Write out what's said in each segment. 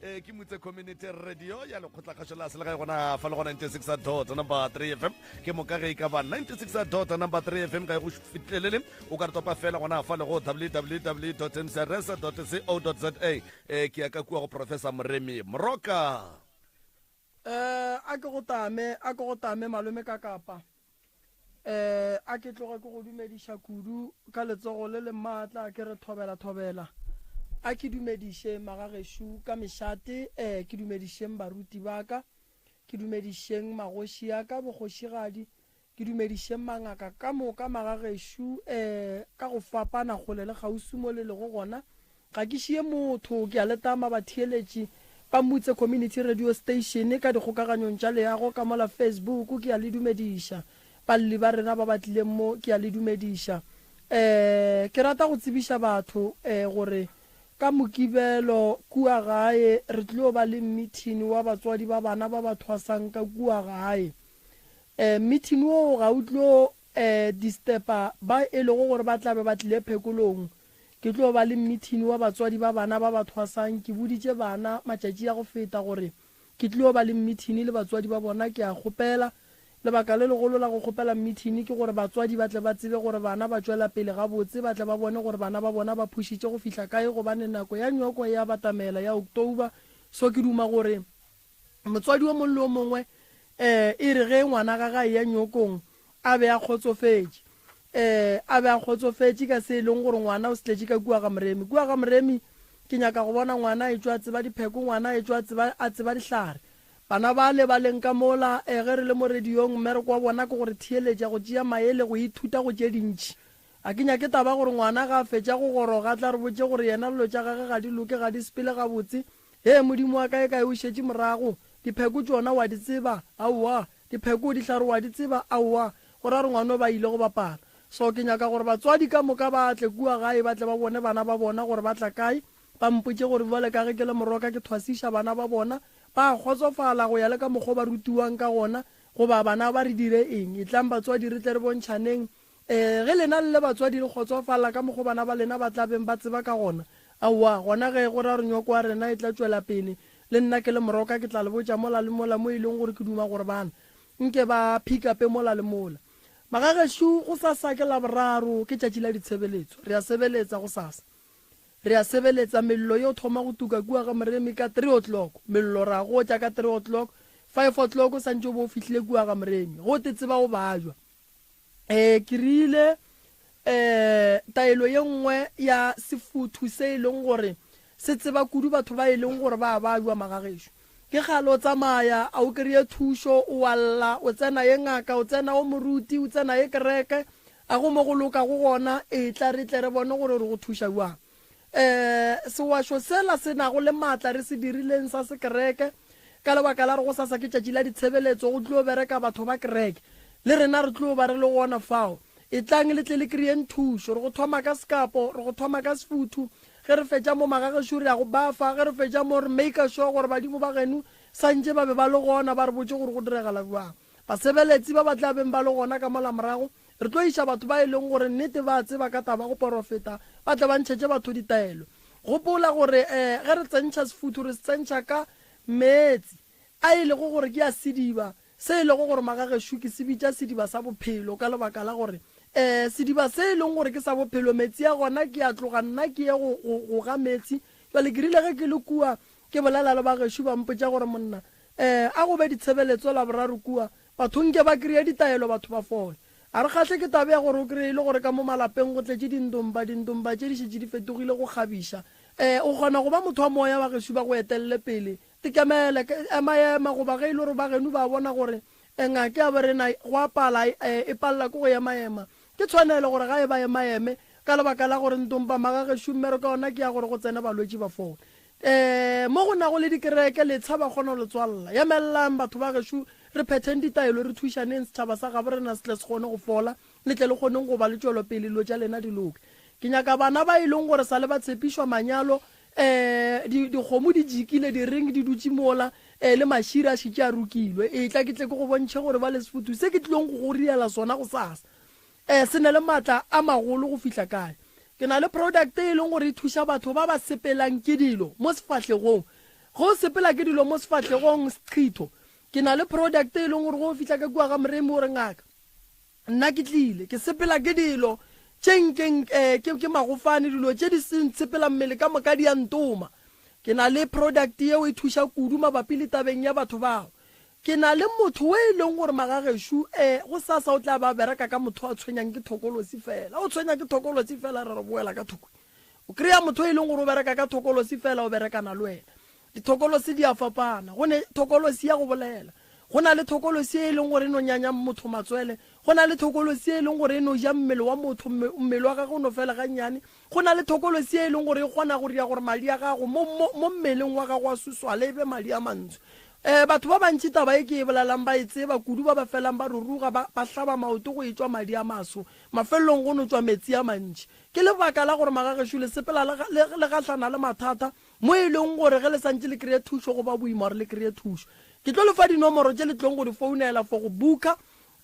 Eh, ke mutse community radio ya lekgotlakgašo la selegae gona fa le go 96 dot number 3 fm ke moka ge e ka ba 96 dot number 3 fm ga e go fitlhelele o ka re topa fela gona fa le go www mcrs co za eh, ke ya ka kua go professor moremi moroka um a ke go tame a ke go tame malome ka kapa um a ke tloge ke go dumediša kudu ka letsogo le le maatla ke re thobela thobela a ke dumediše magagešo ka mešate um ke dumedišeng baruti ba ka ke dumedišeng magoši a ka bokgošigadi ke dumedišeng mangaka ka moka magagešo um ka go fapana kgole le kgauswi mo le lego gona Ga ke šie motho, ke a le tama batheeletši ba Mutse Community Radio Station ka dikgokaganyong tša leago ka mola Facebook, ke a le dumediša. Balli ba rena ba ba tlileng mo, ke a le dumediša. Um ke rata go tsebiša batho um gore ka Mokibelo kua gae re tlilo ba le mmithini wa batswadi ba bana ba ba thwasang ka kua gae. Um mmithini woo ga o tlo um disturba ba e lego gore ba tla be ba tlile phekolong. Ke tlo ba le mmithini wa batswadi ba bana ba ba thwasang. Ke boditše bana matšatši a go feta gore ke tlilo ba le mmithini le batswadi ba bona. Ke a kgopela. Lebaka le legolo la go kgopela mmithini ke gore batswadi ba tle ba tsebe gore bana ba tšwela pele gabotse, ba tle ba bone gore bana ba bona ba phušitše go fihla kae gobane nako ya nywako e a batamela ya October. So ke duma gore Motswadi o mongwe le o mongwe um e re ge ngwana gage a eya nyokong a be a kgotsofetše, um a be a kgotsofetše ka se e leng gore ngwana o se tletše ka kua ga Moremi. Kua ga Moremi ke nyaka go bona ngwana a etšwa a tseba dipheko, ngwana a etšwa a tseba, a tseba dihlare. Bana bale ba leng ka mola, um ge re le mo radiong mmereko wa bona ke go re theeletša, go tšea maele, go ithuta go tše dintši. A ke nyake taba gore ngwana ga a fetša go goroga a tla re botše gore yena dilo tša gage ga di loke, ga di sepele gabotse. Hee Modimo wa kae kae o šetše morago? Dipheko tšona wa di tseba? Aowa. Dipheko, dihlare wa di tseba? Aowa. Go ra re ngwano ba ile go bapala. So ke nyaka gore batswadi ka moka ba tle kua gae ba tle ba bone bana ba bona gore ba tla kae, ba mpotše gore bjale ka ge ke le moroka ke thwasiša bana ba bona, ba a kgotsofala go ya le ka mokgo ba rutiwang ka gona goba bana ba re dire eng. Etlang batswadi re tle re bontšhaneng Ee, ge lena le le batswadi le kgotsofala ka mokgo bana ba lena ba tla beng ba tseba ka gona, aowa, gona ge go ra gore nywako ya rena e tla tšwela pele, le nna ke le moroka ke tla le botša mola le mola mo e leng gore ke duma gore bana nke ba pick-upe mola le mola. Magagešo, gosasa ke Laboraro, ke tšatši la ditshebeletso. Re a sebeletsa gosasa. Re a sebeletsa, mello yo thoma go tuka kua ga Moremi ka three o'clock. Mello ra gotša ka three o'clock, five o'clock o santše o be o fihlile kua ga Moremi. Ge o te tseba o bajwa. um ke rile um taelo ye nngwe ya sefuthu se e leng gore se tseba kudu batho ba e leng gore ba bajwa magagešo ke kgale o tsamaya a o kry-e thušo o a lla o tsena ye ngaka o tsena o moruti o tsena ye kereke a go mo go lokago gona e tla re tle re bone gore re go thuša bjang um sewašo sela se nago le maatla re se dirileng sa sekereke ka lebaka la re gosasa ke tšatši la ditshebeletso go tlo bereka batho ba kereke le rena re tlo ba re le gona fao etlang le tle le kry-eng thušo re go thoma ka sekapo re go thoma ka sefuthu ge re fetša mo magagešo re ya go bafa ge re fetša mo re make sure gore badimo ba geno santše ba be ba le gona ba re botše gore go diregala bjang basebeletsi ba ba tla beng ba le gona ka mola morago Re tlo iša batho ba e leng gore nnete ba a tseba ka taba go porofeta, ba tle ba ntšhetše batho ditaelo. Gopola gore um ge re tsentšha sefuthu re se tsentšha ka meetse a e lego gore ke a sediba, se e lego gore magagešo ke se bitša sediba sa bophelo ka lebaka la gore um sediba se e leng gore ke sa bophelo meetse a gona ke a tloga nna ke ye go, go, go ga meetse. Jwale ke rile ge ke le kua ke bolela le bagešo ba mpotša gore monna um a go be ditshebeletso Laboraro kua Batho nke ba kreye ditaelo batho ba fole. A re kgahle ke taba ya gore o kreye e le gore ka mo malapeng go tletše dindomba, dindomba tše di šetše di fetogile go kgabiša. Ee, o kgona go ba motho wa moya wa gešo ba go etelele pele. Tekemele, ema-ema goba ge e le gore ba geno ba bona gore ngaka ya borena go a pala, e palela ke go ema-ema. Ke tshwanelo gore ga e ba ema-eme ka lebaka la gore ndomba magagešo mmereko wa yona ke ya gore go tsene balwetši ba fole. Ee, mo go nago le dikereke, letsha ba kgona go le tswalela. Emellang, batho ba gešo, re phetheng ditaelo, re thušaneng, setšhaba sa gabo rena se tle se kgone go fola, le tle le kgoneng go ba le tšwelopele, dilo tša lena di loke. Ke nyaka bana ba e leng gore sa le ba tshepišwa manyalo, ee, di, dikgomo di jikile, di-ring di dutše mola, ee, le mašira a šetše a rokilwe. Etla ke tle ke go bontšhe gore bale sefuthu se ke tlilong go go riela sona gosasa. Ee, se na le maatla a magolo go fihla kae? Ke na le product e leng gore e thuša batho ba ba sepelang ke dilo mo sefahlegong. Ge o sepela ke dilo mo sefahlegong seqhitho, ke na le product e leng gore ge o fihla ka kua ga Moremi o re ngaka, nna ke tlile, ke sepela ke dilo tše nkeng eh, ke, ke magofane, dilo tše di se ntshepela mmele ka moka di a ntoma. Ke na le product yeo e thuša kudu mabapi le tabeng ya batho bao. Ke na le motho o e leng gore magagešo eh, go sasa o tla ba bereka ka motho a tshwenyang ke thokolosi fela. O tshwenya ke thokolosi fela re re boela ka thoko. O kry-a motho e leng gore o bereka ka thokolosi fela o berekana le wena. Dithokolosi di a fapana. Go ne thokolosi ya go bolela. Go na le thokolosi e leng gore e no nyanya motho matswele. Go na le thokolosi e leng gore e no ja mmele wa motho, mmele wa gagwe o no fela gannyane. Go na le thokolosi e leng gore e kgona go dira gore madi a gago mo, mo, mo mmeleng wa gago a suswale e be madi a mantsho. Um batho ba bantši taba e ke e bolelang ba e tseba kudu, ba ba felang ba ruruga, ba, ba hlaba maoto go etšwa madi a maso. Mafelelong go no tšwa metsi a mantši. Ke lebaka la gore magagešo le sepela le, le, le gahlana le mathata mo e leng gore ge le santše le kry-e thušo go ba boima gore le kry-e thušo. Ke tlo le fa dinomoro tše le tlong go di founela for go booka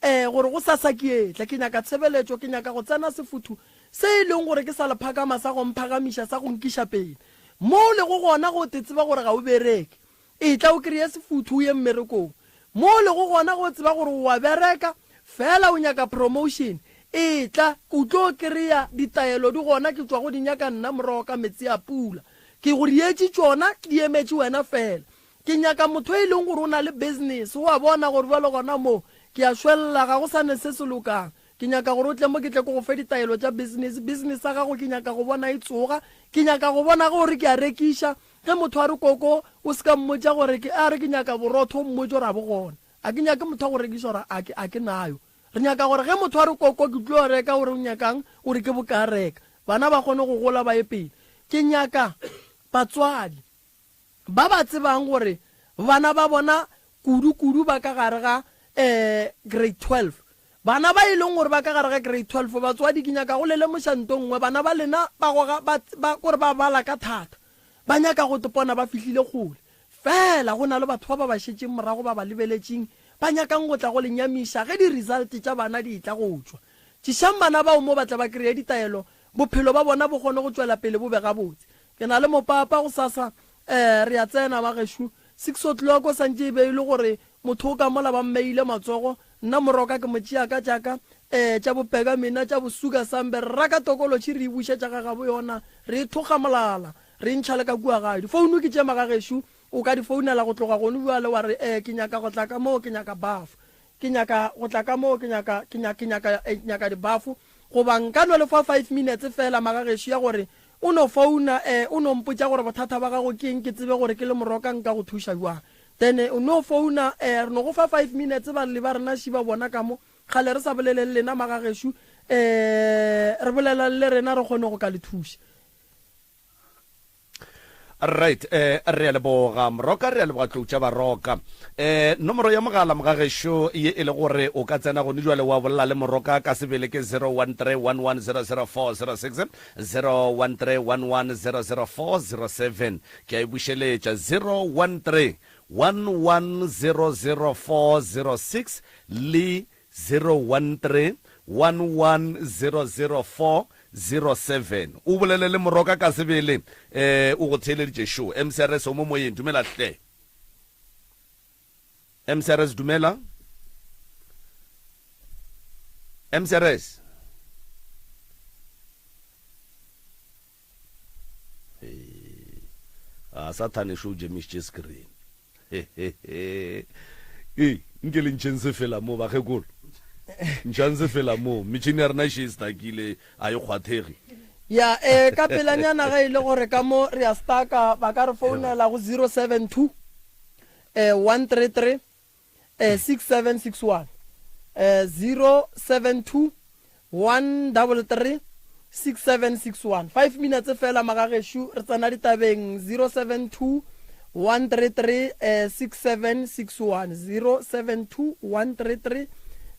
um gore gosasa ke etla ke nyaka tshebeletšo, ke nyaka go tsena sefuthu se e leng gore ke sa lephakama sa go mphagamiša, sa go nkiša pele. Mo o lego gona go te tseba gore ga o bereke, Etla o kreye sefuthu o ye mmerekong. Mo o lego gona ge o tseba gore o a bereka, fela o nyaka promotion, etla o tlo kreya ditaelo di gona ke tšwa go di nyaka nna morogo ka metsi a pula. Ke go dietše tšona di emetše wena fela. Ke nyaka motho e leng gore o na le business, o a bona gore bjalo gona mo ke a šwelela ga go sa ne se se lokang. Ke nyaka gore o tle mo ke tle ke go fe ditaelo tša business. Business ya gago ke nyaka go bona e tsoga. Ke nyaka go bona ge o re ke a rekiša, Ge motho a re koko, o se ka mmotša gore ke, a re ke nyaka borotho, o mmotše gore a bo gona. A ke nyake motho a go rekiša gore a ke, a ke nayo. Re nyaka gore ge motho a re koko ke tlo reka, o re o nyakang, o re ke bokae reka. Bana ba kgone go gola ba ye pele. Ke nyaka batswadi ba ba tsebang gore bana ba bona kudu kudu ba ka gare ga um grade 12. Bana ba e leng gore ba ka gare ga grade 12, batswadi ke nyaka go le lemoša nto nngwe, bana ba lena ba goga, ba, ba, kore ba bala ka thata. Ba nyaka go tpona ba fihlile kgole. Fela go na le batho ba ba ba šetšeng morago ba ba lebeletšeng, ba nyakang go tla go le nyamiša ge di-result tša bana di etla go tšwa. Tšišang bana bao mo ba tla ba kreye ditaelo, bophelo ba bona bo kgone go tšwela pele bo be gabotse. Ke na le mopapa gosasa, eh, re a tsena bagešo. Six o'clock o santše e be e le gore motho o ka mola ba mmeile matsogo, nna moroka ke mo tšea ka tša ka, eh, tša bopeka mina, tša bosuka sambe, re raka tokolotšhi re e bušetša ga gabo yona, re e thokga molala, re e ntšha le ka kua gae. Difounu ke tše magagešo, o ka di founela go tloga gone bjale wa re, eh, ke nyaka go tla ka moo, ke nyaka bafo. Ke nyaka go tla ka moo, ke nyaka, ke nyaka, ke nyaka, eh, nyaka dibafo. Goba nka no le fa five minutes feela, magagešo, ya gore o no founa, eh, o no mpotša gore bothata ba gago ke eng, ke tsebe gore ke le moroka nka go thuša bjang. Then o no founa, eh, re no go fa five minutes, balli ba rena ši ba bona ka mo. Kgale re sa bolele le lena, magagešo, eh, re bolelang le rena re kgone go ka le thuša. Right, eh, re a leboga Moroka, re a leboga Tlou tša Baroka. Eh, nomoro ya mogala mogagešo ye e le gore o ka tsena gone jwale wa bolela le Moroka ka sebele ke 0131100406, 0131100407. Ke a e bušeletša 0131100406 le 013-1100407. O bolele le Moroka ka sebele, eh, o go theeleditše šo. MCRS o mo moyeng, dumela hle. MCRS dumela. MCRS. A sathane šo o jemišitše screen. Ee, nke le ntšheng sefela mo, bakgekolo. Ntšhang sefela mo. Metšhini ya rena e še e stakile, a e kgwathege. Ya, eh, ka pelanyana ge e le gore ka mo re a staka, ba ka re founela go 072 eh, 133 eh, 6761 eh, 072 133 6761 5 minutes fela magagešu re tsena ditabeng 072 133 eh, 6761 072 133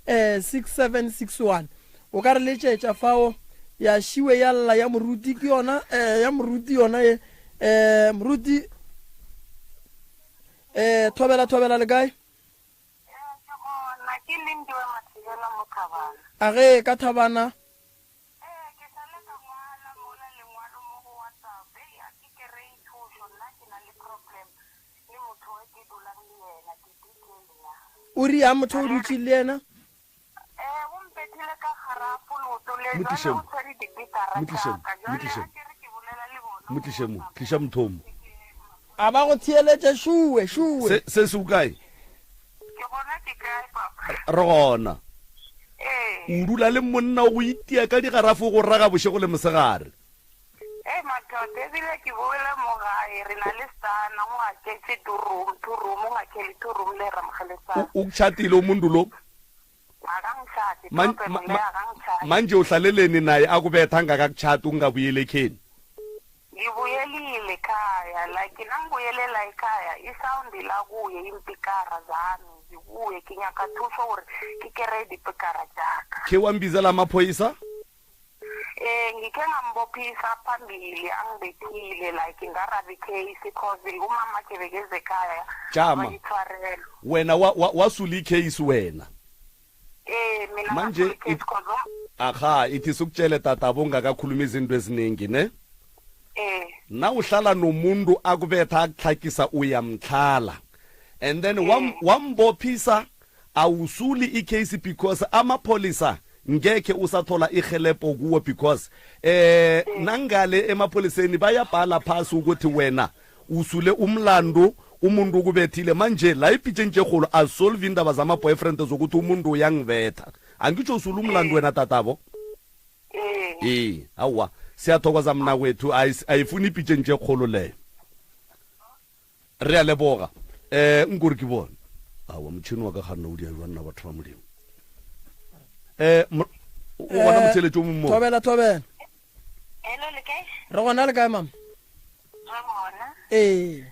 eh, 6761 o ka re letšetša fao ya šiwe ya lla ya moruti ke yona eh, ya moruti yona ye eh, moruti Eh, thobela thobela le kae? Ee, ke gona. Ke Lindiwe Mathibela mo Thabana. A ge ka Thabana? Ee, ke sa le ka ngwala mola lengwalo mo go WhatsApp. Hei, a ke kerei thušo, nna ke na le problem. O riang motho o dutše le yena? Ee, o mpethile ka garafo leoto le, Mo jwale tliše o mo. tshwere dipikara Mo tliše tša mo. ka. Mo Jwale tliše a mo. ke re ke bolela le bona Mo mo tliše mo. WhatsApp Tliša motho mo. A ba go theeletše šuwe, šuwe. Se, se se o kae? Ke gona ke kae, papa? Re gona. Ee. O dula le monna o go itia ka digarafo o go raga bošego le mosegare. Ee, mathata, ebile ke boele mo gae, re na le sana, o ngaketše two room, two room, o ngakhele two room le ramogele O, o tšhatile o mundu lo? Akangitshati, Man, problem ma, le ma, akangitshati. manje uhlaleleni naye akubetha angakakutshati ungabuyeli ekheni? Ngibuyelile ekhaya, like nangibuyelela ekhaya, i-sound la kuye impikara zami zikuye, ke nyaka thuso gore ke kereye dipikara tšaka. Khe wambizela amaphoyisa? Eh ngikhe ngambophisa phambili angibethile like ngaraba icase cause umama khe bekeze ekhaya Jama. bayithwarelo. Wena wa, wa, wasula icase wena. Eh mina Manje ngasula icase it- cause um- Aha, ithi sukutshele tata bongakakhuluma izinto eziningi ne? eh Na uhlala nomuntu akubetha akutlhakisa uyamtlhala. And then wam, wambophisa awusuli icase because amapholisa ngekhe usathola ihelebho kuwo because eh nangale emapholiseni bayabhala phasi ukuthi wena usule umlando umuntu ukubethile manje la ipitshentshegolo asolve indaba zama-boyfriend zokuthi umuntu uyangibetha angitsho usule umlando wena tatabo ee aowa siyathokoza mna kwethu ayifuni ipitshentshekgolo leyo Re a leboga. Eh, nkore ke bone. Awa, motšhini wa ka ganna o dia jwang nna batho ba Modimo. Eh, mo- o gona Eh, motheletši o mongwe mo? Thobela, thobela. Hello, le kae? Re gona le kae mama? Re gona. Ee.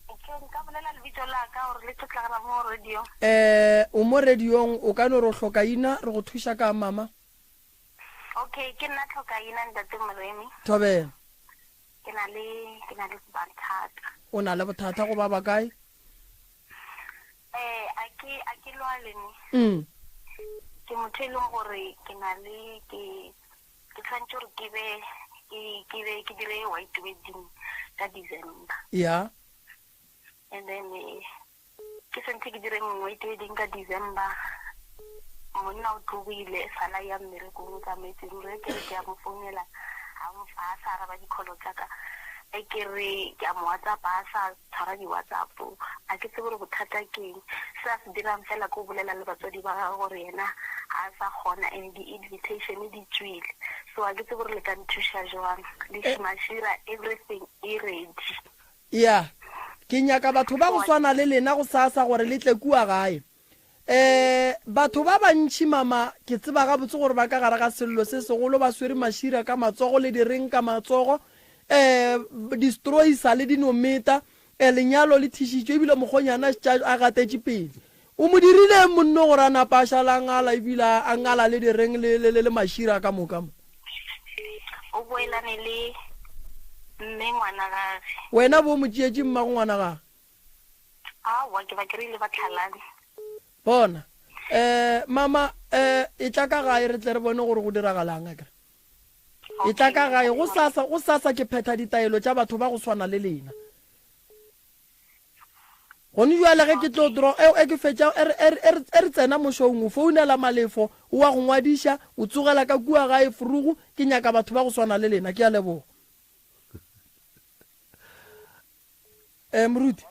Ke nka bolela lebitso la ka gore le tlotlagala mo radio. Eh, o mo radiong o ka no re o hloka ina re go thuša ka mama. Okay, ke nna tlhokaina ntate Moremi. Thobela. Ke na le ke na le bothata. O na le bothata go ba bakae? Eh, a ke a ke lwale ne. Ke motho e leng gore ke na le ke ke tshwanetse gore ke be ke ke be ke dire white wedding ka December. Ya. And then eh, Ke sentse ke dire white wedding ka December. Monna o tlogile sala ya mmerekong o tsamaetse ruri e ke re ke a mo founela ga a sa araba di-call tsa ka e ke re ke a mo WhatsApp a sa tshwara di-WhatsApp a ke tsebe gore bothata ke eng se a se dirang fela ke go bolela le batswadi ba gagwe gore yena ga a sa kgona and di-invitation di tswile so a ke tsebe gore le ka nthuša jwang le mašira everything e ready. Ya, ke nyaka batho ba go swana le lena gosasa gore le tle kua gae. Um batho ba bantši, mama, ke tseba gabotse gore ba ka gare ga sello se segolo, ba swere mašira ka matsogo le direng ka matsogo, um distroisa le dinometa, um lenyalo le thišitšwe ebile mokgonyana a šetše a gatetše pele. O mo dirile eng monno gore a napa a šala a ngala ebile a ngala le direng le, le, le, le mašira ka moka mo? O boelane le mme ngwana gage. Wena bo o mo tšeetše mmago ngwana gage? Aowa, ke ba kry-ile ba tlhalane. Bona, eh, mama, eh, etla ka gae re tle re bone gore go diragalang, akere. Etla ka gae, gosasa, gosasa ke phetha ditaelo tša batho ba go swana le lena. Gone bjale ge ke tlo dro, e, e ke fetša, e re, e re, e re, e re tsena mošong, o founela Malefo, o a go ngwadiša, o tsogela ka kua gae Frugu, ke nyaka batho ba go swana le lena. Ke a leboga. Eh, moruti,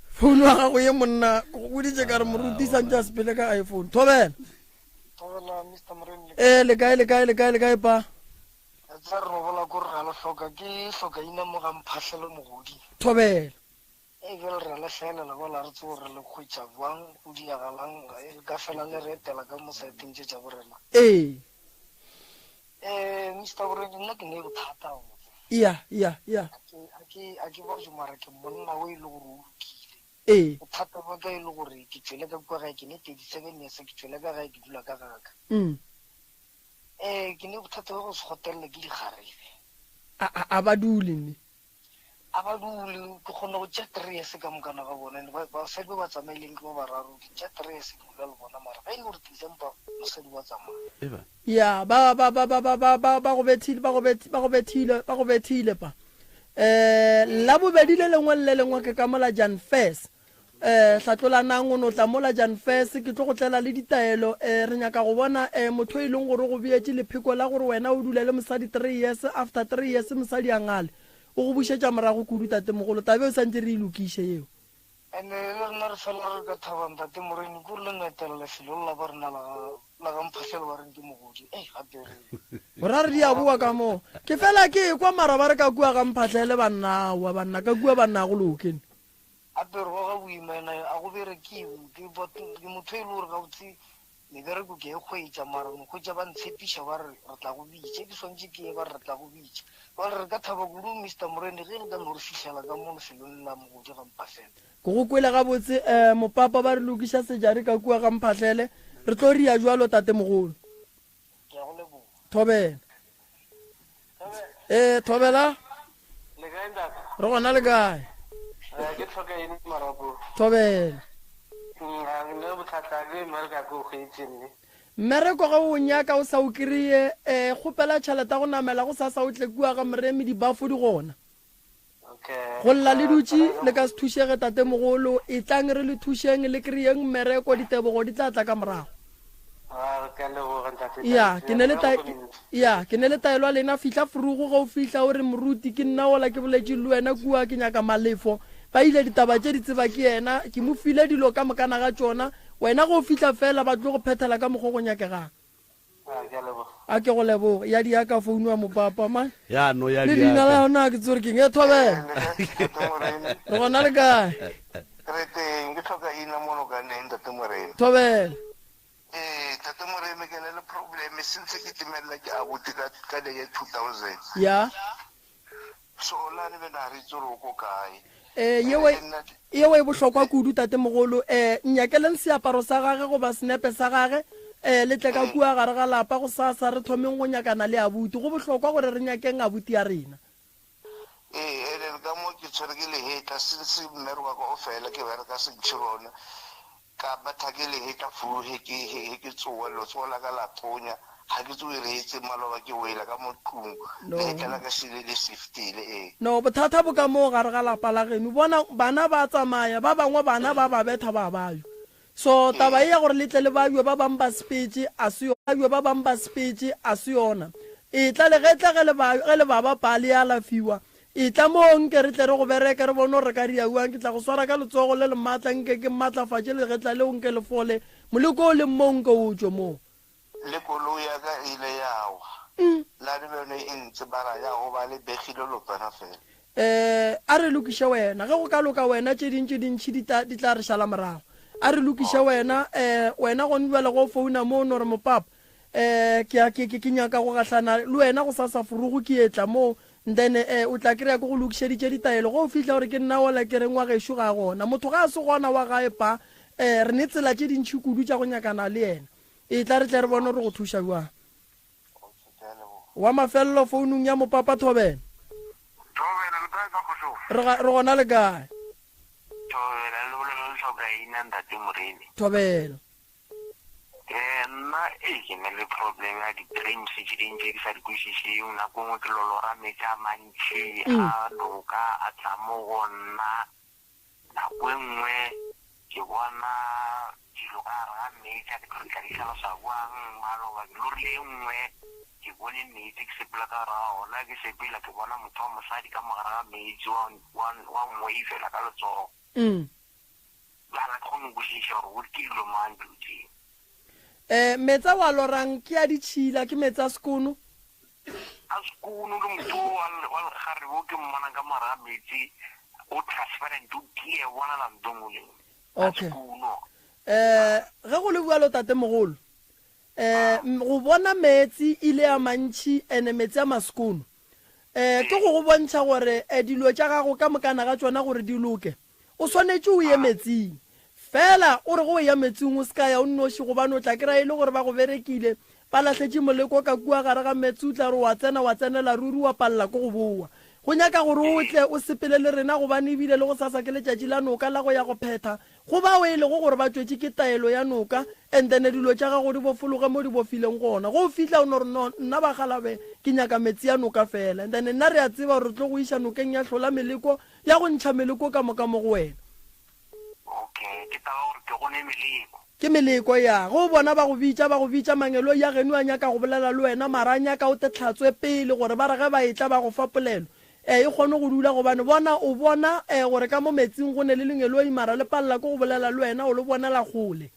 founu ya gago ye monna, ke go boditše ka re moruti santše a sepele ka iPhone. Thobela. Thobela, Mister Moremi. Eh, le kae, le kae, le kae, le kae pa? Re tseba re robola ko re ra le hloka ke hloka ina mo ga mphahlelo mogodi. Thobela. Ee bjale re a le hlaelela bjale ga re tsebe gore re le hwetša bjang go diagalang le ka fela le re etela ka mo saeteng tše tša borena. Ee. Eh Mister Boredi nna ke ne bothata gabotse. Ya ya ya. A ke a ke a ke boje mara ke monna o e le gore o lokile. Ee. Bothata bwa ka e le gore ke tšwele ka kua gae ke ne 37 years ke tšwele ka gae ke dula ka gaka. Ee, ke ne bothata bja go se kgotelele ke dikgarebe. A, a, a ba dule ne? A ba dule, ke kgona go tšea terese ka mokana ga bona, and ba, basadi ba ba tsamaileng ke ba bararo, ke tšea terese ke dula le bona, mara ge e le gore December mosadi wa tsamaya. Eba. Ya, ba, ba, ba, ba, ba, ba, ba, ba go bethile, ba go beth, ba go bethile, ba go bethile pa. Eh, Labobedi le lengwe le le lengwe ke ka mola Jan Fes. Um hlatlolanang o no tla mola Jan Fes ke tlo go tlela le ditaelo um re nyaka go bona um motho e leng gore o go beetše lepheko la gore wena o dule le mosadi three years after three years mosadi a ngale o go bušetša morago kudu tatemogolo taba eo santše re e lokiše yeo. And le rena re fela re ka thaba ntate Moremi kore le no etela lefelo le la ba rena la ga la ga Mphahlele ba reng ke mogodi ei gape re Go ra re di a boa ka moo. Ke fela ke ekwa mara ba re ka kua ga Mphahlele banna aowa banna ka kua banna go loke. Gape re goga boima ena a go berekiwe ke ke motho e le gore gabotse mebereko ke e kgwetša mara no kgwetša ba ntshepiša ba re re tla go bitša ke swantše ke ye ba re re tla go bitša jale re ka thaba kudu Mister Morene ge le ka no re fihlela ka mo lefelong la mogodi ga Mphahlele. Ke go kwele gabotse um mopapa ba re lokiša sejare ka kua ga Mphahlele re tlo ria bjalo tatemogolo. Ke a go leboga. Thobela. Ee, thobela. Le kae ntate? Re gona le kae? Eh, ke tlhoka eng marapo? Thobela. Mm, a ke ne bothata ke mmereko a ke o hwetše mme. Mmereko ge o nyaka o sa o kry-e, eh, kgopela tšhelete ya go namela go sasa o tle kua ga Moremi dibafo di gona. Go lla le dutše le ka se thušege tatemogolo, etlang re le thušeng le kry-eng mmereko ditebogo di tla tla ka morago. Ya, ke ne le ta ya, ke ne le taelo ya lena fihla frugo ge o fihla o re moruti ke nna ola ke boletše le wena kua ke nyaka malefo. Ba ile ditaba tše di tseba ke yena, ke mo file dilo ka mokana ga tšona, wena ge o fihla fela ba tlo go phethela ka mokgo go nyakegang. A ke go leboge. Ya di aka founu wa mopapa man. Ya no ya Le di leina la aka. yona ke tsore keng e thobela. Re gona le kae? Re teng, ke tlhoka ina mo nokaneng Ntate Moremi. Thobela. Ee, Tate Moremi ke na le problem since ke timelela ke abuti ka ka the year 2000. Ya. So lane be na re itse gore o ko kae. Eh, yeo yeo e bohlokwa kudu tatemogolo. Eh, nnyakeleng seaparo sa gage goba senepe sa gage. Eh, le tle ka kua gare ga lapa go sasa re thomeng go nyakana le abuti. Go bohlokwa gore re nyakeng abuti ya rena. Ee, and then ka mo ke tshwere ke lehetla since mmereko wa ka o fela ke bereka Centurion. Ka betha ke lehetla fuu he ke he ke tsoga letsogo la ka la tonya ga ke tsoge reetse maloba ke wela ka mo tlung No. lehetla la ka šele le shiftile ee. No, bothata bo ka moo gare ga lapa la geno. Bona bana ba tsamaya, ba bangwe bana ba ba betha ba bajwa. So taba ye ya gore le tle le bajwe ba bang ba sepetše a se yona, ba bang ba sepetše a se yona. Etla legetla ge le ba ge le baba pa le alafiwa. Etla mo nke re tle re go bereke, re bone gore re ka ria bjang. Ke tla go swara ka letsogo le le maatla, nke ke matlafatše legetla leo, nke le fole. Moleko o leng moo, nke o tšwe moo. Le koloi ya ka e ile ya wa. La le beno e ntse ba ra ya go ba le begile lotwana fela. Eh, a re lokiše wena. Ge go ka loka wena, tše ding tše dintši di tla, di tla re šala morago. A re lokiše wena. Eh, wena gone bjale ge o founa mo, o no re, Mopapa, eh, ke a, ke, ke, ke nyaka go gahlana le wena gosasa forogo ke etla mo. Then eh, o tla kry-a ke go lokišeditše ditaelo. Ge o fihla o re ke nna ola ke reng wa gešo ga a gona. Motho ga a se gona wa gae pa, eh, re ne tsela tše dintši kudu tša go nyakana le yena. Etla re tle re bone gore go thuša bjang. Wa mafelelo founung ya mopapa Thobela. Thobela, le kae ka kgošong? Re ga, re gona le kae? Thobela, le bolela le hloka ina ntate Moremi. Thobela. Eh, nna e ke ne le problem ya di-dreams tše ding tše ke sa di kwešišeng. Nako nngwe ke lolora meetse a mantši a noka a tla mo go nna. Nako e nngwe ke bona dilo ka gare ga meetse a ke tlo tla di hlalosa bjang. Maloba ke lorile e nngwe ke bone meetse ke sepela ka gare ga ona, ke sepela ke bona motho wa mosadi ka mo gare ga meetse wa wa wa ngweifela ka letsogo. Bjale ga ke kgone go kwešiša gore ke dilo mang dilo tšeo. Um meetse a o a lorang ke a ditšhila, ke meetse a sekono? A sekono le motho o wa wa lekgarebe o ke mmonang ka mo gare ga meetse o transparent o clear o bonala nto nngwe le nngwe. A Okay. sekono. Um ge go le bjalo tatemogolo, um go bona meetse ile a mantši ene meetse a masekono um ke go go bontšha gore um dilo tša gago ka mokana ga tšona gore di loke. O swanetše o ye metsing. Fela o re ge o eya metsing o se ka ya o nnoši, gobane o tla kry-a e le gore ba go berekile, ba lahletše moleko ka kua gare ga meetse, o tla re wa tsena wa tsenela ruri wa palela ke go bowa. Go nyaka gore o tle o sepele le rena, gobane ebile le gosasa ke letšatši la noka la go ya go phetha go bao e lego gore ba tšwetše ke taelo ya noka, and then dilo tša gago di bofologe mo di bofileng gona. Ge o fihla o no re, No, nna bakgalabe ke nyaka metsi a noka fela. And then nna re a tseba gore re tlo go iša nokeng ya hlola meleko, Ya go ntšha meleko ka moka mo go wena. bone meleko. Ke meleko, ya. Ge o bona ba go bitša, ba go bitša, mangeloi a geno a nyaka go bolela le wena, mara a nyaka o te hlatswe pele, gore ba re ge ba etla ba go fa polelo, e, e kgone go dula. Gobane, bona, o bona, e, gore ka mo metsing go ne le lengeloi, mara le palela ke go bolela le wena, o le bonela kgole.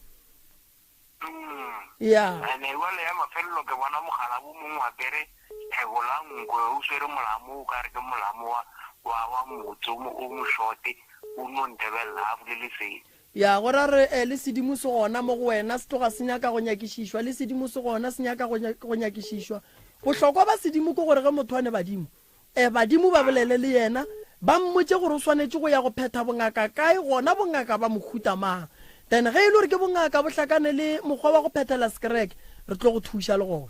Ya. Ene bjale ya mafelelo ke bona mokgalabje o mongwe o apere theko la nkwe, o swere molamo o ka re ke molamo wa, wa, wa motse o mo, o mošote, o no ntebelela, a bolele selo. Ya, go ra re, le sedimo se gona mo go wena, se tloga se nyaka go nyakišišwa, le sedimo se gona, se nyaka go, go nyakišišwa. Bohlokwa ba sedimo ke gore ge motho a ne badimo, e, badimo ba bolele le yena, ba mmotše gore o swanetše go ya go phetha bongaka kae, gona bongaka ba mohuta mang. Then ge e le gore ke bongaka bo hlakane le mokgwa wa go phethela sekereke, re tlo go thuša le gona.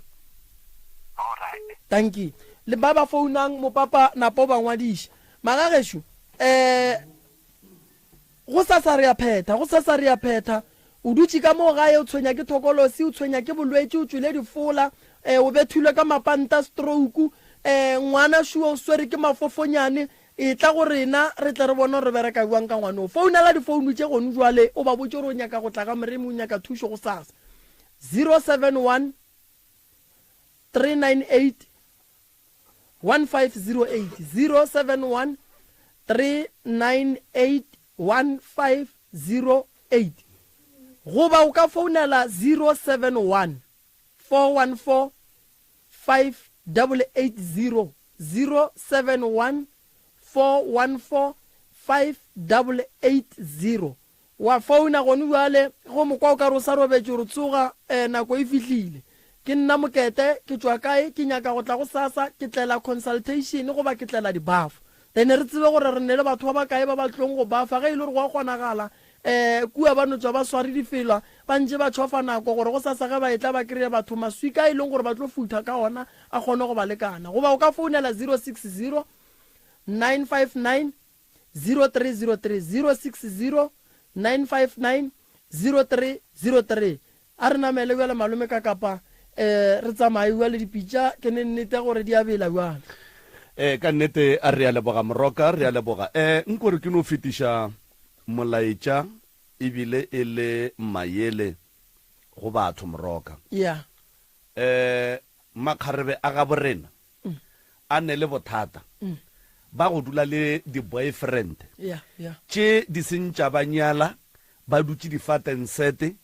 Alright. Dankie. Le ba ba founang mopapa napa o ba ngwadiša. Magagešo, eh, Gosasa re a phetha, gosasa re a phetha. O dutše ka moo gae, o tshwenya ke thokolosi, o tshwenya ke bolwetši, o tšwele difola, e, o bethilwe ka mapanta, stroke, e, ngwana šua o swere ke mafofonyane. Etla go rena, re tle re bone gore re bereka bjang ka ngwana o. Founela difounu tše gonu jwale, o ba botše gore o nyaka go tla ga Moremi, o nyaka thušo gosasa. 071 398 1508 071 398 1508 goba o ka founela 071 414 5880 071 414 5880 Wa founa gone bjale, ge o mo kwa o ka re o sa robetše, o re, Tsoga, eh, nako e fihlile. Ke nna Mokete, ke tšwa kae, ke nyaka go tla gosasa, ke tlela consultation goba ke tlela dibafo. Then re tsebe gore re ne le batho ba bakae ba ba tlong go bafa, ge e le gore go a kgonagala, eh, kua ba no tšwa ba sware difela, ba ntše ba tšhofa nako gore gosasa ge ba etla ba kreye batho maswika a e leng gore ba tlo futha ka ona a kgone go ba lekana. Goba o ka founela 060 959 0303 060 959 0303 A re namele bjale malome ka kapa eh re tsamaye bjale dipitša ke ne nnete gore di a bela bjale. Eh ka nnete a re a leboga Moroka re a leboga eh nko re ke no fetiša molaetša ebile e le mayele go batho Moroka. Yeah. Eh makgarebe a gaborena a ne le bothata ba go dula le di-boyfriend tše di seng tša ba nyala, ba dutše difatensete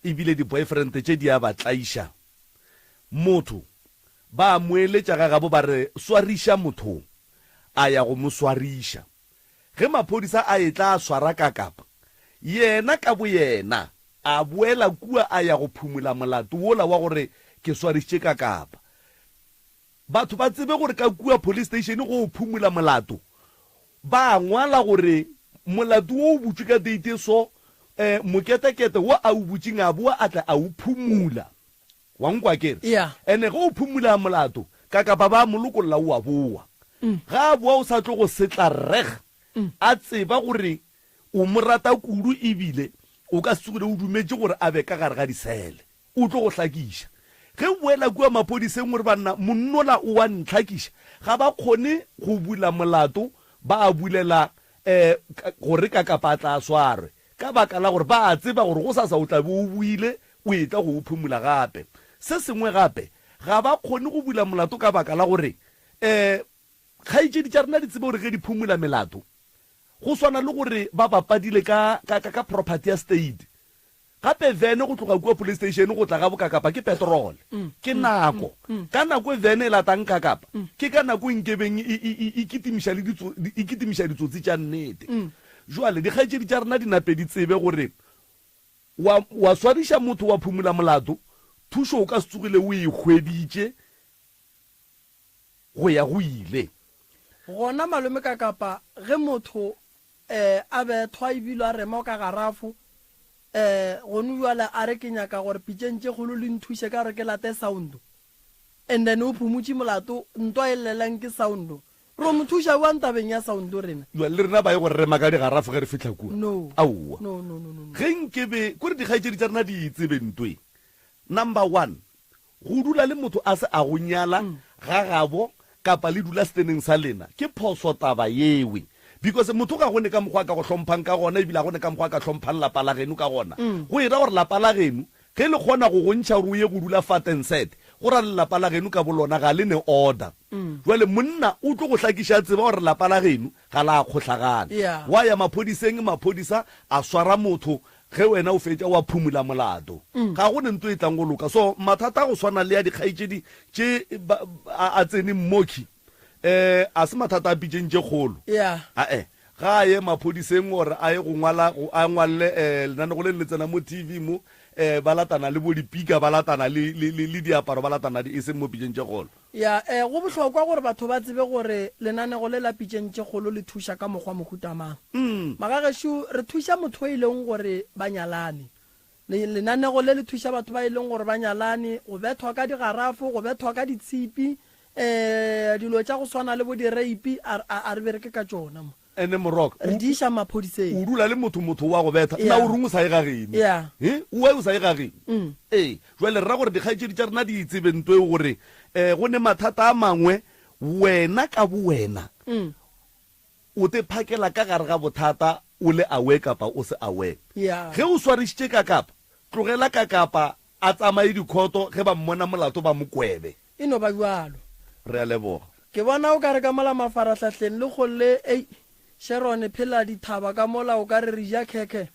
ebile di-boyfriend tše di a ba tlaiša. Motho ba a mo eletša ga gabo ba re swariša motho, a ya go mo swariša. Ge maphodisa a etla a swara Kakapa, yena ka boyena a boela kua a ya go phumola molato wola wa gore ke swarišitše Kakapa. Batho ba tsebe gore ka kua police station go o phumula molato ba ngwala gore molato wo o butšwe ka date e so, eh, moketekete wo a o butšeng a boa a tla a o phumula. Wa nkwa ke re? Yeah. Ene ge o phumula molato, Kakapa ba a mo lokolla o a boa. Ga a boa o sa tlo go setla reg a tseba gore o mo rata kudu ebile o ka se tsogile o dumetše gore a be ka gare ga disele. O tlo go hlakiša. Ge o boela kua maphodiseng o re banna monnola o a ntlhakiša, ga ba kgone go bula molato, ba a bulela um gore Kakapa a tla a swarwe ka baka la gore ba a tseba gore gosasa o tla be o boile o etla go o phumula gape. Se sengwe gape, ga ba kgone go bula molato ka baka la gore um kgaetšedi tša rena di tsebe gore ge di phumula melato go swana le gore ba bapadile ka, ka, ka, ka property ya state. Gape vene go tloga kua police station go tla ga Bokakapa ke petrol, ke nako. Ka nako e vene e latang Kakapa, ke ka nako e nkebeng e, e, e, e kitimiša le ditso, e kitimiša ditsotsi tša nnete. Jwale dikgaetšedi tša rena di nape di tsebe gore wa, wa swariša motho wa phumula molato, thušo o ka se tsogile o e hweditše go ya go ile. Gona malome Kakapa ge motho eh a bethwa ebile a rema ka garafo eh gone bjale a re ke nyaka gore pitšeng tše kgolo le nthuše ka gore ke late sound and then o phumutše molato ntwa e llelang ke sound ro mo thuša bjang tabeng ya sound rena? Jwale le rena ba ye go re rema ka digarafo ge re fihla kua? No. Aowa. No, no, no, no, no. Ge nkebe kore dikgaetšedi tša rena di e tsebe ntwe. Number one, Go dula le motho a se a go nyala ga gabo kapa le dula seteneng sa lena ke phoso taba yewe. Because motho ga go ne ka mokgwa a ka go hlomphang ka gona ebile ga go ne ka mokgwa a ka hlomphang lapa la geno ka gona. Go e ra gore lapa la geno ge le kgona go go ntšha gore o ye go dula Fatenset, go ra le lapa la geno ka bolona ga le ne order. Jwale monna o tlo go hlakiša a tseba gore lapa la geno ga la kgohlagana. Wa ya maphodiseng, maphodisa a swara motho ge wena o fetša wa phumula molato. Ga go ne nto e tlang go loka. So mathata a go swana le a dikgaetšedi tše a a tsene mmoki um a se mathata a pitšeng tše kgolo. Ae, ga a ye maphodiseng or a ye go ngwala, a ngwalle um lenanego le le tsena mo TV mo, um ba latana le bo dipika, ba latana le, le, le, le diaparo, ba latana di, e seng mo pitšeng tše kgolo. Ya, um go bohlokwa gore batho ba tsebe gore lenanego le la Pitšeng tše Kgolo le thuša ka mokgwa mohuta mang. Magagešo, re thuša motho e leng gore ba nyalane. Le, lenanego le le thuša batho ba e leng gore ba nyalane, go bethwa ka digarafo, go bethwa ka ditshipi, um dilo tša go swana le bo di-rape, a, a, a re bereke ka tšona mo. Ene Morok, Re di iša maphodiseng. O dula le motho, motho o a go betha. Na o reng o sa ye ga geno? Yeah. He? Why o sa ye ga geno? Ee. Jwale re ra gore dikgaetšedi tša rena di e tsebe nto eo gore um go ne mathata a mangwe wena ka bowena o te phakela ka gare ga bothata o le aware kapa o se aware. Yeah. Ge o swarišitše kakapa, tlogela kakapa a tsamaye dikhoto ge ba mmona molato ba mo kwebe. E no ba bjalo. Re a leboga. Ke bona o ka re ka mola mafarahlahleng le kgolle ei Sharon phela dithaba ka mola o ka re re ja khekhe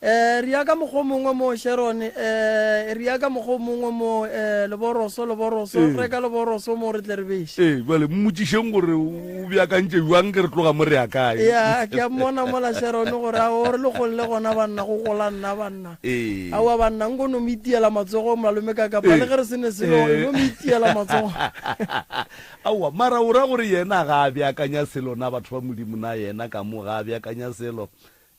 eh re ya ka mokgwa o mongwe mo Sharon eh re ya ka mokgwa o mongwe mo eh leboroso leboroso Ee. reka leboroso mo re tle re beše Ee, bjale mmotšišeng gore o beakantše bjang ge re tloga mo re ya kae. Ya ke a mmona mola Sharon gore a o re le kgolle gona banna go gola nna banna Ee. Aowa banna, nko no mo itiela matsogo malome ka kapa le ge re se ne selo, Ee. no mo itiela matsogo. Aowa, mara o ra gore yena ga a beakanya selo na batho ba Modimo na yena ka mo ga a beakanya selo?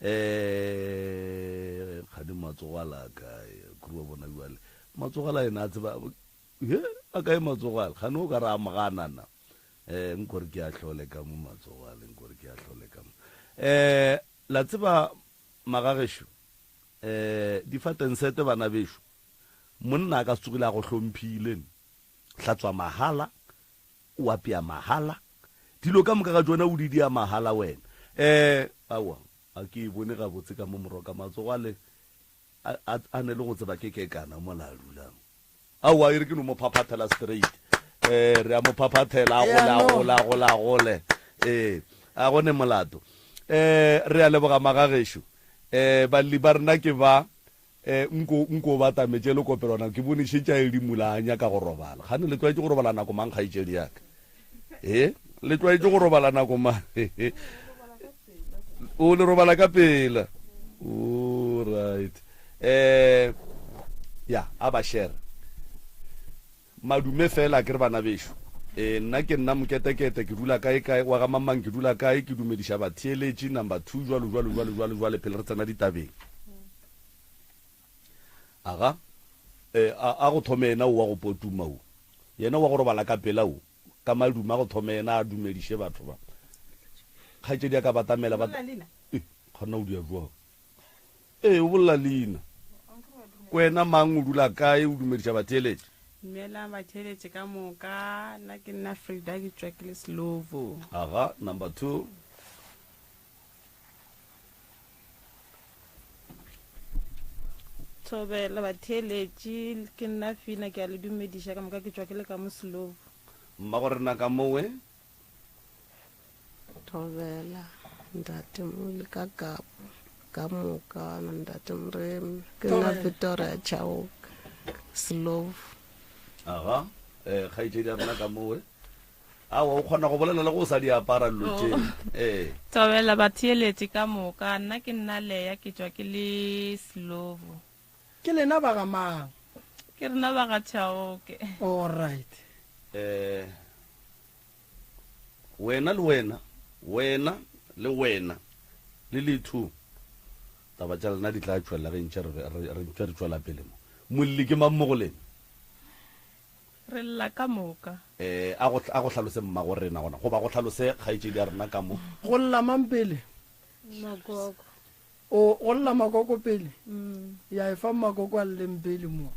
Eh, kgane matsogo a la kae? Kuri wa bona bjale. Matsogo a la yena a tseba, he, a kae matsogo ale? Kgane o ka re a mo gana na? Eh, nko re ke a hlole ka mo matsogo ale, nko re ke a hlole ka mo. Eh, la tseba Magagešo, eh, difatensete bana bešo, monna a ka se tsogile a go hlomphile. Hlatswa mahala, o apea mahala, dilo ka moka ga tšona o di dia mahala wena. Eh, aowa, a ke e bone gabotse ka mo moroka matsogo ale a, a, a ne le go tseba ke kekana mola a dulang. Aowa, e re ke no mo phaphathela straight. Eh, re a mo phaphathela, a gole, a gole, a gole, a gole. Eh, a go ne molato. Eh, re a leboga magagešo. Eh, balli ba rena ke ba, eh, nko, nko ba tametše le kopelwana, ke bone šetše a edimola a nyaka go robala. Kgane le tlwaetše go robala nako mang, kgaetšedi ya ka? Eh, le tlwaetše go robala nako mang? O le robala ka pela. O right. Eh ya, a ba share. Madume fela ke re bana bešo. Eh nna ke nna moketekete ke dula kae kae wa ga mamang ke dula kae ke dumediša batheeletši number 2 jwalo jwalo jwalo jwalo jwale pele re tsena ditabeng. Aga eh a, a go thome yena o wa go potuma o. Yena wa go robala ka pela o. Ka madume a go thome yena a dumediše batho ba. Kgaetšedi a ka batamela ba. Eh, kgona o dia jwang? Ee, o bolela leina. Kwena mang o dula kae o dumediša batheeletši? Dumelang batheeletši ka moka, nna ke nna Frida ke tšwa ke le Slovo. Aga, number 2. Thobela batheeletši, ke nna Fina ke a le dumediša ka moka ke tšwa ke le ka mo Slovo. Mmago rena ka mowe. Thobela ntate Mole ka Kapo ka moka na ntate Moremi ke nna Victoria Chauke Slovo. Aga, eh kgaetšedi ya rena ka mowe. Aowa, o kgona go bolela le go o sa di apara dilo tše. Oh. Ee. Thobela batheeletši ka moka, nna ke nna Leya ke tšwa ke le Slovo. Ke lena ba ga mang? Ke rena ba ga Chauke. All right. Eh wena le wena, wena le wena le le two. Taba tša lena di tla tšwelela ge ntše re re ntše re tšwela pele mo. Molli ke mang mo go lena? Re lla ka moka. Eh a go a go hlalose mmago rena gona goba go hlalose kgaetšedi ya rena ka mo. Go lla mang pele? Makoko. O go lla makoko pele? Ya efa makoko a lleng pele mo.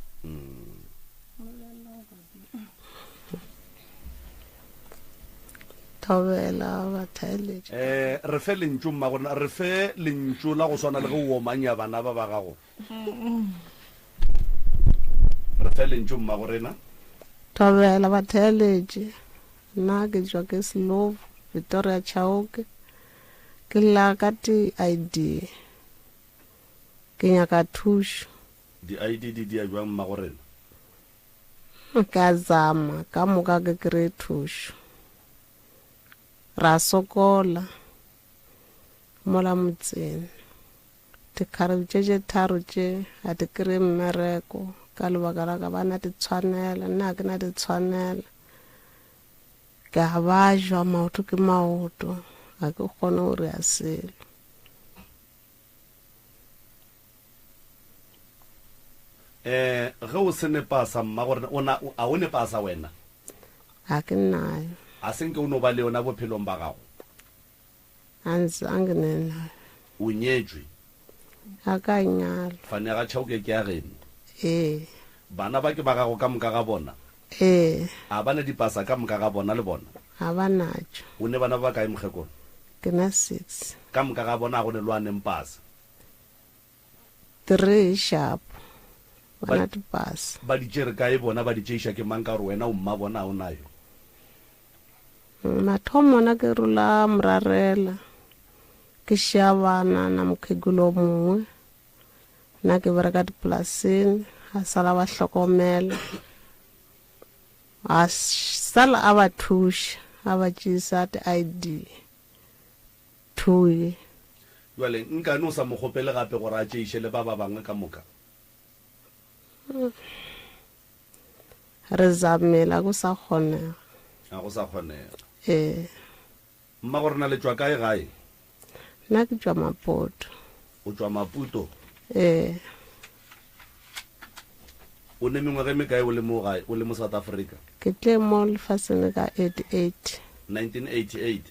Thobela batheeletši. Eh, re fe lentšu mmagorena, re fe lentšu la go swana le ge o omanya bana ba ba gago. Re fe lentšu mmagorena. Thobela batheeletši. Nna ke tšwa ke Slovo, Victoria Chauke. Ke lla ka di-ID. Ke nyaka thušo. Di-ID di dia bjang mmagorena? Ke a zama ka moka ke kry-e thušo. Ra sokola mola motseng. Dikgarebe tše tše tharo tše ga di kry-e mmereko ka lebaka la ka ba na ditshwanelo, nna ga ke na ditshwanelo. Ke a bajwa maoto ke maoto, ga ke kgone go rea selo. Eh, ge o se ne pasa mma gore o na a o ne pasa wena? Ga ke nayo. A se nke o no ba le yona bophelong ba gago? A ntse a nke ne nayo. O nyetšwe? Ga ka nyalwa. Fane ya ga Chauke ke ya geno? Ee. Bana ba ke ba gago ka moka ga bona? Ee. A ba ne dipasa ka moka ga bona le bona? Ga ba natšo. O ne bana ba bakae mokgekolo? Ke na six. Ka moka ga bona ga go ne lo a neng pasa? Three sharp. Ba na dipasa. Ba di tšere kae bona? Ba di tšeiša ke mang ka gore wena o mma bona ga o nayo? Mathomo na ke rula morarela. Ke šia bana na mokhekolo o mongwe. Nna ke bereka dipolaseng, a sala ba hlokomela. A sala a ba thuša, a ba tšeisa di-ID. Thuye. Bjale nkane o sa mo kgopele gape gore a tšeiše le ba ba bangwe ka moka? Re zamile, a go sa kgonega. A go sa kgonega. Ee. Mmagorena le tšwa kae gae? Nna ke tšwa Maputo. O tšwa Maputo? Ee. O ne mengwaga e mekae o le mo gae, o le mo South Africa? Ke tle mo lefaseng le ka 88. 1988?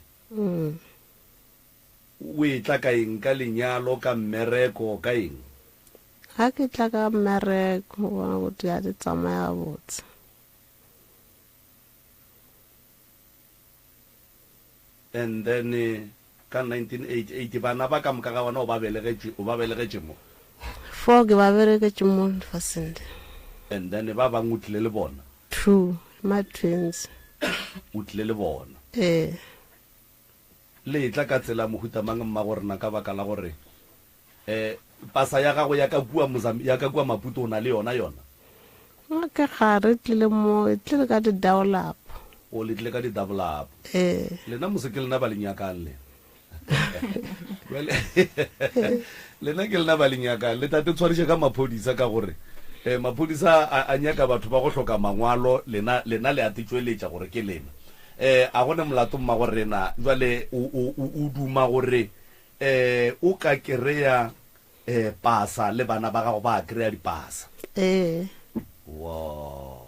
O etla ka eng? Ka lenyalo, ka mmereko, ka eng? Ga ke tla ka mmereko, bona go di a di tsamaya gabotse. And then ka 1988 bana ba ka moka ga bona o ba belegetše, o ba belegetše mo? Four ke ba belegetše mo lefaseng le. And then ba bangwe o tlile le bona? Two, ma twins. O tlile le bona? Ee. Le etla ka tsela mohuta mang mmagorena ka baka la gore eh pasa ya gago ya ka kua Mozam ya ka kua Maputo o na le yona yona? Nna ke ga re tlile mo e tlile ka di double up. O le tlile ka di double up. Ee. Lena mose ke lena ba le nyakang le. Bjale lena ke lena ba le nyakang le tate tshwariše ka maphodisa ka gore eh maphodisa a, a nyaka batho ba go hloka mangwalo lena lena le a tšweletša gore ke lena. Eh a go ne molato mmago rena jwale o o o duma gore eh o ka kereya eh pasa le bana ba gago ba kereya dipasa. Ee. Wow.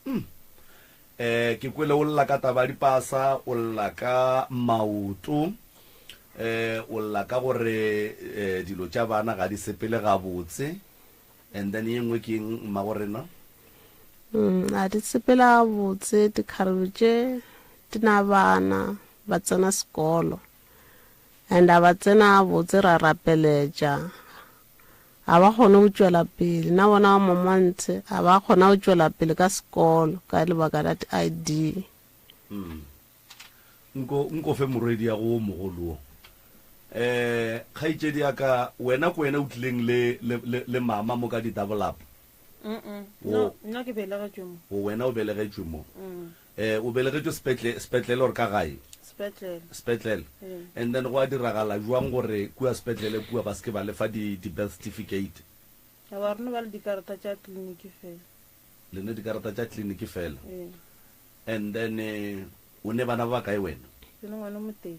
Mm. Eh ke kwele o lla ka taba ya dipasa, o lla ka maoto, eh o lla ka gore eh dilo tša bana ga di sepele gabotse. And then ye nngwe ke eng mmago rena? Mm, a di sepele gabotse dikgarebe tše di na bana ba tsena sekolo and a ba tsena gabotse ra rapeletša A ba kgone go tšwela pele. Na bona ba Mamantshe a ba kgona go tšwela pele ka sekolo ka lebaka la di-ID. Mm. Nko, nko fe morwedi ya go wo mogolo wo. Eh, kgaetšedi ya ka, wena ko wena o tlileng le, le, le, le mama mo ka di-double up? Mm-mm. Wo. No, nna ke belegetšwe mo. O wena o belegetšwe mo. Mm. Eh, o belegetšwe sepetle, sepetlele or ka gae? Sepetlele. Sepetlele. Ee. And then gwa diragala jwang gore kua sepetlele kua ba se ke ba le fa di, di birth certificate? Aowa, re no ba le dikarata tša kliniki fela. Le ne dikarata tša kliniki fela? Ee. And then eh, o ne bana ba bakae wena? Ke ne ngwana o motee.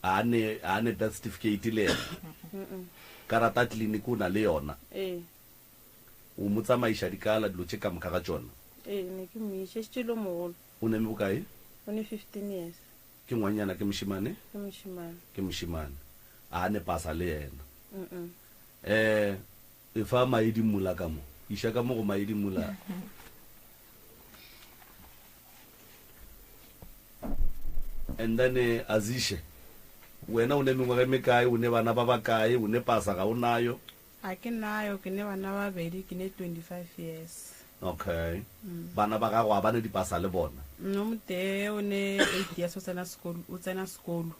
A ne, a ne birth certificate le yena? Mm-mm. Karata kliniki o na le yona? Ee. O mo tsamaiša dikala, dilo tše ka moka ga tšona? Ee, ne ke mo iša. Šetše e le o mogolo. O ne bokae? O ne 15 years. Ke ngwannyana, ke mošemane? Ke mošemane. Ke mošemane. A ne pasa le yena? Mm-mm. Eh, efa Maedi Mula ka mo. Iša ka mo go Maedi Mula. And then eh, Azishe, wena o ne mengwaga e mekae, o ne bana ba bakae, o ne pasa ga o nayo? Ga ke nayo, ke ne bana ba babedi, ke ne 25 years. Okay. Bana ba gago a ba ne dipasa le bona? O motee o ne 8 years o tsena sekolo, o tsena sekolo.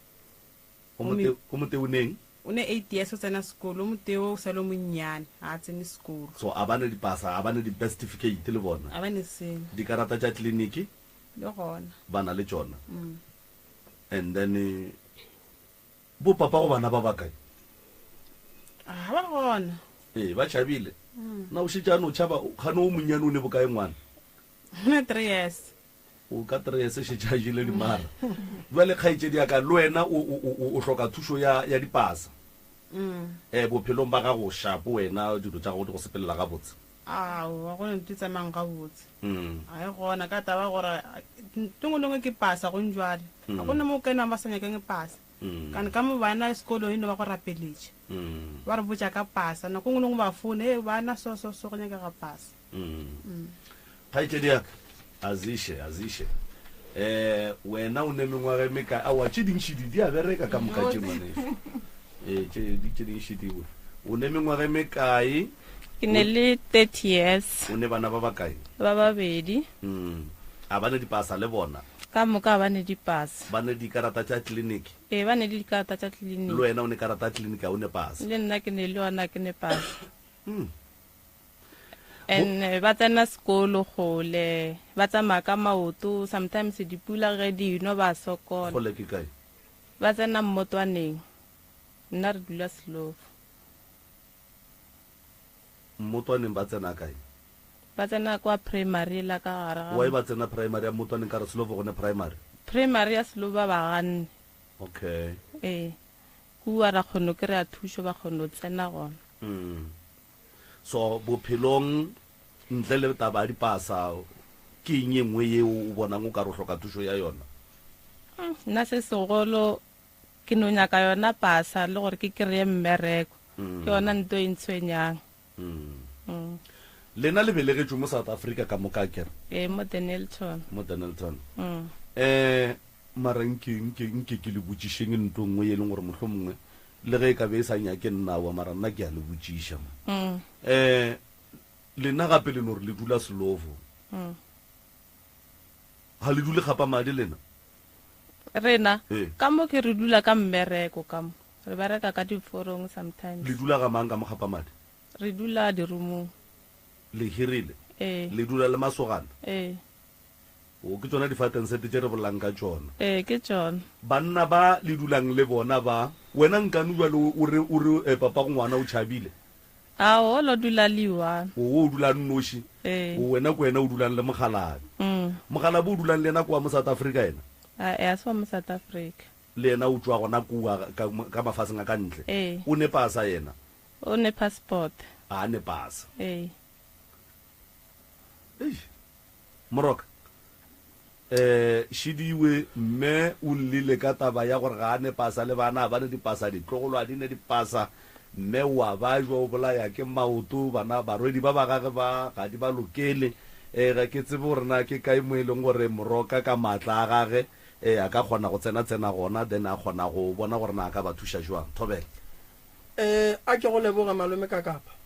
O mote o motee o neng? O ne 8 years o tsena sekolo, o motee o sa le o monnyane, ga a tsene sekolo. So a ba ne dipasa, a ba ne di-birth certificate le bona? A ba ne selo. Dikarata tša tleliniki? Le gona. Ba na le tšona. And then eh, bo papa go bana ba bakae? Ga ba gona. Ee, ba tšhabile. Na o šetše a no tšhaba, kgane o monnyane o ne bokae ngwana? O ne 3 years. O ka 3 years šetše a jele dimara. Bjale kgaetšedi ya ka, le wena o, o, o, o hloka thušo ya, ya dipasa. Eh, bophelong ba gago shapo wena, dilo tša gago di go sepelela gabotse. Aowa, go ne di tsamayang gabotse. Ga e gona ka taba ya gore nto ngwe le ngwe ke pasa gong jwale. Ga go na mo o kenang ba sa nyakeng pasa. Kane ka mo bana sekolong e no ba go rapeletša. Ba re botša ka pasa. Nako ngwe le ngwe ba founa, ee bana so so so go nyakega pasa. Kgaetšedi ya ka, Aziše, Aziše, eh, wena o ne mengwaga e mekae? Aowa, tše dintši di, di a bereka ka moka tše ngwaneso. Ee, tše, di, tše dintši di. O ne mengwaga e mekae? Ke ne le 30 years. O ne bana ba bakae? Ba babedi. Mm. A ba ne dipasa le bona? Ka moka ba ne dipasa. Ba ne dikarata tša tleliniki? Ee, ba ne le dikarata tša tleliniki. Le wena o ne karata ya tleliniki, a o ne pasa? Le nna ke ne le yona, ke ne pasa. Mm. And eh, ba tsena sekolo kgole, ba tsamaya ka maoto, sometimes dipula ge di no ba sokola. Kgole ke kae? Ba tsena mmotwaneng. Nna re dula Slovo. Mmotwaneng ba tsena kae? Ba tsena kwa primary la ka gare ga. Why ba tsena primary ya Mmotwaneng ka re Slovo go ne primary? Primary ya Slovo ba ba ganne. Okay. Ee. Kua ra kgono kry-a thušo ba kgono tsena gona. Mm. So bophelong ntle le taba ya dipasa ke eng e nngwe yeo o bonang o ka re o hloka thušo ya yona? Nna se segolo ke no nyaka yona pasa le gore ke kry-e mmereko. Ke yona nto e ntshwenyang. Mm. Lena le belegetšwe mo South Africa ka moka akere? Ee, mo Dennilton. Mo Dennilton. Mm. Eh, mara nke nke nke ke le botšišeng nto nngwe ye e leng gore mohlomongwe Le ge e ka be e sa nyake nna, aowa, mara nna ke a le botšiša mo. Um lena gape le no re le dula Slovo. Ga le dule Kgapamadi lena? Rena, Ee. ka mo ke re dula ka mmereko ka mo. Re bereka ka diforong sometimes. Le dula ga mang ka mo Kgapamadi? Re dula dirumong. Le hirile? Ee. Le dula le masogana? Ee. O, ke tšona difatensete tše re bolelang ka tšona. Ee, ke tšona. Banna ba le dulang le bona ba, wena nkane bjale o re, o re, eh, papago ngwana o tšhabile? Ao, o lo dula le one. O, o dula a nnoši? Ee. O, wena ke wena o dulang le mokgalabje. Mm. Mokgalabje o dulang le yena kua mo South Africa yena? Ae, a se wa mo South Africa. Le yena o tšwa gona kua ka, ka mafaseng a ka ntle? Ee. O ne pasa yena? O ne passport. A ne pasa. Ee. Eish. Moroka, Eh, Šidiwe, mme o llile ka taba ya gore ga a ne pasa le bana, a ba ne dipasa, ditlogolo a di ne dipasa, mme o a bajwa, o bolaya ke maoto, bana, barwedi ba ba gage ba ga di ba lokele. Eh, ga ke tsebe gore na ke kae mo e leng gore Moroka ka maatla a gage, eh, a ka kgona go tsena-tsena gona, then a kgona go bona gore na a ka ba thuša jwang. Thobela. Eh, a ke go leboge malome Kakapa.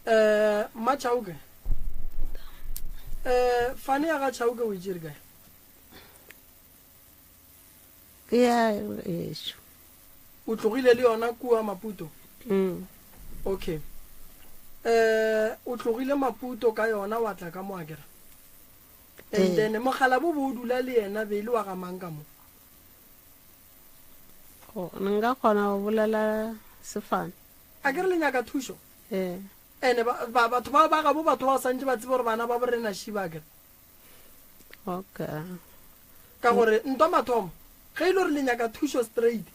Eh, Mma Chauke. Eh, fane ya ga Chauke o itšere kae? Ke ya ešo. O tlogile le yona kua Maputo? Mm. Okay. Eh, o tlogile Maputo ka yona wa tla ka mo akere? And Ee. then mogala bo bo o dula le yena be e le wa ga mang ka mo? Go, nka kgona go bolela sefane. A ke re le nyaka thušo? Ee. Ene ba, ba, batho ba, ba gabo batho ba santše ba tsebe gore bana ba borena šiba akere. Okay. Ka gore ntwa mathomo, ge e le gore le nyaka thušo straight,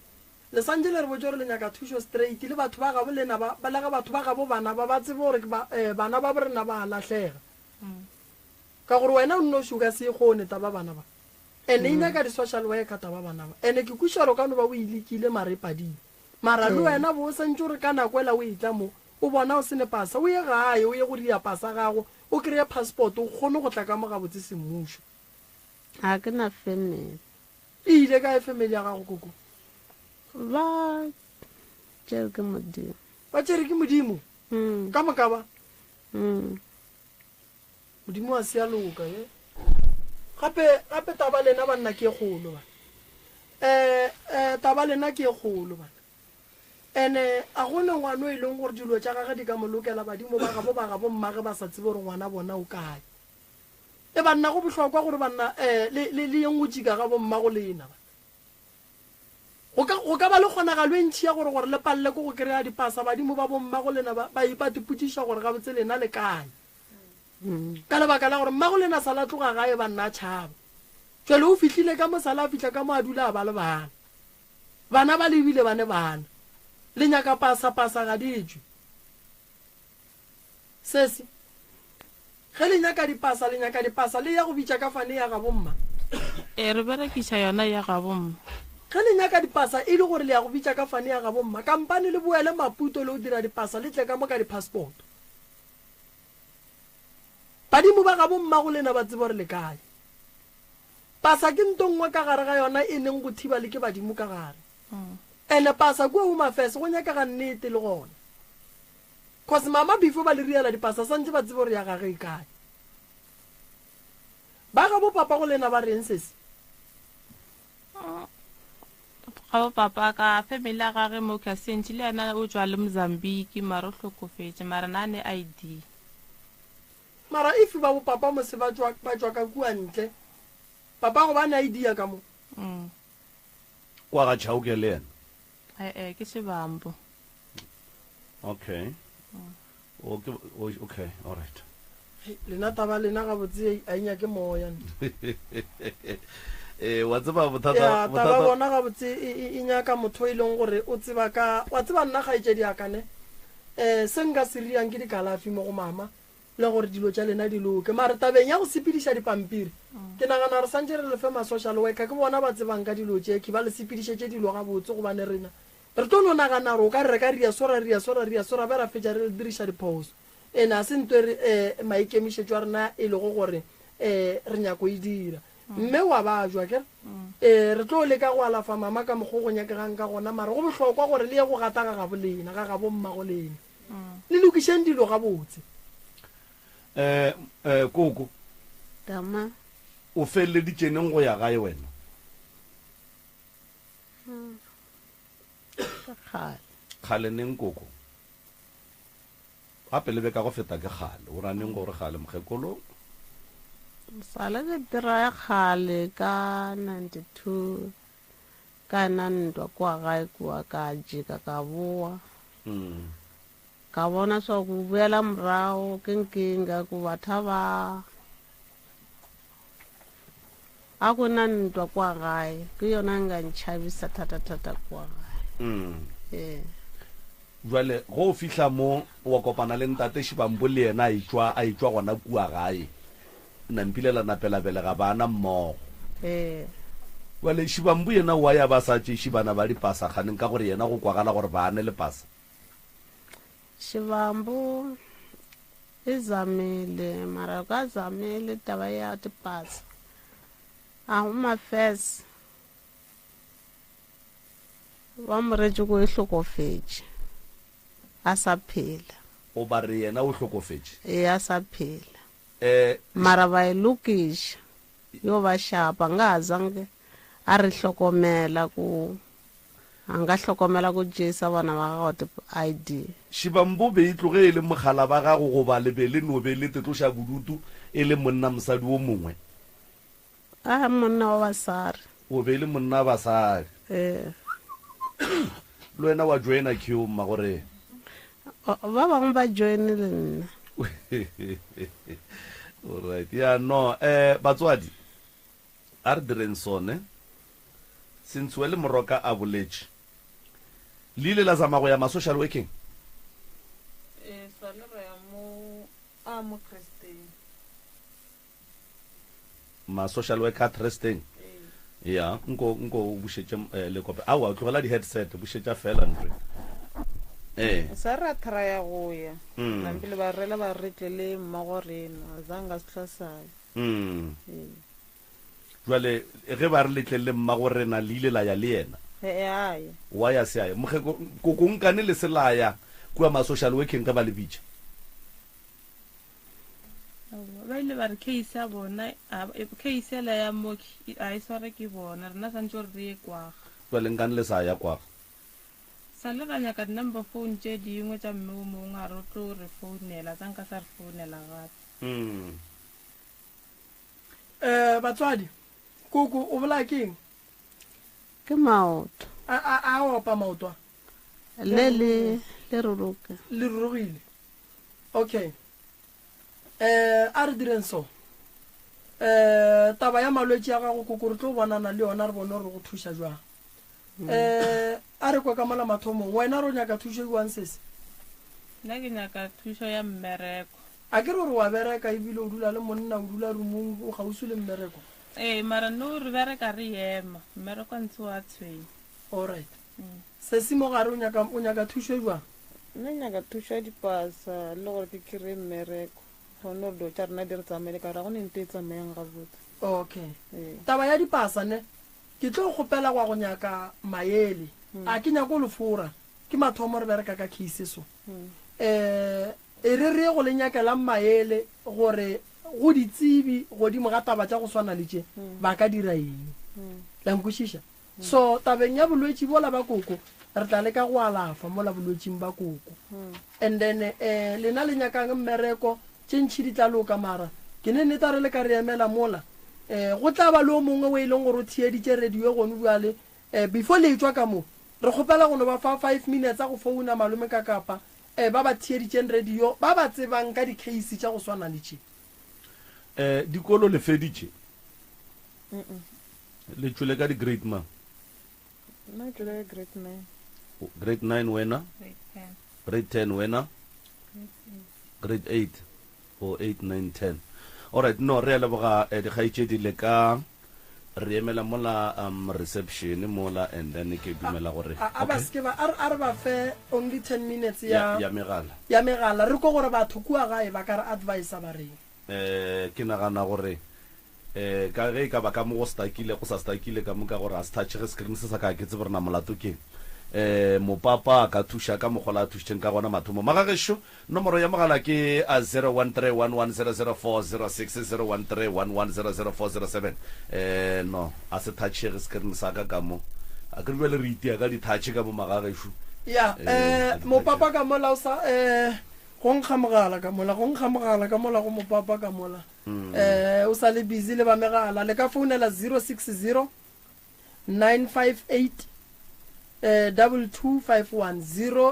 le santše le re botše gore le nyaka thušo straight, le batho ba gabo lena ba, ba le ge batho ba gabo bana ba ba tsebe gore ke ba, eh, bana ba borena ba a lahlega. Ka gore wena o nnoši o ka se e kgone taba bana ba. Ene e nyaka di-social worker taba bana ba. Ene ke kwešiša gore o ka no ba o e lekile mara e padile. Mara le wena bo o santše o re ka nako ela o etla mo, o bona o se ne pasa, o ye gae o ye go dia pasa gago, o kreye passport o kgone go tla ka mo gabotse semmušo. Ga ke na family. E ile kae family ya gago koko? Ba tšere ke Modimo. Ba tšere ke Modimo? Mm. Ka moka ba? Mm. Modimo a se a loka ye. Gape gape taba lena banna ke e kgolo bana. Eh eh taba lena ke e kgolo bana. Ene a gone ngwana o e leng gore dilo tša gage di ka mo lokela badimo ba gabo ba gabo mmage ba sa tsebe gore ngwana bona o kae. E banna go bohlokwa gore banna eh le le le yeng go tšika ga bommago lena ba. Go ka go ka ba le kgonagalo e ntši ya gore gore le palele ke go kry-a dipasa badimo ba bommago lena ba ba ba tipotšiša gore gabotse lena le kae. Ka lebaka la gore mmago lena sa la tloga gae banna a tšhaba. Jwale o fihlile ka mo sala a fihla ka mo a dula a ba le bana. Bana ba le ebile ba ne bana. Le nyaka pasa pasa ga di tšwe. Sesi, Ge le nyaka dipasa, le nyaka dipasa, le ya go bitša ka fane ya gabo mma. Ee, re berekiša yona ya gabo mma. Ge le nyaka dipasa e le gore le ya go bitša ka fane ya gabo mma, kampane le boele Maputo le go dira dipasa le tle ka mo ka di-passport. Badimo ba gabo mmago lena ba tseba gore le kae. Pasa ke nto nngwe ka gare ga yona e neng go thiba le ke badimo ka gare. Ene pasa kua Home Affairs go nyakega nnete le gona. Cause mama before ba le riela dipasa santse ba tsebe gore ya gage e kae. Ba gabo papa go lena ba reng sesi? Gabo papa ka family ya gage mo Kasentši le yena o tšwa le Mozambique mara o hlokofetše mara na ne ID. Mara if ba bo papa mose ba tšwa ba tšwa ka kua ntle papa go ba ne ID ya ka mo. Mm. Kwa ga Chauke le yena. Ee, ke Shibambo. Okay. O ke o okay, all right. Hei, lena taba lena gabotse a e nyake moya. Eh, wa tseba bothata Ya, taba bothata bona gabotse e, e, e nyaka motho e leng gore o tseba ka wa tseba nna kgaetšedi ya ka ne um se nka se riang ke dikalafi mo go mama le gore dilo tša lena di loke mare tabeng ya go sepediša dipampiri ke nagana re santše re lefe ma-social worker ke bona ba tsebang ka dilo tše ke ba le sepedišetše dilo gabotse gobane rena re tlo no nagana gore o ka re re ka ria so ra ria so ra ria so ra be ra fetša re diriša diphoso ene a se nto e re um maikemišetšo a rena e lego gore um re nyako e dira mme wa bajwa kere um re tlo leka go alafa mama ka mokgwa o go nyakegang ka gona mara go bohlokwa gore le ye go gata ga gabo lena ga gabo mmago lena Le lokišeng dilo gabotse. Eh, eh, koko. Tama. O feleleditše neng go ya gae wena? Hmm. Kgale. Kgale neng koko? Gape le be ka go feta ke kgale. O ra neng gore kgale mokgekolo? Sale ke dira ya kgale ka 92. Ka na ntwa kua gae kua, ka jika ka boa. Ka bona swa ku boela morago ke nkinga ku batha ba a ku na ntwa kua gae ke yona nka ntšhabisa thata-thata kua gae. Ee. Jwale ge o fihla mo wa kopana le ntate Shibambo le yena a etšwa a etšwa gona kua gae. Nampile la nape la belega bana mmogo. Ee. Bjale Shibambu yena o a ya ba sa tšeiše bana ba dipasa kganeng ka gore yena go kwagala gore ba ne le pasa? Shibambu e zamile mara ka zamile taba ya dipasa a go mafes ba mo retše ko e hlokofetše a sa phela. O ba re yena o hlokofetše? Ee a sa phela. Mara ba e lokiša yo ba šapa nga a zange a re hlokomela ku a nga hlokomela ku jesa bana ba gago di ID. Shibambo be e tloge e le mogala ba gago goba le be le no be le tetloša bodutu e le monna mosadi wo mongwe? A monna wa basadi. O be e le monna wa basadi. Ee. Le wena wa joina queue mma gore. Ba bangwe ba joine le nna. Alright. Ya no, eh batswadi a re direng sone. Since le Moroka a boletše. Le ile la zama go ya ma social working? Eh, sale ra ya mo a mo Kristeng. Ma social worker Tresteng. Ya, nko nko o bušetše eh, lekope. Aowa, tlogela di headset, bušetša fela ntwe. Eh. Sa ra thraya go ya. Mm. Nampile ba rela ba re tle le mmago rena, zanga se hlwa sa. Mm. Ee. Jwale ge ba re le tle le mmagorena le ile la ya le yena? He-e, a ya. Wa ya se a ya. Mokgeko, koko nkane le se la ya kua ma social working ge ba le bitša? Aowa, ba ile ba re case ya bona, a, case yela ya mooki a e sware ke bona, rena swantše gore re ye kwaga. Jwale nkane le sa ya kwaga? Sa le ra nyaka di number phone tše dingwe tša mme o mongwe a re o tlo re founela, tsa nka sa re founela gape. Mm. Eh, batswadi, koko o bolaya ke eng? Ke maoto. A, a, a opa maoto a? Le, le, le ruruka. Le rurugile. Okay. Eh, a re direng so. Eh, taba ya malwetši a gago koko re tlo bonana le yona re bone gore go thuša jwang. Eh, a re kwe ka mola mathomong. Wena re o nyaka thušo e sese? Nna ke nyaka thušo ya mmereko. A ke re gore wa bereka ebile o dula le monna, o dula roomong, o kgauswi le mmereko? Ee, mara no re bereka re ema, mmereko ntse wa tshwenya. Alright. Sesi mo gare o nyaka, o nyaka thušo e bjang? Nna nyaka thušo ya dipasa le gore ke kry-e mmereko, kgone gore dilo tša rena di re tsamaele ka gore ga go ne nto e tsamayang gabotse. Okay. Ee. Taba ya dipasa ne, ke tlo kgopela gwa go nyaka maele. A ke nyako le fora, ke mathomo re bereka ka case so. Eh, E re re ye go le nyakelang maele gore go ditsebi godimo ga taba tša go swana le tše ba ka dira eng. La nkwešiša? So tabeng ya bolwetši bola ba koko, re tla leka go alafa mola bolwetšing ba koko. And then eh, lena le nyakang mmereko, tše ntši di tla loka mara ke ne nneta re le ka re emela mola. Eh, go tla ba le o mongwe o e leng gore o theeditše radio gone bjale, eh, before le etšwa ka mo, re kgopela go no ba fa five minutes a go founa malome ka kapa E, ba ba theeditšeng radio, ba ba tsebang ka dikheisi tša go swana le tše. E, dikolo le feditše? Le tšwele ka di-grade mang? Nna ke tšwele ka grade nine. Grade nine wena? Grade ten. Grade ten wena? Grade eight. Grade eight. O 8, 9, 10. Alright, no, re a leboga eh, dikgaetšedi le ka re emela mola um, reception mola and then ke dumela gore A, a ba okay seke ba a re- a re ba fe only 10 minutes ya, ya ya megala ya megala re ko gore batho kua gae ba ka re advisa ba reng. eh ke nagana gore eh ka ge e ka ba ka mo go stakile go sa stakile ka mo ka gore a se thatšhege screen se sa ka ke tsebe gore na molato ke eh mopapa a ka thuša ka mokgwa la a thušitšeng ka gona mathomo magagešo nomoro ya mogala ke a 0131100406 0131100407 eh no a se thatšhege screen sa ka ka mo a ke re bjale re itia ka dithatšhe ka mo magagešo Ya, eh eh a di mopapa thatšhege ka mola o sa eh go nkga mogala ka mola, go nkga mogala ka mola go mopapa ka mola. Eh o sa le busy le ba megala. Le ka founela 060 958 eh 2251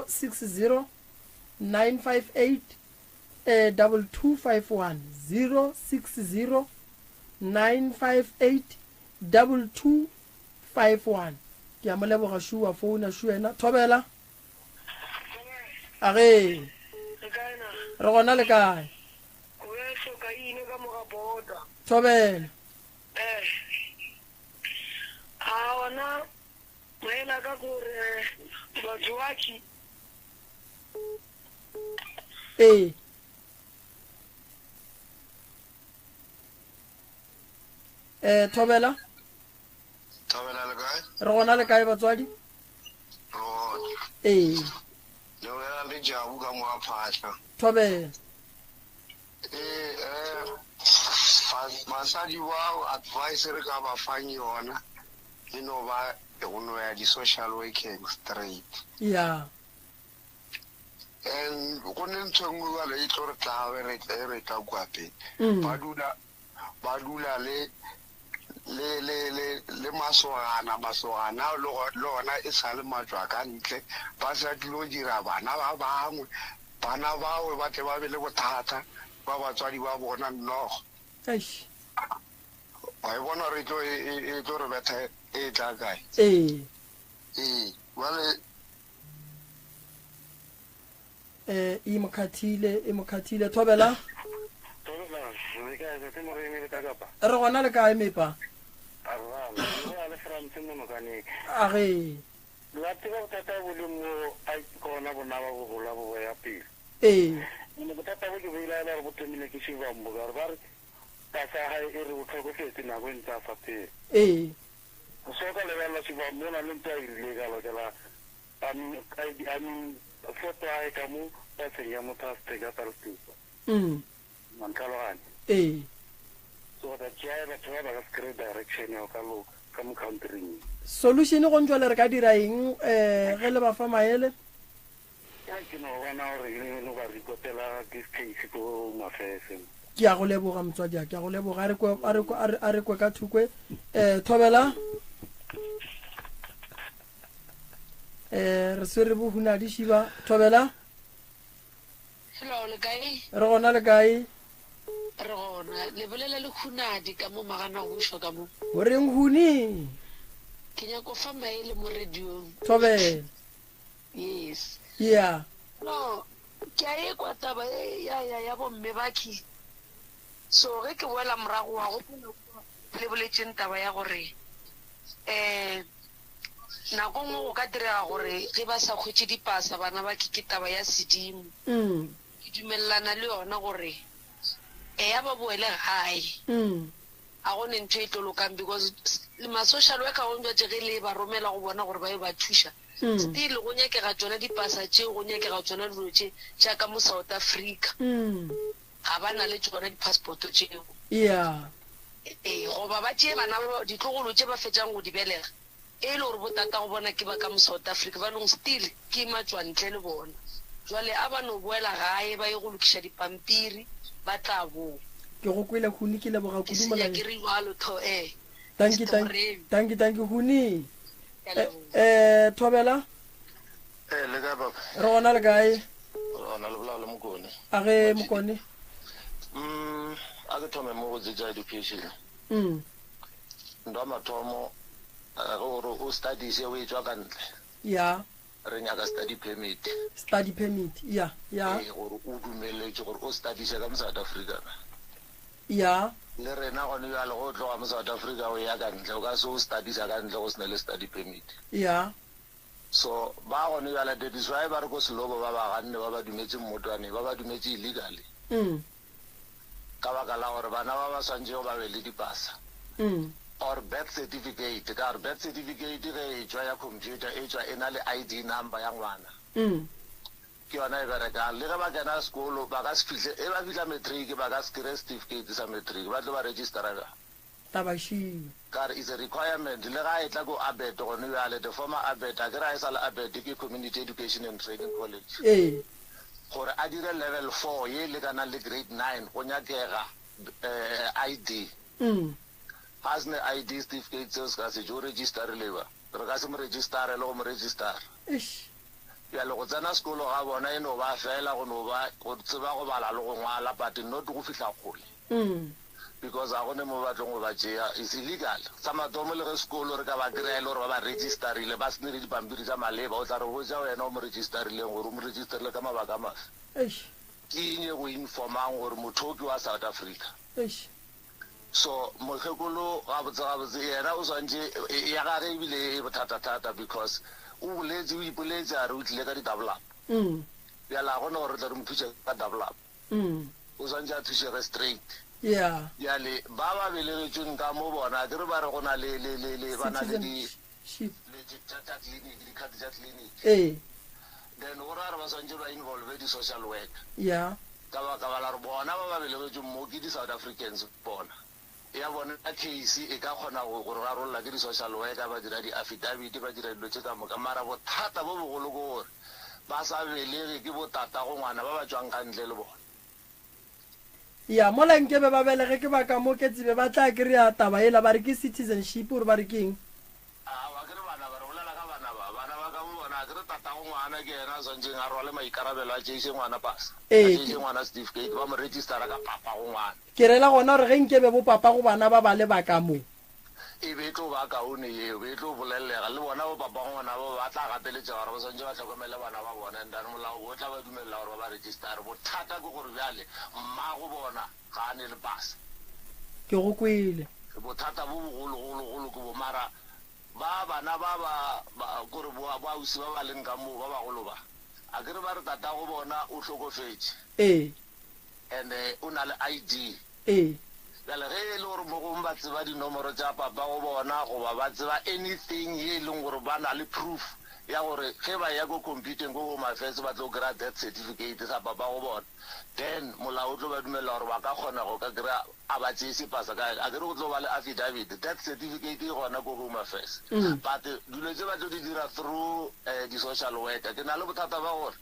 060 958 eh 2251 060 958 2251 ke a mo leboga shu wa founa shu ena thobela a ge re gona le kae Thobela. Eh. A ona maele a ka gore batho ba ki. Ee. Eh, Thobela. Thobela le kae? Re gona le kae batswadi? Re gona. Ee. Le bolela le Jabu ka mo Phahla. Thobela. Ee, eh, basadi bao advice re ka ba fang yona e no ba go no ya di-social working straight. Yeah. And go ne ntho e nngwe jale e tlo re tla re re tla kua pele. Ba dula ba dula le le le le le masogana masogana le le ona e sa le matšwa ka ntle ba sa tlilo dira bana ba bangwe bana bao ba tle ba be le bothata ba batswadi ba bona nnogo Eish. wa e bona gore e tlo e, e, e tlo re betha e tla kae Ee. ee jale Eh, e mo khathile, e mo khathile. Thobela. Thobela, le kae ntate Moremi le ka kapa? Re gona le kae mepa? Arra, le ya le France mo nokaneng. A ge. La tseba bothata bo le mo a gona bona ba bo gola bo ya pele. Ee. Ene bothata bo ke bo ile gore bo thomile ke Shivambu ka gore ba re. Pasa ya gae e re o hlokofetše nako e ntse a sa phela. Ee. So ka lebelela Shiva mo na le ntho a e rile ka lokela I mean, I, I mean, foto ya gae ka mo paseng ya motho a seteng ka sa le setupa. Wa ntlhaloganya? Ee. So that's why batho ba ba ka se kry-e direction ya go ka loka ka mo country-ing ye. Solution go ntšwale re ka dira eng um ge le ba fa maele? Ya ke no bona gore e no ba ripotela this case ko Home Affairs. Ke a go leboga motswadi a ke a go leboga a re kwe a re kwe a re a re kwe ka thukwe eh thobela eh re swere bo hunadi šiba thobela Hello, le kae? Re gona le kae? Re gona. Le bolela le Hunadi ka mo Maganagušwa ka mo. O reng Huni? Ke nyako fa maele mo radiong. Thobela. Yes. Yeah. No, ke a ekwa taba e ya ya ya bomme bakhi. So ge ke boela morago wa gopola kwa le boletšeng taba ya gore eh nako nngwe go ka direga gore ge ba sa hwetše dipasa bana bakhi ke taba ya sedimo. Ke dumelelana le yona gore eya ba boele gae. A go ne ntho e tlo lokang because ma social worker go njwatše ge le ba romela go bona gore ba yo ba thuša still go nyakega tšona dipasa tšeo go nyakega tšona dilo tše tša ka mo South Africa ga ba na le tšona di passport tšeo. Yeah. Ee goba ba tšee bana ba ditlogolo tše ba fetšang go di belega e le gore bo tatago bona ke ba ka mo South Africa ba nong still ke matšwantle le bona jwale a ba no boela gae ba ye go lokiša dipampiri ba tla boa. Ke go kwele Huni ke leboga Ke kudu senya molaetša. ke re jwalo tho eh Tanki Mister tanki Moremi. tanki tanki Huni. Ke a Eh leboga. eh Thobela. Eh le kae papa? Re gona le kae? Re gona le bolela le Mokone. A ge Mokone. Mm a ke thome mo go tše tša education. Mm. Ntwa ya mathomo ge o re o studiše o etšwa ka ntle. Ya. Re nyaka study permit. Study permit, ya, ya. Ee, gore o dumeletšwe gore o studiše ka mo South Africa na. Ya. Le rena gone bjale ge o tloga mo South Africa o eya ka ntle, o ka se o studiša ka ntle go se ne le study permit. Ya. So ba gone bjale that is why ba re ko Selobo ba ba ganne ba ba dumetše mmotwane, ba ba dumetše illegally. Ka baka la gore bana ba ba swantšego ba be le dipasa or birth certificate, ka gore birth certificate ge e tšwa ya computer e tšwa e na le ID number ya ngwana, ke yona e berekang. Le ge ba kena sekolo ba ka se fihle, e ba fihla matric ba ka se kry-e certificate sa matric, ba tlo ba registera bjang? Taba šio. Ka re it's a requirement, le ga e tla ko ABET gone bjale, the former ABET, akere ga e sa le ABET ke Community Education and Training College. Ee. Gore a dire level four ye e lekanang le grade nine go nyakega ID. Ga a se ne ID certificate seo se ka se tšwe, o registerile ba? Re ka se mo registare le go mo registara. Eish. Bjale go tsena sekolo ga bona e no ba fela go no ba go tseba go bala le go ngwala but not go fihla kgole. Because ga go ne mo ba tlong go ba tšea, it's illegal. Sa mathomo le ge sekolo re ka ba kry-a e le gore ba ba registerile ba se ne le dipampiri tša maleba, o tla re botša wena o mo registerileng gore o mo registerile ka mabaka a mafe. Eish. Ke eng e go informang gore motho o ke wa South Africa? Eish. So mokgekolo gabotse gabotse yena o swantše ya gage ebile e bothatathata because o boletše o ipoletše a re o tlile ka di double up. Bjale ga gona gore re tle re mo thuše ka double up. O swantše a thušege straight. Yeah. Bjale ba ba belegetšweng ka mo bona akere ba re go na le le le le ba na le di Citizenship. le tša tša clinic di card tša clinic. Ee. Then go ra gore ba swantše ba involve di social worker. Yeah. Ka baka la gore bona ba ba belegetšweng mo ke di South Africans bona. Ya bona case e ka kgona go go rarolla ke di social worker ba dira di affidavit ba dira dilo tše ka moka mara bothata bo bogolo ke gore ba sa belege ke bo tatago ngwana ba ba tšwang ka ntle le bona. Ya mola nkebe ba belege ke ba ka mo ke tsebe ba tla kry-a taba yela ba re ke citizenship gore ba re ke eng. Aowa, akere bana ba, re bolela ka bana ba, bana ba ka mo bona, akere tatago ngwana ke yena a swantšeng a rwale maikarabelo a tšeiše ngwana pasa, a Ee, tšeiše ngwana certificate, ba mo registera ka papago ngwana. Ke rela gona gore ge nkebe bo papago bana ba ba le ba ka mo. E be e tlo ba kaone yeo, be e tlo bolellega. Le bona bo papago ngwana bao ba tla gapeletšega gore ba swantše ba hlokomele bana ba bona, and then molao o tla ba dumelela gore ba ba registere. Bothata ke gore bjale mmago bona ga a ne le pasa. Ke go kwele. Bothata bo bogologologolo ke bo, mara ba bana ba ba, ba, kore bo, bo ausi ba ba leng ka moo, ba bagolo ba, akere ba re tatago bona o hlokofetše. Ee. And o na le ID. Ee. Bjale ge e le gore mo gongwe ba tseba dinomoro tša papa go bona goba ba tseba anything ye e leng gore ba na le proof ya gore ge ba eya ko computeng ko Home Affairs ba tlo kry-a death certificate sa papa go bona, then molao o tlo ba dumelela gore ba ka kgona go ka kry-a a ba tseye sepasa ka akere go tlo ba le affidavit, death certificate e gona ko Home Affairs. But dilo tše ba tlo di dira through di-social worker. Ke na le bothata ba gore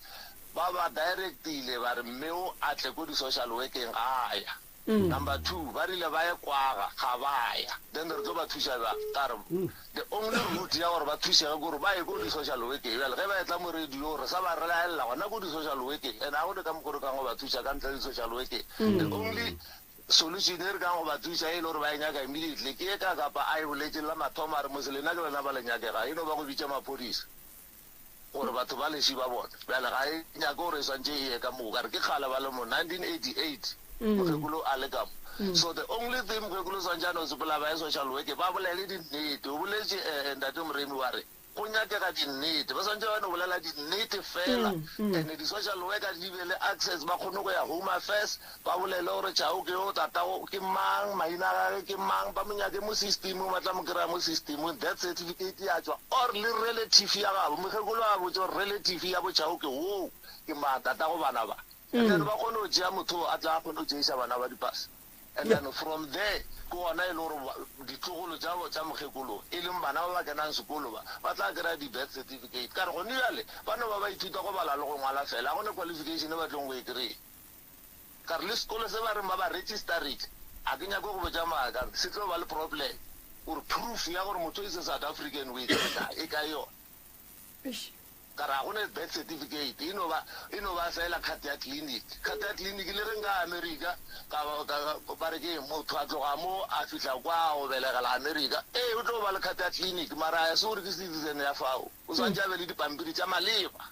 ba ba directile ba re mme o a tle ko di-social workeng ga a ya. Number 2, ba rile ba ye kwaga, ga ba ya. Then re tlo ba thuša bjang? Ka re the only route ya gore ba thušege ke gore ba ye ko di-social workeng. Bjale ge ba etla mo radio re sa ba re laelela gona ko di-social workeng, and ga go ne ka mokgo re kang go ba thuša ka ntle le social workeng. The only solution e re kang go ba thuša e le gore ba e nyaka immediately ke e ka kapa a e boletše la mathomo a re mose lena ke lena ba le nyakega, e no ba go bitša maphodisa. Gore batho ba leši ba bone. Bjale ga e nyake gore e swantše e ye ka moo. Ka re ke kgale ba le mo, 1988, mokgekolo a le ka mo. So the only thing mokgekolo o swantše a no sepela ba ye social work, ba bolele dinnete. O boletše, eh, Ntate Moremi wa re, go nyakega dinnete. Ba swantše ba no bolela dinnete feela. And di-social worker di be le access, ba kgone go ya Home Affairs, Ba bolele gore Chao ke yo, tatago ke mang, maina a gage ke mang, ba mo nyake mo systemong, ba tla mo kry-a mo systemong, death certificate ya tšwa, or le relative ya gabo, mokgekolo a botše gore relative ya bo Chao ke woo, ke mang, tatago bana ba. And then ba kgone go tšea motho oo a tla a kgone go tšeiša bana ba dipasa. And then from there ke gona e le gore ditlogolo tša tša mokgekolo e leng bana ba ba kenang sekolo ba, ba tla kry-a di-birth certificate. Ka re gone bjale ba no ba ba ithuta go bala le go ngwala fela, ga go ne qualification e ba tlong go e kry-a. Ka re le sekolo se ba reng ba ba registerile, a ke nyake go botša maaka, se tlo ba le problem gore proof ya gore motho is a South African o e kry kae, e kae yona? Ka re ga go ne birth certificate, e no ba, e no ba fela card ya clinic. Card ya clinic le ge nka ya America, ka, ka, ba re ke eng, motho a tloga mo a fihla kwa o belegela America, ee o tlo ba le card ya clinic, mara a se gore ke citizen ya fao, o swantše a be le dipampiri tša maleba.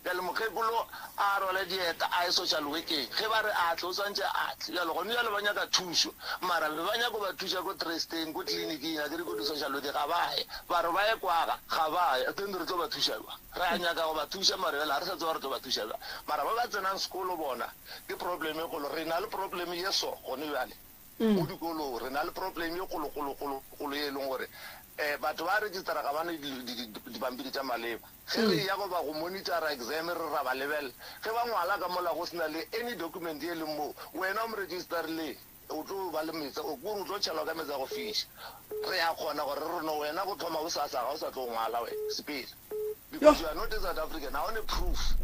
Bjale mokgekolo a rwale dieta a ye social workeng. Ge ba re a tle, o swantše a tle. Bjale gone bjale ba nyaka thušo, mara be ba nyako ba thuša ko tresteng, ko tleliniking, a ke re ko di-social workeng, ga ba ye. Ba re ba ye kwaga, ga ba ye. Then re tlo ba thuša bjang? Re a nyaka go ba thuša, mara bjale ga re sa tseba re tlo ba thuša bjang. Mara ba ba tsenang sekolo bona ke problem e kgolo. Re na le problem ye so gone bjale mo dikolong. Re na le problem ye kgolo, kgolo, kgolo, kgolo ye e leng gore um batho ba registera ga ba ne dipampiri tša maleba. Ge re eya goba go monitora exam re ra ba lebelela. Ge ba ngwala ka mola go se na le any document ye leng moo, wena o mo registerileng o tlo ba le meetse, kore o tlo tšhelwa ka meetse a go fiša. Re a kgona gore re re no wena go thoma bosasa ga o sa tlo ngwala wena, sepela. Because you are not a South African, ga o ne proof.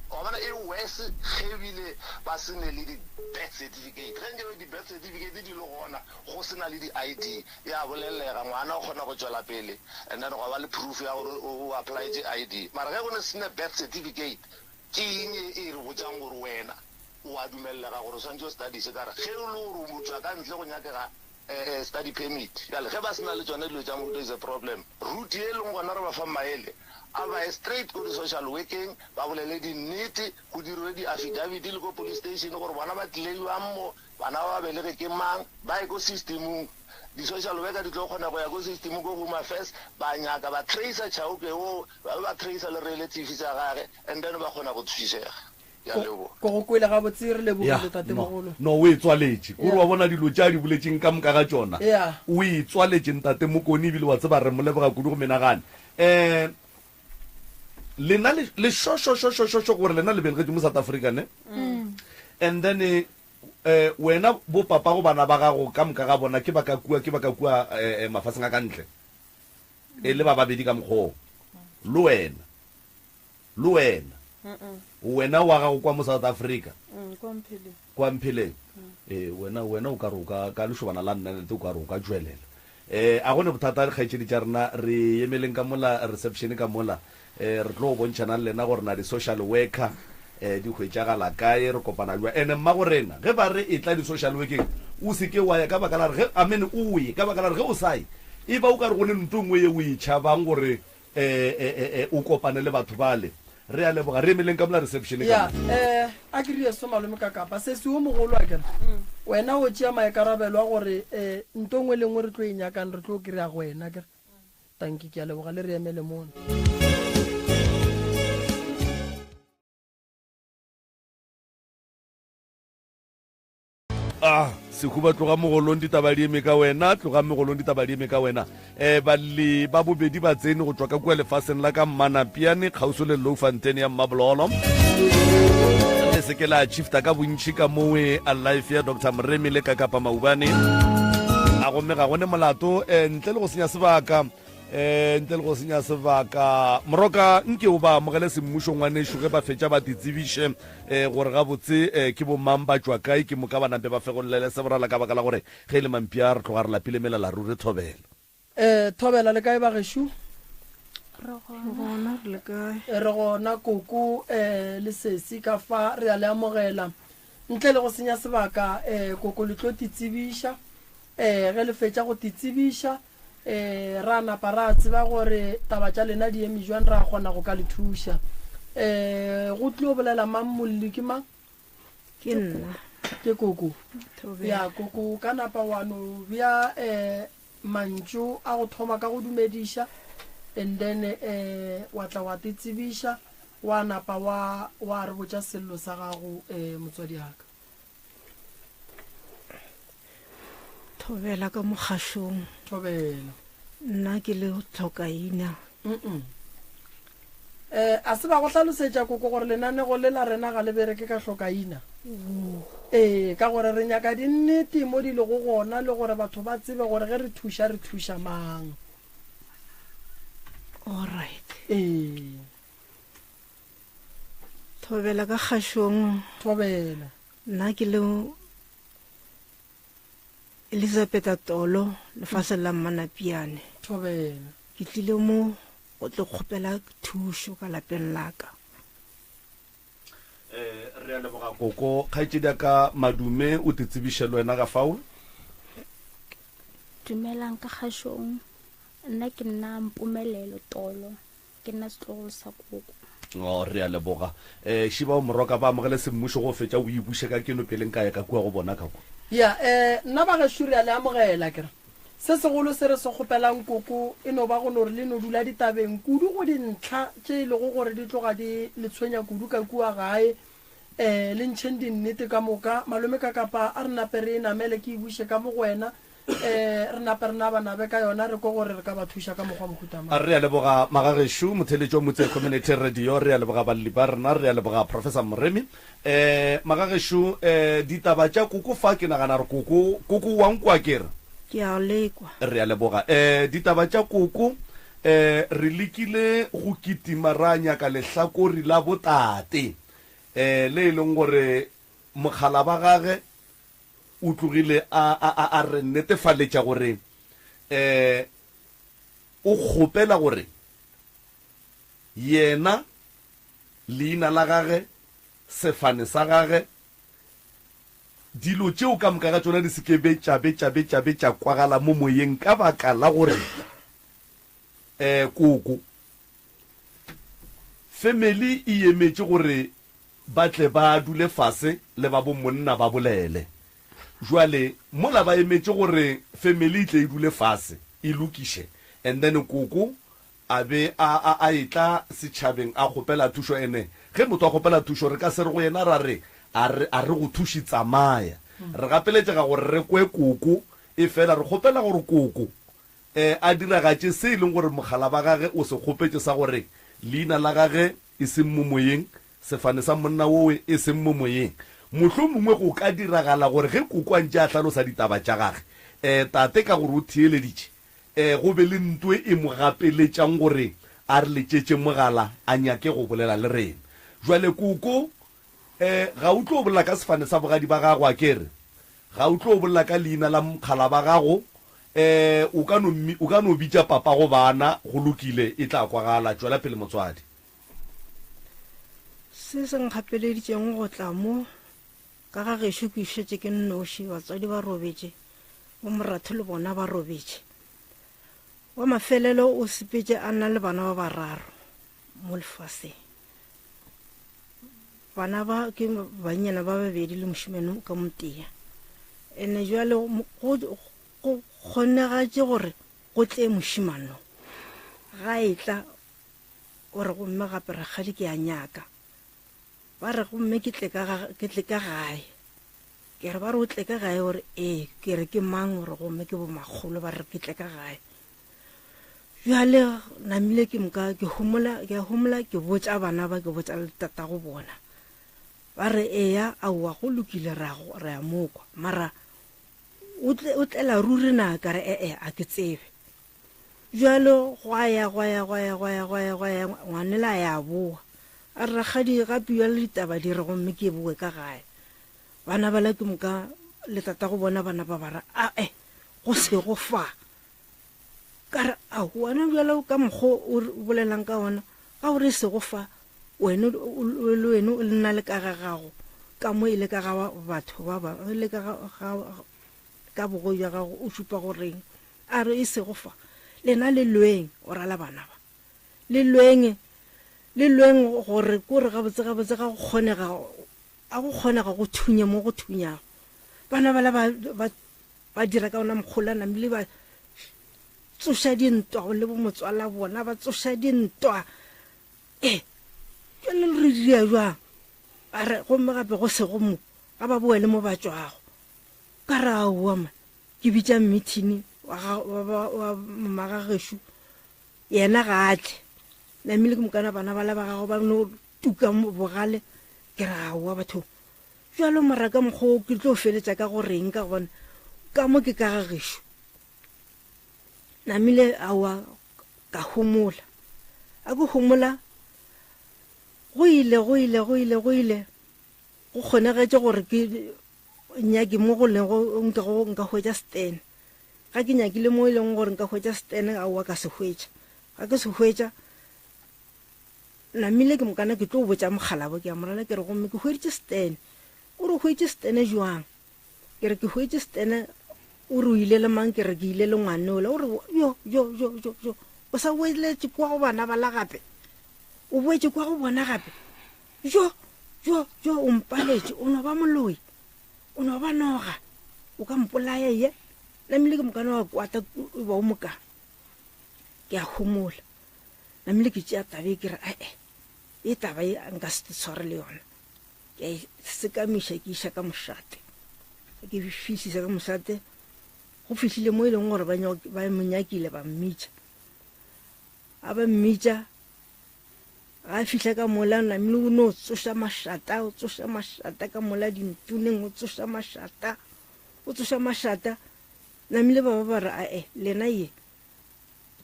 Wa bona e worse ge ebile ba se ne le di birth certificate. Ge nkabe di birth certificate di le gona go se na le di ID, Ya bolellega, ngwana o kgona go tšwela pele and then gwa ba le proof ya gore o applyetše ID. Mara ge go ne sene birth certificate, ke eng e e re botšang gore wena o a dumellega gore o swanetše o studiše? Ka re ge e le gore o tšwa ka ntle go nyakega study permit. Bjale ge ba se na le tšona dilo tša mohuta is a problem. Route ye e leng gona re ba fang maele a ba ye straight ko di-social workeng ba bolele dinnete, go dirwe di-affidavit le ko police station gore bona ba tlile bjang mo, Bana ba ba belege ke mang? Ba ye ko systemong. Di social worker di tlo kgona go ya ko systemong ko Home Affairs ba nyaka ba tracer Chauke wo, ba be ba tracer le relatives tša gage and then ba kgona go thušega. Ke a leboga. Ko go kwele gabotse re lebogile Ya, no, tatemogolo. no, o e tswaletše. Kore Ya. wa bona dilo tše a di boletšeng ka moka ga tšona. Ya. O e tswaletše Ntate Mokone ebile wa tseba re mo leboga kudu go menagane. Um lena le, le šošošošošo gore lena le belegetšwe mo South Africa ne? And then eh, Eh, wena bo papago bana ba gago ka moka ga bona ke ba ka kua, ke ba ka kua eh, eh, mafaseng a ka ntle. E le ba babedi ka mokgoo. Le wena. Le wena. Wena wa gago kwa mo South Africa. Mm, kwa Mpheleng. Kwa Mpheleng. Eh, wena, wena o ka re o ka, ka lešobana la nnanete o ka re o ka tšwelela. Eh, a go ne bothata dikgaetšedi tša rena, re emeleng ka mola reception ka mola. Eh, re tlo bontšhana le lena gore na di-social worker eh, di hwetšagala kae, re kopana jwa. Ene mmago rena, ge ba re etla di-social workeng, o se ke wa ya ka baka la gore ge, amen, o ye, ka baka la gore ge o sa ye, e ba o ka re go ne nto nngwe ye o e tšhabang gore eh, eh, eh, eh, o kopane le batho bale. Re a leboga, re emeleng ka mola reception ka Ya, mo. eh, a ke rie so malome ka kapa sesi o mogolo a kere wena o tšea maikarabelo a gore eh, nto nngwe le nngwe re tlo e nyakang re tlo kry-a go wena kere Tanki ke a leboga le re emele mono. Ah, Sehuba tloga mogolong ditaba di eme ka wena, tloga megolong ditaba di eme ka wena. Um balli ba bobedi ba tsene go tšwa ka kua lefaseng la ka Mmanapiane kgauswi le Loufontein ya Mmabololo. Le se ke la shifta ka bontši ka mowe a life ya Dr. Moremi le Kakapa Maubane. A gomme ga gone molato eh, ntle le go senya sebaka eh ntle le go senya sebaka moroka nke o ba amogele semmušo ngwanešu ge ba fetša ba titsebiše eh gore gabotse eh ke bomang ba tšwa kae ke moka ba nape ba fegollele seborala ka baka la gore ge e le mampia re tloga re lapile melala ruri thobela. Eh thobela le kae bagešo? Re gona re le kae? Re gona koko eh le sesi ka fa re a le amogela. Ntle le go senya sebaka eh koko le tlo titsebiša eh ge le fetša go titsebiša Ee, ra napa ra tseba gore taba tša lena di eme jwang, ra kgona go ka le thuša. Ee, go tlio bolela mang molli ke mang? Ke nna. Ke koko. Ya, koko o ka napa wa no bea eh, mantšu a go thoma ka go dumediša and then eh, wa tla wa te tsebiša wa napa wa wa re botša sello sa gago eh, motswadi aka. Thobela ka mogašong. Thobela. Nna ke le tlhokaina. Mm Eh, a se ba go hlalosetša koko gore lenanego le la rena ga le bereke ka hlokaina? Ee, ka gore re nyaka dinnete mo di lego gona le gore batho ba tsebe gore ge re thuša re thuša mang. Alright. Ee. Thobela ka kgašong. Thobela. Nna ke le Elizabetha Tolo, lefaseng la Mmanapiane. Thobela. Ke tlile mo go tlo kgopela thušo ka lapeng la ka. Eh, re a leboga koko. Kgaetšedi ya ka Madume, o te tsebiše le wena ga fao. Dumelang ka kgašong. Nna ke nna Mpumelelo Tolo. Ke nna setlogolo sa koko. Oh, re a leboga. Eh, Šiba o Moroka ba amogele semmušo go fetša o ibuše ka keno pele nka ya ka kua go bona ka kwa. Ya, eh, nna bagešo re a le amogela, ke re. Se segolo se re se kgopelang koko e no ba go no re le no dula ditabeng kudu go dintlha tše e lego gore di tloga di le tshwenya kudu ka kua gae. Eh, le ntšheng dinnete ka moka. Malome ka kapa a re nape re e namele ke e buše ka mo go wena. Eh, re nape re nabanabe ka yona re kwe gore re ka ba thuša ka mokgwa mohuta mang. Re a leboga magagešo, motheeletši wa Motse Community Radio, re a leboga balli ba rena, re a leboga Professor Moremi. Eh, magagešo, eh, ditaba tša koko fa ke nagana re koko, koko wa nkwa ke re? Ke a lekwa. Re a leboga. Eh, ditaba tša koko, eh, re lekile go kitima ra nyaka lehlakori la botate, eh, le e leng gore mokgala ba gage O tlogile a, a, a, a re netefaletša gore um o kgopela gore yena, leina la gage, sefane sa gage, dilo tšeo ka moka ga tšona di se ke be tša be tša be tša be tša kwagala mo moyeng ka baka la gore um koko family e emetše gore Ba tle ba dule fase le ba bo monna ba bolele. Jwale mola ba emetše gore family e tle e dule fase e lokiše and then koko a be a a a etla setšhabeng a kgopela thušo ene ge motho a kgopela thušo re ka se re go yena ra re a re a re go thuše tsamaya. Re gapeletšega gore re kwe koko efela re kgopela gore koko a diragatše se e leng gore mogala ba gage o se kgopetše sa gore leina la gage e seng mo moyeng, sefane sa monna wowe e seng mo moyeng. Mohlomongwe go ka diragala gore ge koko a ntše a hlalosa ditaba tša gage, tate ka gore o theeleditše, go be le nto e mo gapeletšang gore a re letšetše mogala a nyake go bolela le rena. Bjale koko E, ga o tlo bolela ka sefane sa bogadi ba gago, a ke re? Ga o tlo bolela ka leina la mokgala ba gago. E, o ka no, o ka no bitša papago bana, go lokile, e tla kwagala. Tšwela pele, motswadi. Se se nkgapeleditšego go tla mo, ka ga gešo ke šetše ke nnoši, batswadi ba robetše, bomoratho le bona ba robetše. Wa mafelelo o sepetše a na le bana ba bararo mo lefaseng. Bana ba ke bannyana ba babedi le mošemane ka motee. Ene jwale go go kgonegatše gore go tle mošemano. Ga e tla o re gomme gape rakgadi ke a nyaka. Ba re gomme ke tle ka ke tle ka gae. Ke re ba re o tle ka gae o re ee, ke re ke mang o re gomme ke bomakgolo ba re ke tle ka gae. Bjale namile ke moka ke homola ke a homola ke botša bana ba ke botša le tatago bona. Ba re eya aowa go lokile re a re a mo kwa mara o tle o tlela ruri na ka re ee a ke tsebe. Bjalo gwa ya gwa ya gwa ya gwa ya gwa ya gwa ya ngwanela a ya a boa. A re rakgadi gape bjale ditaba di re gomme ke boe ka gae. Bana bala ke moka le tatago bona bana ba ba re ae go sego fa. Ka re ao wena bjalo ka mokgo o bolelang ka ona ga o re sego fa wena le wena o nna le ka ga gago ka mo e le ka ga batho ba ba le ka ga ka bogo bja gago o šupa go reng a re e sego fa lena le lweng o rala bana ba le lweng le lweng gore ko re gabotse gabotse ga go kgonega A go kgonega go thunya mo go thunyago? Bana bala ba, ba, ba dira ka ona mokgola namile ba tsoša dintwa le bomotswala bona ba tsoša dintwa. E, jale re dira jwang? Ba re gomme gape go sego mo, ga ba boele mo ba tšwago. Ka re aowa man, ke bitša mmithini wa, wa, wa, wa mmagagešo, yena ga a tle. Namile ke mokana bana bala ba gago ba no tuka bogale ke re aowa batho jalo mara ka mokgwa o ke tlo feletša ka go reng ka gobane ka mo ke ka ga gešo namile aowa ka homola a ke homola go ile go ile go ile go ile go kgonegetše gore ke nyake mo go lego nke go nka hwetša stene ga ke nyakile mo e leng gore nka hwetša stene aowa ka se hwetša ga ke se hwetša Namile ke mokana ke tlo botša mokgalabo ke a morela ke re gomme ke hweditše stene. O re o hweditše stene jwang? Ke re ke hweditše stene o re o ile le mang ke re ke ile le ngwane ola o re yo yo yo yo yo o sa boeletše kwa go bana bala gape o boetše kwa go bona gape jo jo jo o mpaletše o no ba moloi o no ba noga o ka mpolaya ye namile ke mokana wa kwata ba o moka ke a homola Namile ke tšea taba e ke re ae e taba e nka se tshware le yona. Ke a e sekamiša ke iša ka mošate. Ke fihlisa ka mošate go fihlile mo e leng gore ba mo nyakile ba mmitša. A ba mmitša ga a fihla ka mola namile o no tsoša mašata o tsoša mašata ka mola dintuneng o tsoša mašata o tsoša mašata namile ba ba ba re ae lena ye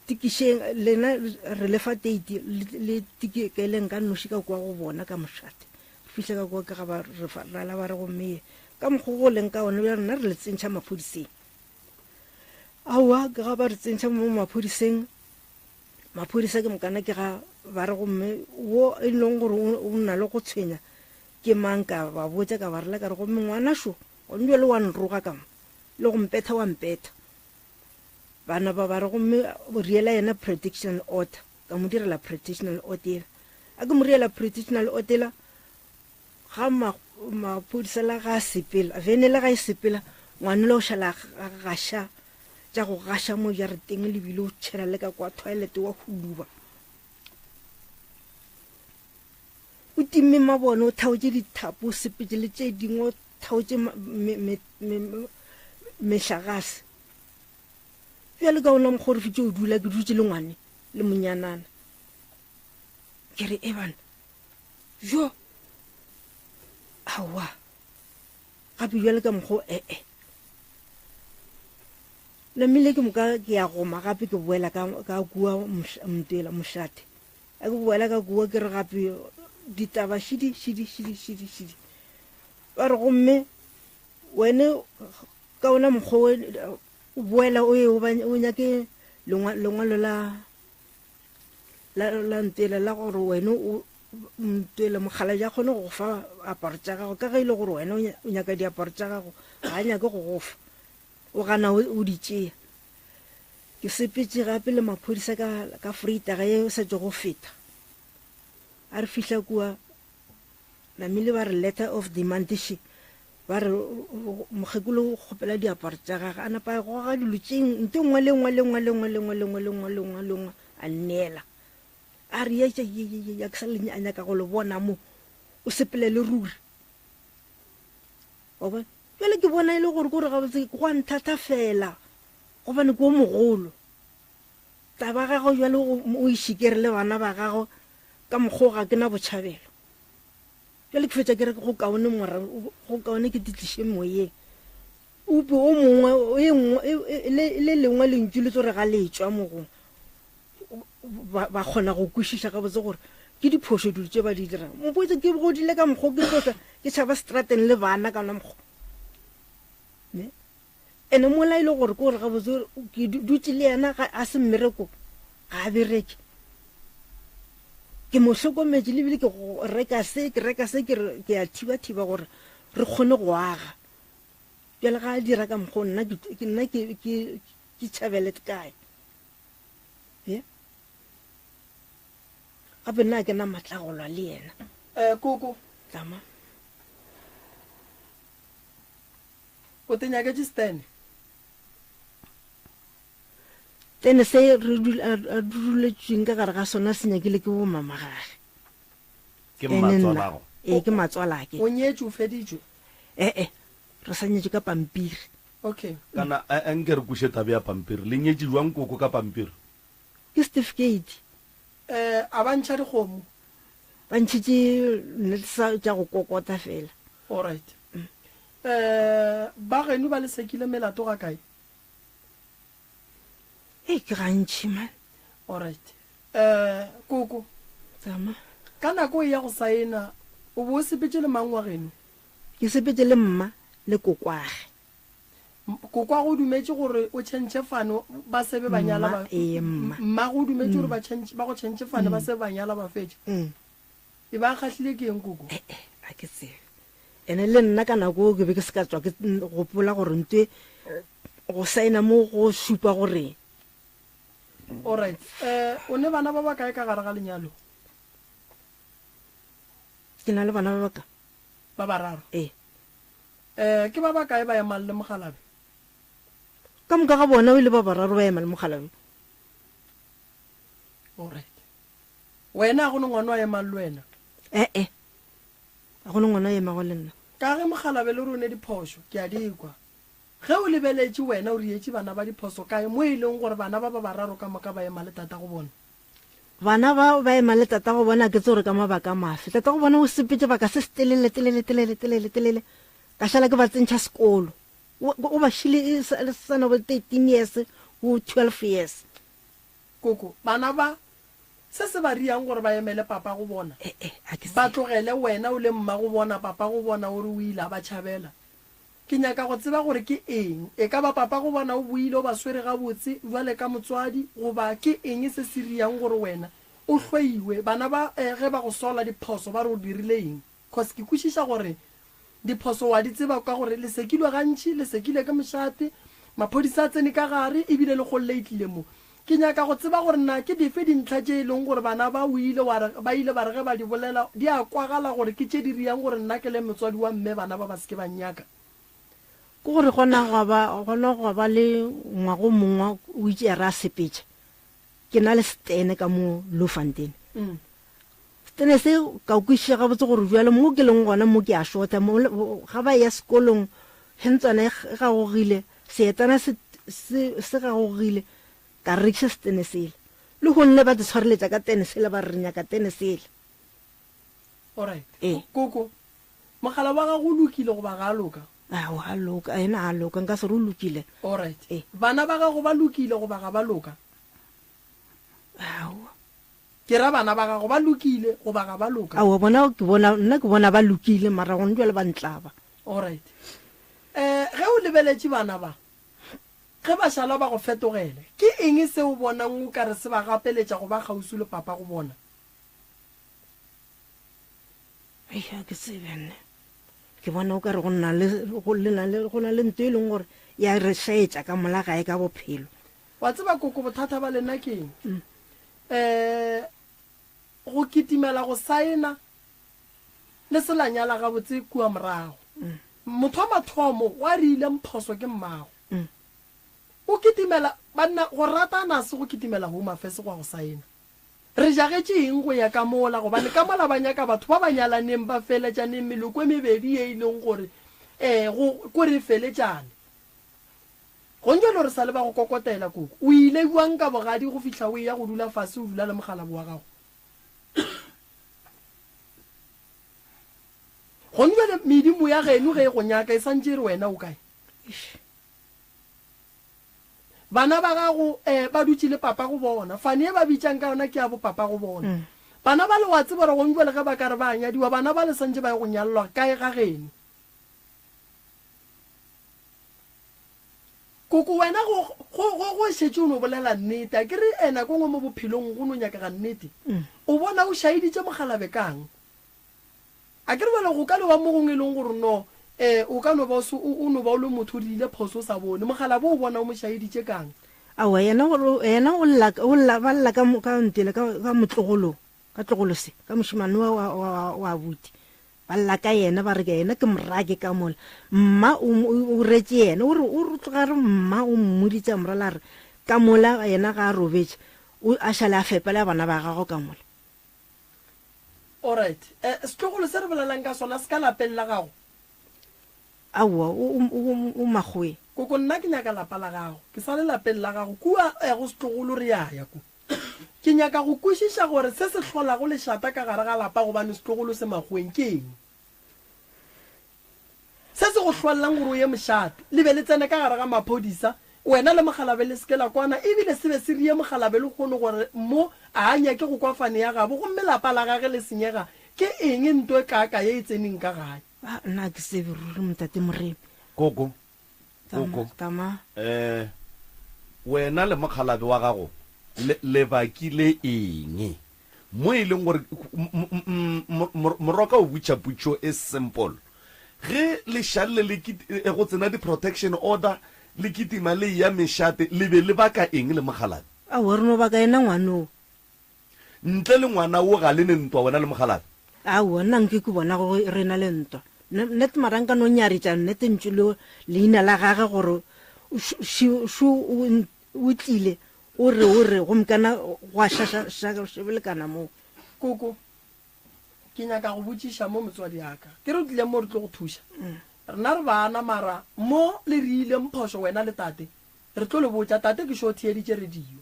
Tikišeng, lena re le fa teiti, le tikeleng ka noši ka kua go bona ka mošate. Re fihla ka kua ke ga ba re fa rala ba re gomme ye ka mokgwa go leng ka ona bja rena re le tsentšha maphodiseng. Aowa ke ga ba re tsentšha mo maphodiseng, maphodisa ke mokana ke ga ba re gomme wo e leng gore o na le go tshwenya ke mang ka ba botša ka ba rela ka re gomme ngwana šo gone bjale wa nroga ka mo le go mpetha wa mpetha. Bana ba ba re gomme riela yena predictional order ka mo direla predictional order a ke mo riela predictional order ga maphodisa la ga sepela vene le ga e sepela ngwane le o šala gaša tša go gaša mo jareteng le bile o tšhela le ka kwa toilet wa huluba o timme mabone o thaotše dithapo o sepetse le tše dingwe o thaotše mehlagase bjale ka ona mokgwa re fitše o dula ke dutše le ngwane le monyanana ke re ebana jo aowa gape bjale ka mokgwa ee namile ke moka ke ya goma gape ke boela ka kua mtela mošate a ke boela ka kua ke re gape ditaba šidi šidi šidi šidi šidi ba re gomme wene ka ona mokgwa o boela o ye o nyake lengwalo la la ntela la gore wene o ntwele mogala ja kgone go go fa aparo tša gago ka ge e le gore wena o nyaka diaparo tša gago ga a nyake go go fa o gana o di tšea ke sepetše gape le maphodisa ka ka freitaga ye sa tšo go feta a re fihla kua namile ba re letter of demand she ba re mokgekolo o kgopela diaparo tša gage a napa a goga dilo tše nto nngwe le nngwe le nngwe le nngwe le nngwe le nngwe le nngwe le nngwe le nngwe a nneela a re ya ke sa le a nyaka go le bona mo o sepele le ruri wa bona. Bjale ke bona e le gore kore gabotse go a nthathafela gobane ke o mogolo. Taba ya gago bjale o e šikere le bana ba gago ka mokgwa o ga ke na botšhabelo. Bjale ke fetša ke re go kaone mora, go kaone ke di tliše moyeng. Upe o mongwe, e nngwe, e, e, le, le lengwe lentšu le tlo re ga le tšwa mo gongwe, ba, ba kgona go kwešiša gabotse gore ke diphošo dilo tše ba di dirang. Mpotse ke godile ka mokgwa o ke tloša ke tšhaba strateng le bana ka ona mokgwa. Ne? Ene mola e le gore ke gore gabotse ke dutše le yena ga a se mmereko ga a bereke. Ke mo hlokometše le bile ke go reka se ke reka se ke re ke a thiba-thiba gore re kgone go aga. Bjale ga a dira ka mokgwa o nna ke nna ke ke ke tšhabele kae? Ye. Gape nna ga ke na matla a go lwa le yena. Eh, koko. Tlama. O te nyaketše Stene? Stene se re a duletšweng ka gare ga sona se nyakile ke bomamagage. Ke mmatswalago? Ee, ke matswalake. O nyetšwe, o feditšwe? Ee, re sa nyetšwe ka pampiri. Okay. Kana a nke re kweše taba ya pampiri. Le nyetše jwang koko ka pampiri? Ke certificate. Eh, a ba ntšha dikgomo? Ba ntšhitše nnete tša go kokota fela. Alright. Eh, ba geno ba le sekile melato ga kae? Ee, ke gantši man. Alright. Eh, koko. Tsama. Ka nako e ya go saena, o bo o sepetše le mang wa geno? Ke sepetše le mma le kokwage. Kokwage o dumetše gore o tšhentšhe fane ba se be ba nyala ba. Mma, ee mma. Mmagwe o dumetše gore ba tšhentšhe, ba go tšhentšhe fane ba se be ba nyala ba fetša. E ba kgahlile ke eng koko? E-e, ga ke tsebe. Ene le nna ka nako eo ke be ke se ka tswa ke gopola gore ntwe go saena mo go šupa goreng. Alright. Eh, o ne bana ba bakae ka gare ga lenyalo? Ke na le bana ba baka. Ba bararo? Ee. Eh, ke ba bakae ba emang le mogalabe? Ka moka ga bona o ile ba bararo ba ema le mogalabe. Alright. Wena a go ne ngwana wa emang le wena? Eh-eh. A go ne ngwana wa emago le nna. Ka ge mogalabe le rone diphošo, ke a di kwa. Ge o lebeletše wena o rietše bana ba diphoso kae mo e leng gore bana ba ba bararo ka moka ba ema le tatago bona? Bana ba ba ema le tatago bona ke tse gore ka mabaka a mafe. Tatago bona o sepetše baka se setelele telele telele telele telele ka šala ke ba tsentšha sekolo. O, o ba šile e sa, e sa na bo 13 years bo 12 years. Koko, bana ba, se se ba riang gore ba emele papa go bona? E-e, a ke Ba tsebe. tlogele wena o le mmago bona, papa go bona o re o ile a ba tšhabela. Ke nyaka go tseba gore ke eng. E ka ba papa go bona o boile o ba swere gabotse bjale ka motswadi goba ke eng se se riang gore wena o hloiwe? Bana ba ge ba go sola diphoso ba re o dirile eng? Cause ke kwešiša gore diphoso wa di tseba ka gore le sekilwe gantši, le sekile ke mošate, maphodisa a tsene ka gare ebile le kgolle e tlile mo. Ke nyaka go tseba gore na ke dife dintlha tše e leng gore bana ba o ile wa re ba ile ba re ge ba di bolela di a kwagala gore ke tše di riang gore nna ke le motswadi wa mme bana ba ba se ke ba nnyaka. Ke gore gona gwa ba gona gwa ba le ngwaga o mongwe o itše ya re a sepetša ke na le setene ka mo Bloemfontein. Setene se ka kwešiša gabotse gore bjale mo ke leng gona mo ke a šota mo ga ba eya sekolong hentswana e gagogile seetana se se se gagogile ka rekiša setene sela. Lehono le ba te tshwareletša ka tene sela ba re re nyaka tene sela. Alright. Ee. Koko, mogala wa gago o lokile goba ga a loka? Aowa, a loka, yena a loka, nka se re o lokile. Alright. Ee. Bana ba gago ba lokile goba ga ba loka? Aowa. Ke ra bana ba gago ba lokile goba ga ba loka? Aowa, bona ke bona, nna ke bona ba lokile, mara gone bjale ba ntlaba. Alright. Eh, ge o lebeletše bana ba, ge ba šala ba go fetogela, ke eng se o bonang o ka re se ba gapeletša go ba kgauswi le papa go bona? Ei, ga ke tsebe nne. Ke bona o ka re go na le, go le na le, go na le nto e leng gore ya re šaetša ka mola gae ka bophelo. Wa tseba koko bothata ba lena ke eng? Um go kitimela go saena le se la nyala gabotse kua morago. Motho wa mathomo wa rile mphoso ke mmago. O kitimela banna go ratana se go kitimela Home Affairs go ya go saena. Re jagetše eng go ya ka mola gobane ka mola ba nyaka batho ba ba nyalaneng ba feletšaneng meloko e mebedi ye e leng gore. um go ko re feletšane. Gonjalo re sa le ba go kokotela, koko. O ile bjang ka bogadi go fihla o eya go dula fase o dula le mokgalabo wa gago? Gonjale medimo ya geno ge e go nyaka e santše e re wena o kae? Bana ba gago um ba dutše le papa go bona. Fane ye ba bitšang ka yona ke ya bopapa go bona. Bana bale wa tseba gore gonjale ge ba ka re ba a nyadiwa, bana bale santše ba ye go nyallwa kae ga geno? Koko wena go, go, go, go šetše o no bolela nnete. A ke re eh, nako nngwe mo bophelong go no nyakega nnete. O bona o šaeditše mokgalabe kang? A ke re bjale go ka no ba mo gongwe e leng gore no eh, o ka no ba o se, o, o no ba o le motho o dirile phoso o sa bone. Mokgalabe o bona o mo šaeditše kang? Aowa, yena o, yena o lla, o lla, ba lla ka, ka ntele, ka, ka motlogolo, ka tlogolo se, ka mošemane wa, wa, wa, wa abuti. Ba lla ka yena, ba re yena ke morake ka mola. Mma o, o, o retše yena. O re, o re tloga re mma o mmoditše a morala a re, ka mola yena ga a robetše, o a šale a fepela bana ba gagwe ka mola. Alright. Eh, setlogolo se re bolelang ka sona se ka lapeng la gago? Aowa, o, o, o, o makgoweng. Koko, nna ke nyaka lapa la gago. Ke sa le lapeng la gago. Kua, eh, go setlogolo re a ya ko. Ke nyaka go kwešiša gore se se hlolago lešata ka gare ga lapa gobane setlogolo se makgoweng ke eng? Se se go hlolelang gore o ye mošate, le be le tsene ka gare ga maphodisa, wena le mokgalabe le se ke la kwana, ebile se be se rie mokgalabe lehono gore mo a a nyake go kwa fane ya gabo gomme lapa la gage le senyega, ke eng nto e kaaka ye e tseneng ka gae? A, nna ga ke tsebe ruri, Motate Moremi. Koko, Koko, Tama. Eh, wena le mokgalabe wa gago le, le bakile eng? Mo e leng gore Moroka o butša putšo e simple. Ge le šalle le eh, go tsena di-protection order, le kitima le eya mešate, le be le baka eng le mokgalabe? Aowa, re no baka yena ngwanoo. Ntle le ngwana wo ga le ne ntwa wena le mokgalabje? Aowa, nna nke ke bona gore re na le ntwa. Nnete mara nka no nyaretša nnete ntšu le leina la gage gore šo o tlile o re o re gomme kana gwa šašašebelekana moo. Koko, ke nyaka go botšiša mo motswadi ya ka. Ke re o tlile mo re tlo go thuša. Rena re bana mara mo le re ileng phošo wena le tate, re tlo le botša. Tate ke šo o theeditše radio.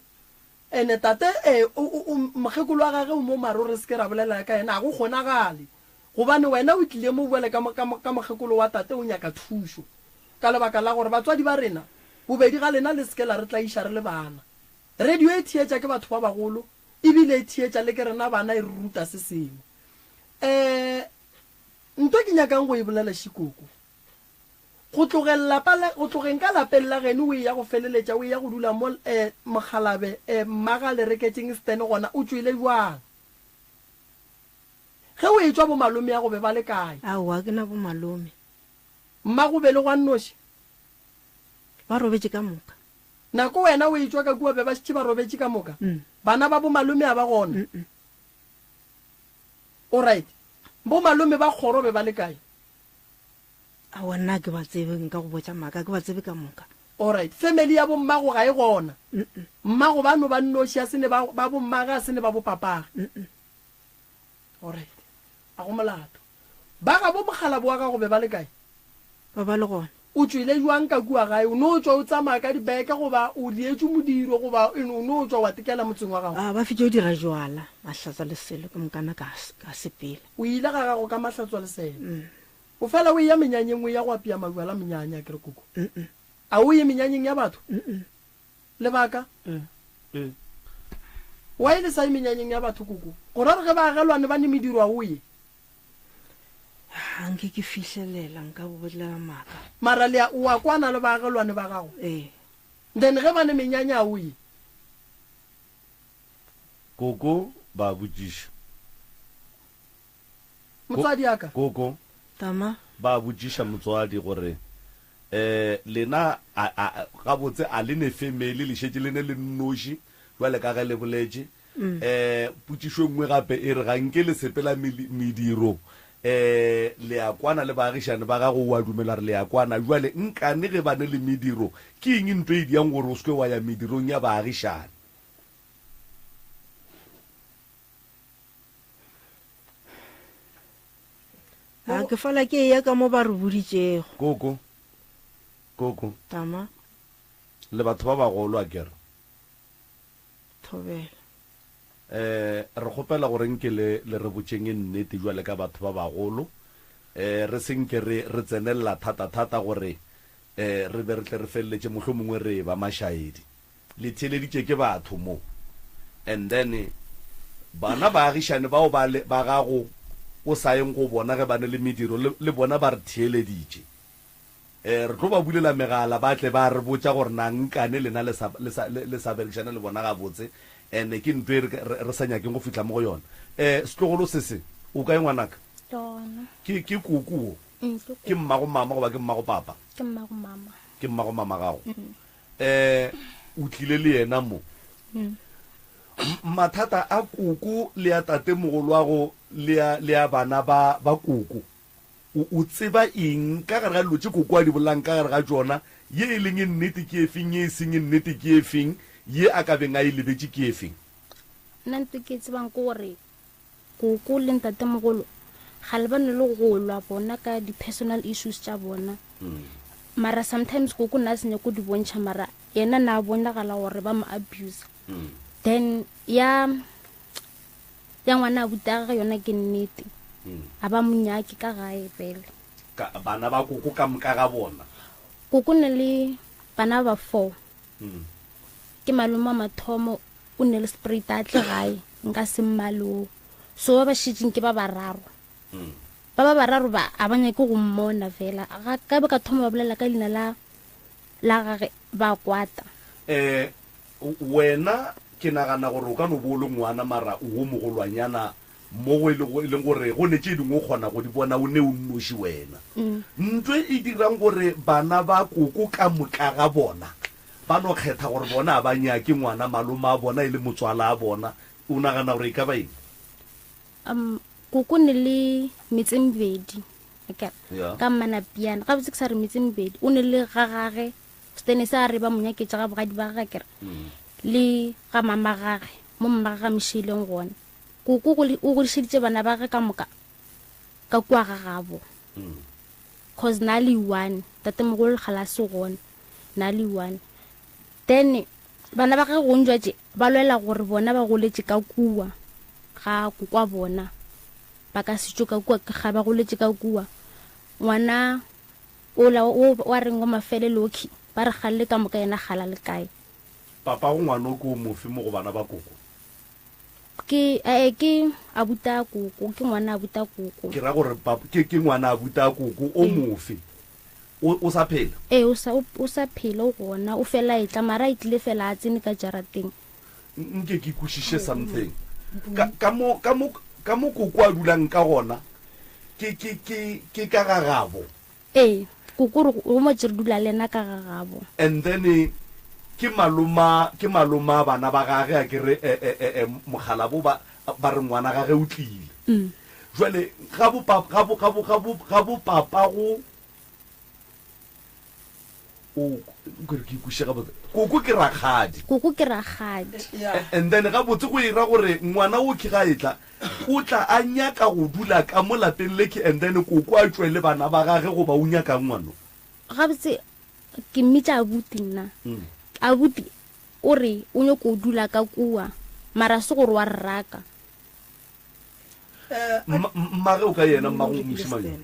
Ene tate e, o, o, o, mokgekolo wa gage o mo mare o re se ke ra bolela ka yena, ga go kgonagale. Gobane wena o tlile mo bjale ka, ka, ka mokgekolo wa tate o nyaka thušo. Ka lebaka la gore batswadi ba rena, bobedi ga lena le se ke la re tlaiša re le bana. Radio e theetša ke batho ba bagolo, ebile e theetša le ke rena bana e re ruta se sengwe. E, nto ke nyakang go e bolela šikoko. Go tlogeng lapa la, go tlogeng ka lapeng la geno o eya go feleletša o eya go dula mo eh, mokgalabe eh, mmaga le reketšeng stand gona o tšwele bjang? Ge o etšwa bomalomeago be ba le kae? Aowa, ga ke na bomalome. Mmago be le gwa nnoši? Ba robetše ka moka. Nako wena o etšwa ka kua be ba šetše ba robetše ka moka? Bana ba bomalome a ba gona? Alright. Bomalome ba kgoro be ba le kae? Aowa nna ga ke ba tsebe, nka go botša maaka, ga ke ba tsebe ka moka. Alright, family ya bommago ga e gona? Mmago ba no ba nnoši, a se ne ba, ba bommage, a se ne ba bopapage? Alright, ga go molato. Ba gabo mokgalabo wa gago be ba le kae? Ba ba le gona. O tšwele bjang ka kua gae? O no tšwa o tsamaya ka dibeke goba o dietšwe modiro goba o no tšwa wa tekela motseng wa gago? Ba fetša go dira jwala, mahlatswa le selo, ke mokana ka, ka sepela. O ile ga gago ka mahlatswa le selo? O fela o eya menyanyeng o eya go apea majwala menyanya akere koko? A o ye menyanyeng ya batho? Lebaka? Why le sa ye menyanyeng ya batho koko? Go ra gore ge baagelwane ba ne mediro a o ye? Ga nke ke fihlelela nka bo bolela maaka. Mara le a, o a kwana le baagelwane ba gago? Ee. Then ge ba ne menyanya a o ye? Koko ba botšiša. Motswadi a ka. Koko. Tama. Ba botšiša motswadi gore, Eh, lena a, a, gabotse a le ne family, le šetše le ne le nnoši, bjale ka ge le boletše? Eh, potšišo e nngwe gape e re, ga nke le sepela mediro, eh, le a kwana le baagišane ba gago, o a dumela gore le a kwana. Bjale nkane ge ba ne le mediro, ke eng nto e diang gore o se ke wa ya medirong ya baagišane? A ke fela ke eya ka mo ba re boditšego. Koko, koko. Tama. Le batho ba bagolo a kere. Thobela. Eh, re kgopela gore nke le, le re botšeng nnete jwale ka batho ba bagolo. Eh, re se nke re, re tsenelela thata-thata gore eh, re be re tle re feleletše mohlomongwe re eba mašaedi. Le theeleditše ke batho mo. And then bana baagišane bao ba le, ba gago o sa yeng go bona ge ba ne le mediro, le, le bona ba re theeleditše. Eh, re tlo ba bulela megala ba tle ba re botša gore na nkane lena le sa, le sa, le, le sa berekišane le bona gabotse. And ke ntho e re, re, re sa nyakeng go fihla mo go yona. Eh, setlogolo se se, o kae ngwanaka? Ke gona. Ke, ke koko wo? Mm, ke Ke koko. mmago mama goba ke mmago papa? Ke mmago mama. Ke mmago mama gago. Mm. Eh, o tlile le yena mo. Mm. Mathata a koko le a tatemogolwago le a, le a bana ba, ba koko. O, o tseba eng ka gare ga dilo tše koko a di bolelang ka gare ga tšona? Ye e leng e nnete ke efeng, ye e seng e nnete ke efeng, ye a ka beng a e lebetše ke efeng? Nna nto ke e tsebang ke gore koko le ntatemogolo ga le ba ne le go lwa bona ka di-personal issues tša bona. Mara sometimes koko nna a se nyako di bontšha, mara yena na a bonagala gore ba mo abuse. Then ya, ya ngwana a buta gage yona ke nnete. A ba mo nyake ka gae fela. Ka, bana ba koko ka moka ga bona? Koko ne le bana ba 4. Ke malome wa mathomo o ne le sprite a tle gae nka se mmale oo. So ba ba šetšeng ke ba bararo. Ba ba bararo ba a ba nyake go mmona fela. Ga ka ba ka thoma ba bolela ka leina la la gage ba kwata. Eh, wena ke nagana gore o ka no bo o le ngwana mara o wo mogolwanyana mo go e lego e leng gore go ne tše dingwe o kgona go di bona o ne o nnoši wena. Ntho e dirang gore bana ba koko ka moka ga bona ba no kgetha gore bona a ba nyake ngwana malome a bona e le motswala a bona, o nagana gore e ka ba eng? Um, koko ne le metse mebedi akere Yeah. ka mmanapiana gabotse ke sa re metse mebedi o ne le ga gage stene se a re ba mo nyaketša ga bogadi ba gage akere le ga mama gage mo mama gage a mošeileng gona koko o godišeditše bana ba gage ka moka ka kua ga gabo cause na le one tatemogolo ga la se gona na le one then bana ba gage gontšwa tše ba lwela gore bona ba goletše ka kua ga kokwa bona ba ka setšo ka kua ga ba goletše ka kua ngwana ola o wa reng wa mafelelo ba re galle ka moka yena gala le kae. Papa go ngwano ke o mofe mo go bana ba koko? Ke, eh, ke abuta koko, ke ngwana abuta koko. Ke ra gore papa, ke, ke ngwana abuta koko o mofe? O, o sa phela? Ee, o sa, o, o sa phela, o gona, o fela etla, mara a tlile fela a tsene ka jarateng. Nke ke kwešiše something. Ka, ka mo, ka mo, ka mo koko a dulang ka gona, ke, ke, ke, ke ka ga gabo. Ee, koko re, o mo tše re dula le yena ka ga gabo. And then ke maloma, ke maloma bana ba gage, a ke re, e, e, e, e, mokgalabo ba, ba re ngwana gage o tlile. Jwale ga bo pa, ga bo, ga bo, ga bo, ga bo papago, o, ke re ke ikwešiše gabotse. Koko ke rakgadi. Koko ke rakgadi. And then gabotse go e ra gore ngwana o ke ga etla, o tla a nyaka go dula ka mo lapeng le ke and then koko a tšwe le bana ba gage goba o nyakang ngwano? Gabotse ke mmitša abuti nna. Abuti o re o nyako dula ka kua, mara se gore wa re raka. Mmage o ka yena, mmago mošemane yo?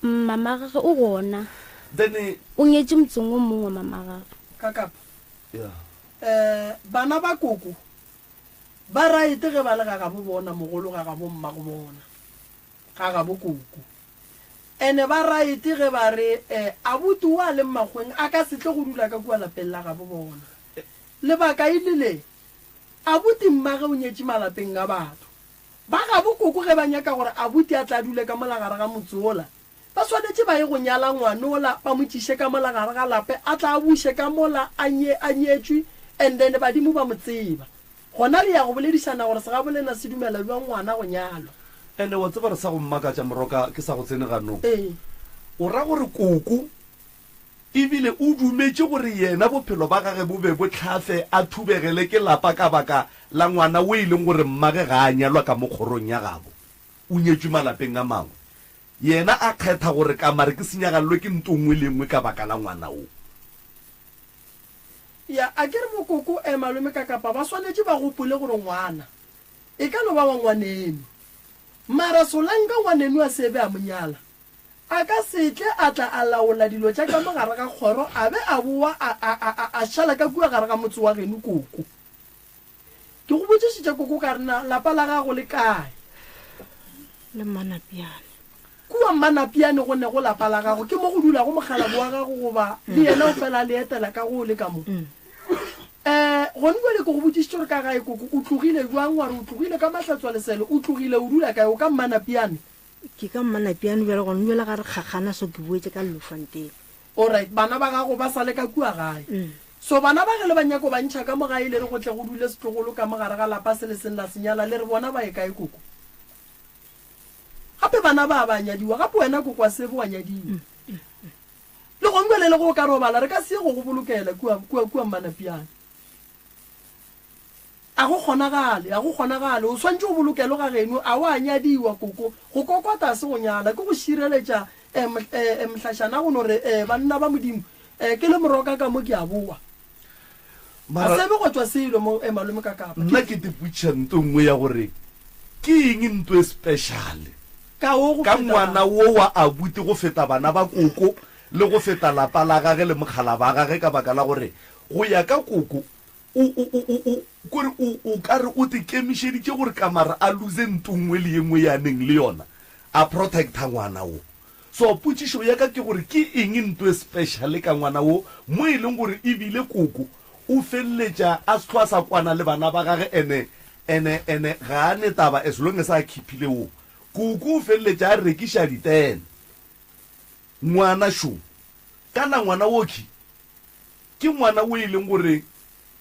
Mamagage o gona. Then. O nyetše motseng o mongwe mamagage. Ka kapa. Yeah. Eh, bana ba koko ba right ge ba le ga gabo bona mogolo ga gabo mmago bona, ga gabo koko. Ene ba right ge ba re eh, abuti wa leng makgweng a ka se tle go dula ka kua lapeng la gabo bona. Lebaka e le le, abuti mmage o nyetše malapeng a batho. Ba gabo koko ge ba nyaka gore abuti a tle a dule ka mola gare ga motse wola, ba swanetše ba ye go nyala ngwanola ba mo tšiše ka mola gare ga lape a tla a buše ka mola a nye a nyetšwe and then badimo ba mo tseba. Gona le ya go boledišana gore segabolena se dumela bjang ngwana go nyalwa. Ene wa tseba re sa go mmakatša moroka ke sa go tsene ganong. Ee. O ra gore koko Ebile o dumetše gore yena bophelo ba gage bo be bo hlafe a thubegele ke lapa ka baka la ngwana wo e leng gore mmage ga a nyalwa ka mo kgorong ya gabo, o nyetšwe malapeng a mangwe. Yena a kgetha gore ka mare ke senyagalelwe ke nto nngwe le nngwe ka baka la ngwana wo. Ya, a ke re bokoko eh malome ka kapa ba swanetše ba gopole gore ngwana e ka no ba wa ngwaneno. Mara solanka ngwaneno a se be a mo nyala, a ka se tle a tla a laola dilo tša ka mo gare ga kgoro a be a bowa a, a, a, a, a šala ka kua gare ga motse wa geno koko. Ke go botšišitše koko ka re na lapa la gago le kae? Le Mmanapiane. Kua Mmanapiane go nego lapa la gago, ke mo go dulago mokgalabo wa gago goba le yena o fela a le etela ka go le ka mo? Um gone bjale ke go botšišitše gore ka gae koko o tlogile bjang, wa re o tlogile ka Mahlatswalesele, o tlogile o dula kae, o ka Mmanapiane? Ke ka Mmanapiane bjale, gone bjale ga re kgakgana so ke boetše ka Llofontein. Alright, bana ba gago ba sa le ka kua gae. So bana ba ge le ba nyako ba ntšha ka mo gae le re go tle go dule setlogolo ka mo gare ga lapa se le seng la se nyala le re bona ba ye kae koko? Gape bana ba ba nyadiwa gape wena koko a sebe wa nyadiwa. Le gong bjale le ge o ka robala re ka se ye go go bolokela kua kua kua Mmanapiane. A go kgonagale, a go kgonagale. O swanetše o bolokelwe ga geno. A wa nyadiwa, koko. Go kokota a se go nyala, ke go šireletša eh, eh, eh, mohlašana go no re, eh, banna ba Modimo, eh, ke le moroka ka mo ke a bowa. A Mara se be go tšwa selo mo, eh, malome ka kapa. nna ke te potšiša nto nngwe ya gore ke eng nto e special Ka wo go ka feta ngwana wo wa abuti go feta bana ba koko le go feta lapa la gage le mokgala ba gage ka baka la gore go ya ka koko O, o, o, o, o, kore o, o ka re o tekemišeditše gore Kamara a lose nto nngwe le ye nngwe ye a neng le yona, a protecta ngwana wo. So, potšišo ya ka ke gore ke eng nto e special ka ngwana wo mo e leng gore ebile koko o feleletša a se hlwa a sa kwana le bana ba gage ene, ene, ene ga a ne taba as long as a khiphile wo. Koko o feleletša a rekiša ditene. Ngwana šo. Kana ngwana wo khi Ke ngwana o e leng gore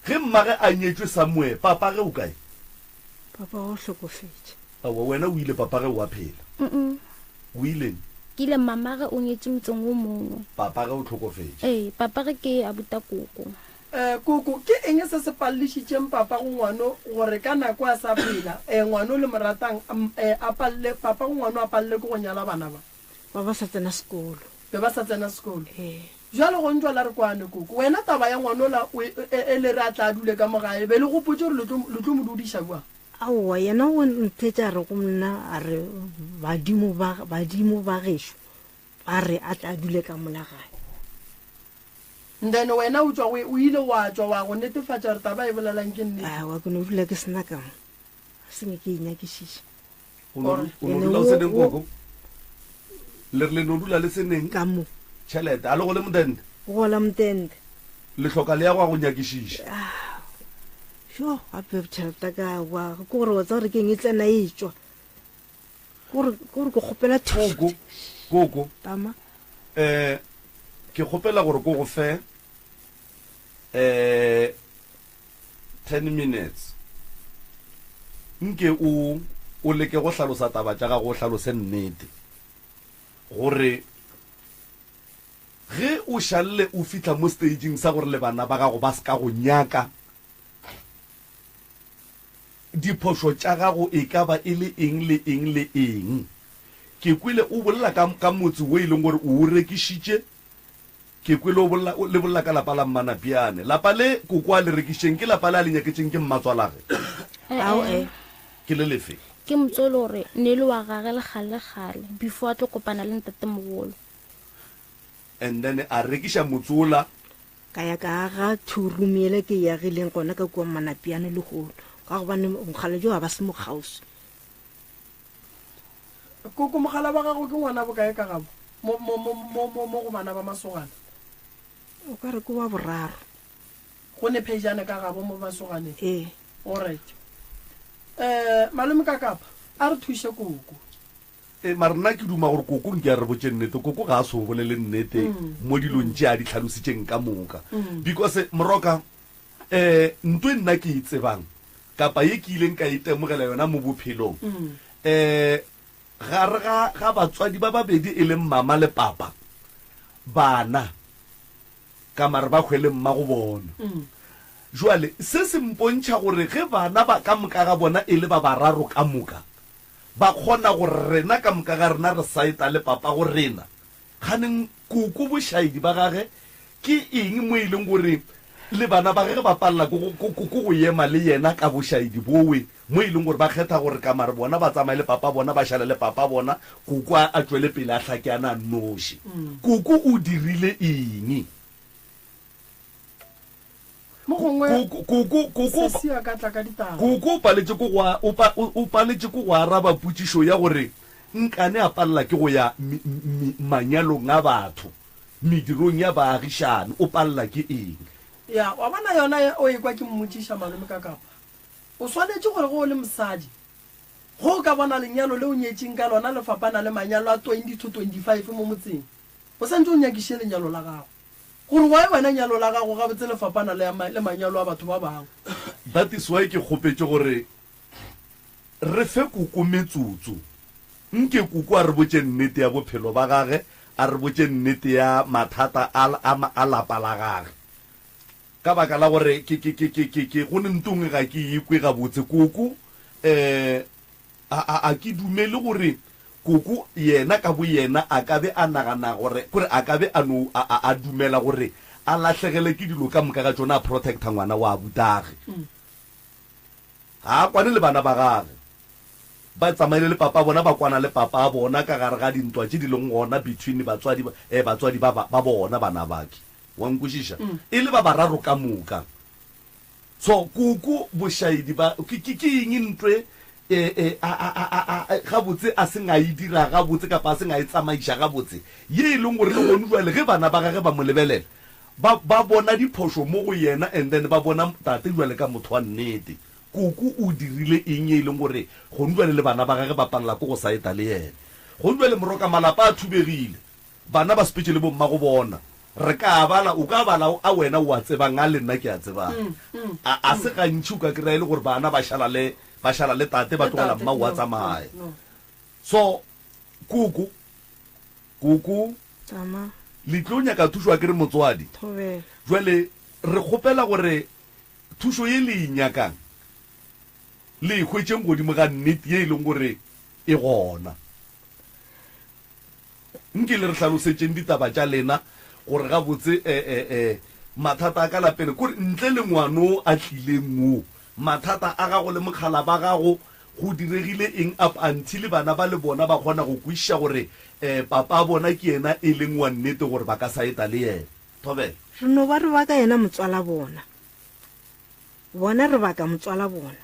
ge mmage a nyetšwe somewhere, papage o kae? Papa o hlokofetše. Aowa, wena o ile, papage o a phela. Mm-mm. O ileng? Ke ile, mamage o nyetše motseng wo mongwe. Papage o hlokofetše. Ee, papage ke abuta koko. Eh, koko, ke eng se se pallišitšeng papago ngwano gore ka nako a sa phela, eh, ngwano le mo ratang, eh, a palle, papago ngwano a palle ke go nyala bana ba? Ba ba sa tsena sekolo. Be ba sa tsena sekolo. Ee. Bjale go ntšwa la re kwane, koko. Wena taba ya ngwanola o e, e, e le re a tla a dule ka mo gae, be le gopotše gore le tlo, le tlo mo dudiša bjang? Aowa, yena o nthetša a re go nna, a re, Badimo ba, badimo ba gešo ba re a tla a dule ka mola gae. Then wena o tšwa go, o ile wa tšwa wa go netefatša gore taba e bolelang ke nnete? Aowa, ke no dula ke se na ka mo. Ga se nke ke e nyakišiša. O no o no dula o se neng koko? Le re le no dula le se neng? Ka mo. Tšhelete a le gole motente? Go gola motente. Le hloka le ya go ya go nyakišiša. Ah. Sho, gape tšhelete ka wa ke gore wa tseba gore ke eng e tsena e tšwa. Gore gore ke kgopela thušo. Koko, koko. Tama. Eh ke kgopela gore ko go fe eh 10 minutes. Nke o, o leke go hlalosa taba tša gago, o hlalose nnete. Gore ge o šalle o fihla mo staging sa gore le bana ba gago ba se ka go nyaka, diphošo tša gago e ka ba e le eng le eng le eng. Ke kwele o bolela ka, ka motse wo e leng gore o o rekišitše, Ke kwele o bolela, le bolela ka lapa la Mmanapiane. Lapa le koko a le rekišitšeng ke lapa le a le nyaketšeng ke mmatswalage? Ao e. Ke le lefe? Ke motse o le gore ne e le wa gage le kgale le kgale before a tlo kopana le ntatemogolo. And then a rekiša motse ola. Ka ya ka aga two room yela ke e agileng gona ka kua Mmanapiane lehono ka gobane mokgalabje wa ba se mo kgauswi. Koko, mogala wa gago ke ngwana bokae ka gabo mo, mo, mo, mo, mo, mo go bana ba masogana? O ka re ke wa boraro. Go ne phejane ka gabo mo masoganeng? Ee. Alright. Eh, malome ka kapa, a re thuše koko. E, mara nna ke duma gore koko nke a re botše nnete. Koko ga a so bolele nnete mo dilong tše a di hlalositšeng ka moka. Because, Moroka, um nto e nna ke e tsebang kapa ye ke ileng ka itemogela yona mo bophelong um gare ga ga batswadi ba babedi e leng mama le papa, bana ka mare ba hwele mma go bona. Jwale se se mpontšha gore ge bana ba ka moka ga bona e le ba bararo ka moka, ba kgona gore rena ka moka ga rena re saeta le papago rena. Kganeng koko bošaedi ba gage ke eng mo e leng gore le bana ba gage ba palela ke go, ke, ke go ema le yena ka bošaedi bowe mo e leng gore ba kgetha gore ka mare bona ba tsamaye le papa bona, ba šale le papa bona, koko a, a tšwele pele a hlake a na a nnoši. Koko o dirile eng? Mo gongwe Koko, koko, koko, sesi a ka tla ka ditaba. Koko o paletše ke go a, o pa, o, o paletše ke go araba potšišo ya gore nkane a palela ke go ya mi, mi, manyalong a batho, medirong ya baagišane, o palela ke eng? Ya, wa bona yona ye o ekwa ke mmotšiša malome ka kapa. O swanetše gore ge o le mosadi, ge o ka bona lenyalo le o nyetšeng ka lona le fapana le manyalo a 20 to 25 mo motseng, o santše o nyakiše lenyalo la gago. Gore why wena nyalo la gago gabotse le fapana le, le manyalo a batho ba bangwe. That is why ke kgopetše gore re fe koko metsotso. Nke koko a re botše nnete ya bophelo ba gage, a re botše nnete ya mathata a, a, a lapa la gage. Ka baka la gore ke, ke, ke, ke, ke, ke, go ne ntong ga ke e kwe gabotse. Koko, eh, A, a, a ke dumele gore koko yena ka boyena a ka be a nagana gore, kore a ka be a no, a, a, a dumela gore a lahlegele ke dilo ka moka ga tšona a protecta ngwana wa abutagwe. Ga a kwane le bana ba gage. Ba tsamaile le papa bona, ba kwana le papa bona ka gare ga dintwa tše di leng gona between batswadi, eh, batswadi ba, ba, ba bona bana bake. Wa nkwešiša? E le ba bararo ka moka. So koko bošaedi ba ke ke ke eng ntwe e e a a a a a gabotse a seng a e dira gabotse kapa a seng a e tsamaiša gabotse ye e leng gore le gone jwale ge bana ba gage ba mo lebelela ba ba bona diphošo mo go yena and then ba bona tate jwale ka motho wa nnete. Koko o dirile eng ye e leng gore gone jwale le bana ba gage ba palela ke go saeta le yena. Gone jwale moroka malapa a thubegile. Bana ba sepetše le bommago bona. Re ka a bala, o ka bala a wena o a tsebang, a le nna ke a tsebang. A, a se gantši o ka kry-a e le gore bana ba šala le, ba šala le tate, ba tlogela mma o a tsamaya. So, koko, koko, Tama. le tlo nyaka thušo a ke re motswadi. Thobela. Jwale re kgopela gore thušo ye le e nyakang, le e hwetšeng godimo ga nnete ye e leng gore e gona. Nke le re hlalosetšeng ditaba tša lena gore gabotse e, e, e, mathata a ka lapeng, kore ntle le ngwano a tlileng wo, mathata a gago le mokgala ba gago, go diregile eng up until bana ba le bona ba kgona go kwešiša gore e, papa bona ke yena e leng wa nnete gore ba ka sa eta le yena. Thobela. Re no ba re baka yena motswala bona. Bona re baka motswala bona.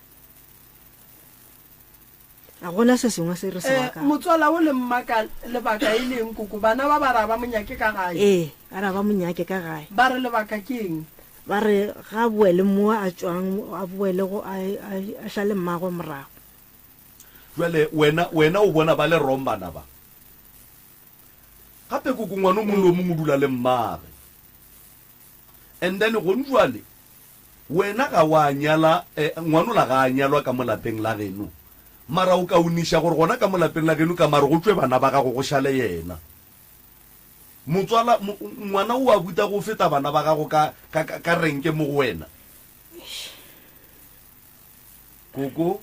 Ga gona se sengwe se re se Eh, bakang. motswala o le mmaka lebaka e leng koko bana ba ba ra ba monyake ka gae Ee, ba ra ba monyake ka gae. ba re lebaka ke eng Ba re ga a boele mo a tšwang, a boele go a, a, a šale mmagwe morago. Jwale wena, wena o bona ba le wrong bana ba. Gape koko ngwana o mongwe le o mongwe o dula le mmagwe. And then gone jwale wena ga wa nyala eh, ngwanola ga a nyalwa ka mo lapeng la geno mara o kaoniša gore gona ka mo lapeng la geno ka mare go tšwe bana ba gago go šale yena motswala ngwana o a buta go feta bana ba gago ka, ka, ka, ka renke mo go wena koko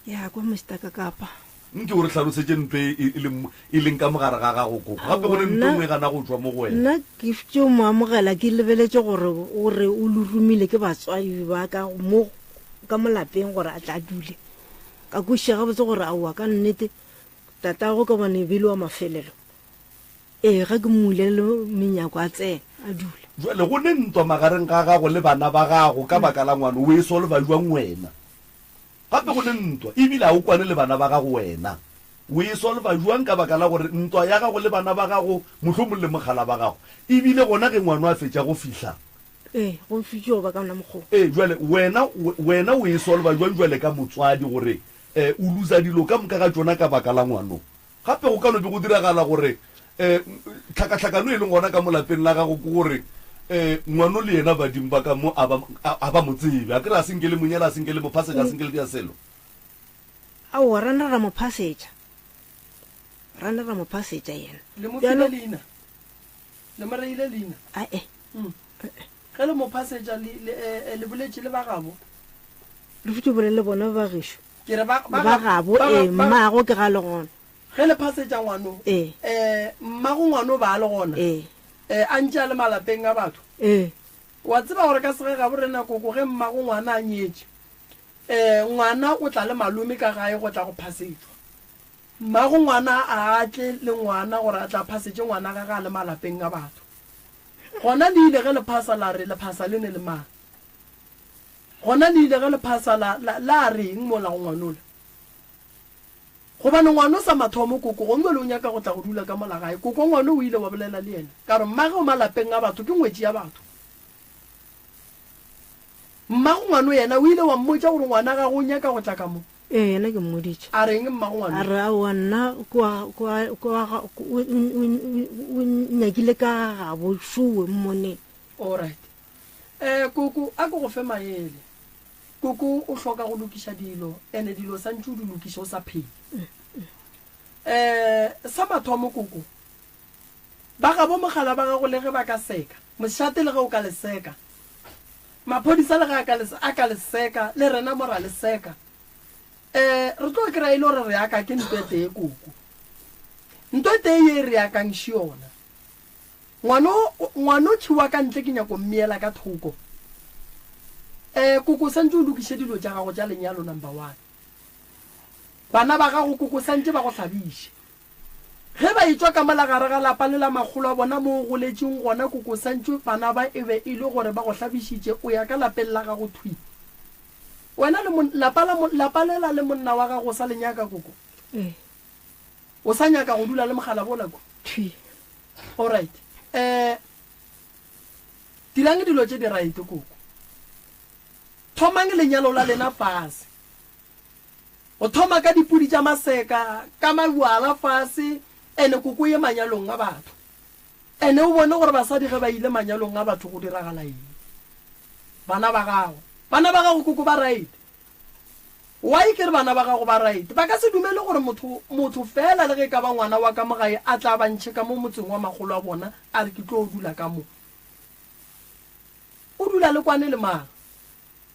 Ya kwa Mister Kakapa. Nke o re hlalosetše ntho e, e, e leng, e leng ka mogare ga gago, Koko. Gape go ne ntho e nngwe e gana go tšwa mo go wena. Nna ke tšo mo amogela ke lebeletše gore o re o loromile ke batswadi ba ka mo ka mo lapeng gore a tla dule. Ka kwešiša gabotse gore aowa ka nnete tatago ka bone e be e le wa mafelelo. Ee, ge ke mmulele menyako a tsena a dula. Jwale go ne ntwa magareng ga gago le bana ba gago ka baka la ngwana, o e solva jwang wena? Gape go ne ntwa, e bile ga o kwane le bana ba gago wena. O e solva bjang ka baka la gore ntwa ya gago le bana ba gago, mohlomong le mogala ba gago, e bile gona ge ngwano a fetša go fihla? Ee, go fitšo ba ka ona mokgwa wo. Ee, bjale wena, wena o e solva bjang bjale ka motswadi gore o loser dilo ka moka ga tšona ka baka la ngwano? Gape go ka no be go diragala gore tlhakatlhakano e leng gona ka mo lapeng la gago ke gore ngwano le yena badimo ba ka mo a ba, a ba mo tsebe. A ke re a se nke le mo nyala, a se nke le mo phasetša, a se nke le dira selo. Aowa, ra na ra mo phasetša. Ra na ra mo phasetša yena. Le mo file leina? Le mo reile leina? Ae. Ge le mo phasetša, le, le, le boletše le ba gabo? Re futše bolele le bona ba gešo. Ke re ba, ba gabo, ee, mmago ke ga le gona. Ge le phasetša ngwano, Ee. eh, mmago ngwano ba le gona, Ee. eh, a ntše a le malapeng a batho. Ee. Wa tseba gore ka sege gabo rena koko ge mmago ngwana a nyetše, eh, ngwana o tla le malome ka gae go tla go phasetšwa. Mmago ngwana a a tle le ngwana gore a tla phasetše ngwana gage a le malapeng a batho. Gona le ile ge le phasa la re le phasa le ne le mang? Gona le ile ge le phasa la, la, la reng mola go ngwanola? Gobane ngwano sa mathomo koko gongwe le o nyaka go tla go dula ka mola gae. Koko ngwano o ile wa bolela le yena ka re mmage o malapeng a batho ke ngwetši ya batho. Mmago ngwano yena o ile wa mmotša gore ngwana gagwe o nyaka go tla ka mo. Ee, yena ke mmoditše. A reng mmago ngwano? A re aowa nna ke wa, ke wa, ke wa ga, o, o, o, o nyakile ka ga gabo šowe mmoneng. Alright. Eh koko a ke go fe maele. Koko o hloka go lokiša dilo ene dilo santše o di lokiše o sa phela. Eh sa mathomo koko ba gabo mogala ba gago le ge ba ka seka, mošate le ge o ka le seka, maphodisa le ge a ka le a ka le seka le rena mo ra le seka. Eh re tlo kry-a e le gore re aka ke nto e tee koko. Nto e tee ye re akang še yona. Ngwano, ngwanotši wa ka ntle ke nyako mmeela ka thoko. Eh, koko santše o lokiše dilo tša gago tša lenyalo number one. Bana ba gago koko santše ba go hlabiše. Ge ba etšwa ka mola gare ga lapa le la makgolo a bona mo o goletšeng gona koko santše bana ba e be e le gore ba go hlabišitše o ya ka lapeng la gago thwi. Wena le mon, lapa la, lapa lela le monna wa gago o sa le nyaka koko? Ee. O sa nyaka go dula le mogala bola kwa? Thwi. Alright. Eh, dirang dilo tše di right koko. Thomang lenyalo la lena fase. O thoma ka dipudi tša maseka, ka mabjala fase, ene koko ye manyalong a batho. Ene o bone gore basadi ge ba ile manyalong a batho go diragala eng. Bana ba gago. Bana ba gago koko ba right. Why ke re bana ba gago ba right? Ba ka se dumele gore motho, motho feela le ge e ka ba ngwana wa ka mo gae a tla ba ntšhe ka mo motseng wa makgolo a bona a re ke tlo dula ka mo. O dula le kwane le mang?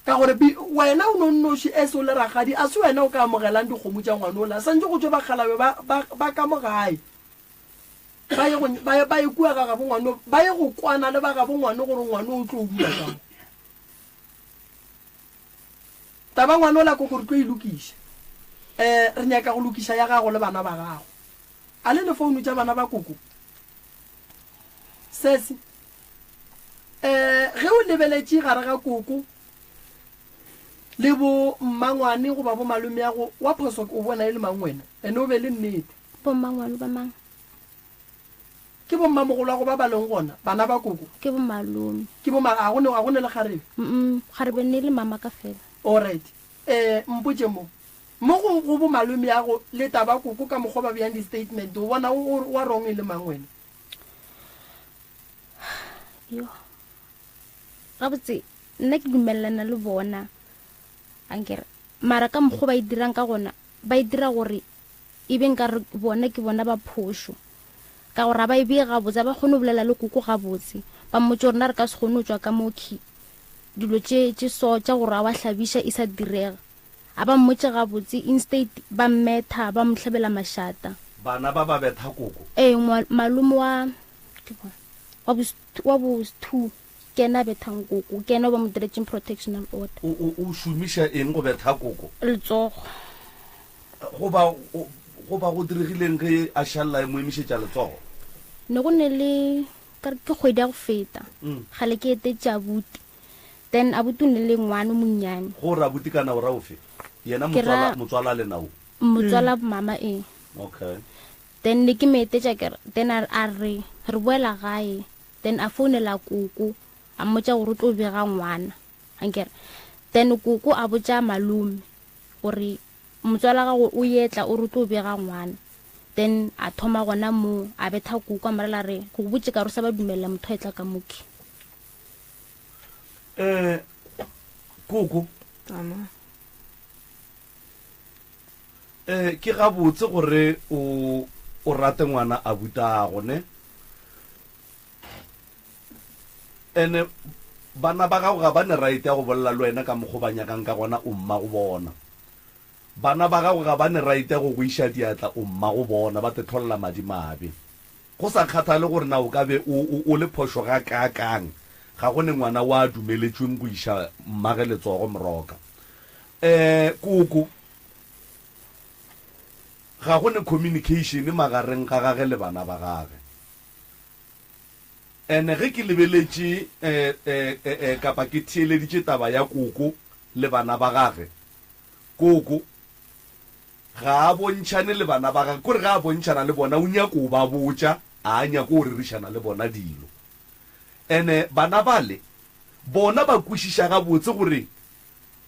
Ka gore bi, wena o no nnoši as o le rakgadi, a se wena o ka amogelang dikgomo tša ngwana ola. Santše go tšwe bakgalabe ba, ba, ba ka mo gae. Ba ye go, ba ye, ba ye kua ga gabo ngwano, ba ye go kwana le ba gabo ngwano gore ngwano o tlo dula ka mo. Taba ngwanola koko re tlo e lokiša. Eh, re nyaka go lokiša ya gago le bana ba gago. A le ne founu tša bana ba koko? Sesi. Eh, ge o lebeletše gare ga koko le bo mmangwane goba bo malomeago wa phoso o bona e le mang wena? Ene o be le nnete. Bo mmangwane ba mang? Ke bommamogolwago ba ba leng gona, bana ba koko? Ke bomalome. Ke bo ma, a go ne, a go ne le kgarebe? Mm, kgarebe ne le mama ka fela. Alright. Eh, mpotše mo. Mo go, go bomalomeago le taba koko ka mokgwa ba beyang di-statement, o bona o, o, wa wrong e le mang wena? Yo. Gabotse, nna ke dumelelana le bona. Ankere. Mara ka mokgwa ba e dirang ka gona, ba e dira gore e be nkare bona ke bona ba phošo ka gore ga ba e bee gabotse, ga ba kgone go bolela le koko gabotse. Ba mmotse gore na re ka se kgone go tšwa ka mo khi dilo tše tše so tša gore a wa hlabiša e sa direga. A ba mmotse gabotse, instead ba mmetha, ba mo hlabela mašata. Bana ba ba betha koko? Ee, malome wa ke bona wa bo wa bo 2 Ke yena a bethang koko. Ke yena o ba mo diretšeng protectional order. O, o, o šomiša eng go betha koko? Letsogo. Goba, go, goba go diregileng ge a šalela e mo emišetša letsogo? Ne go ne le, ka re ke kgwedi ya go feta. Kgale ke etetše abuti. Then abuti o ne le ngwana o monnyane. Go re abuti kana o ra ofe? Yena Ke ra. motswala, motswala lena o? Motswala mama ee. Okay. Then ne ke mo etetša ke re, then a, a re re boela gae. Then a founela koko a mmotša gore o tlo bega ngwana ankere. Then koko a botša malome gore motswala gago o yetla o re o tlo bega ngwana. Then a thoma gona moo a betha koko a morela re go botše ka re o sa ba dumelela motho a etla ka moki. Eh koko. Tama. Eh ke gabotse gore o o rate ngwana a butago ne? Ene bana ba gago ga ba ne right ya go bolela le wena ka mokgo ba nyakang ka gona o mma go bona. Bana ba gago ga ba ne right ya go go iša diatla o mmago bona, ba te hlolela madimabe. Go sa kgathale gore na o ka be o, o, o le phošo gakaakang, ga go ne ngwana wa a dumeletšweng go iša mmage letsogo moroka. Eh, koko, ga go ne communication magareng ga gage le bana ba gage. Ene ge ke lebeletše, eh, eh, eh, eh, kapa ke theeleditše taba ya koko le bana ba gage, koko ga a bontšhane le bana ba gagwe, kore ge a bontšhana le bona o nyako o ba botša, a a nyako o rerišana le bona dilo. Ene bana bale bona ba kwešiša gabotse gore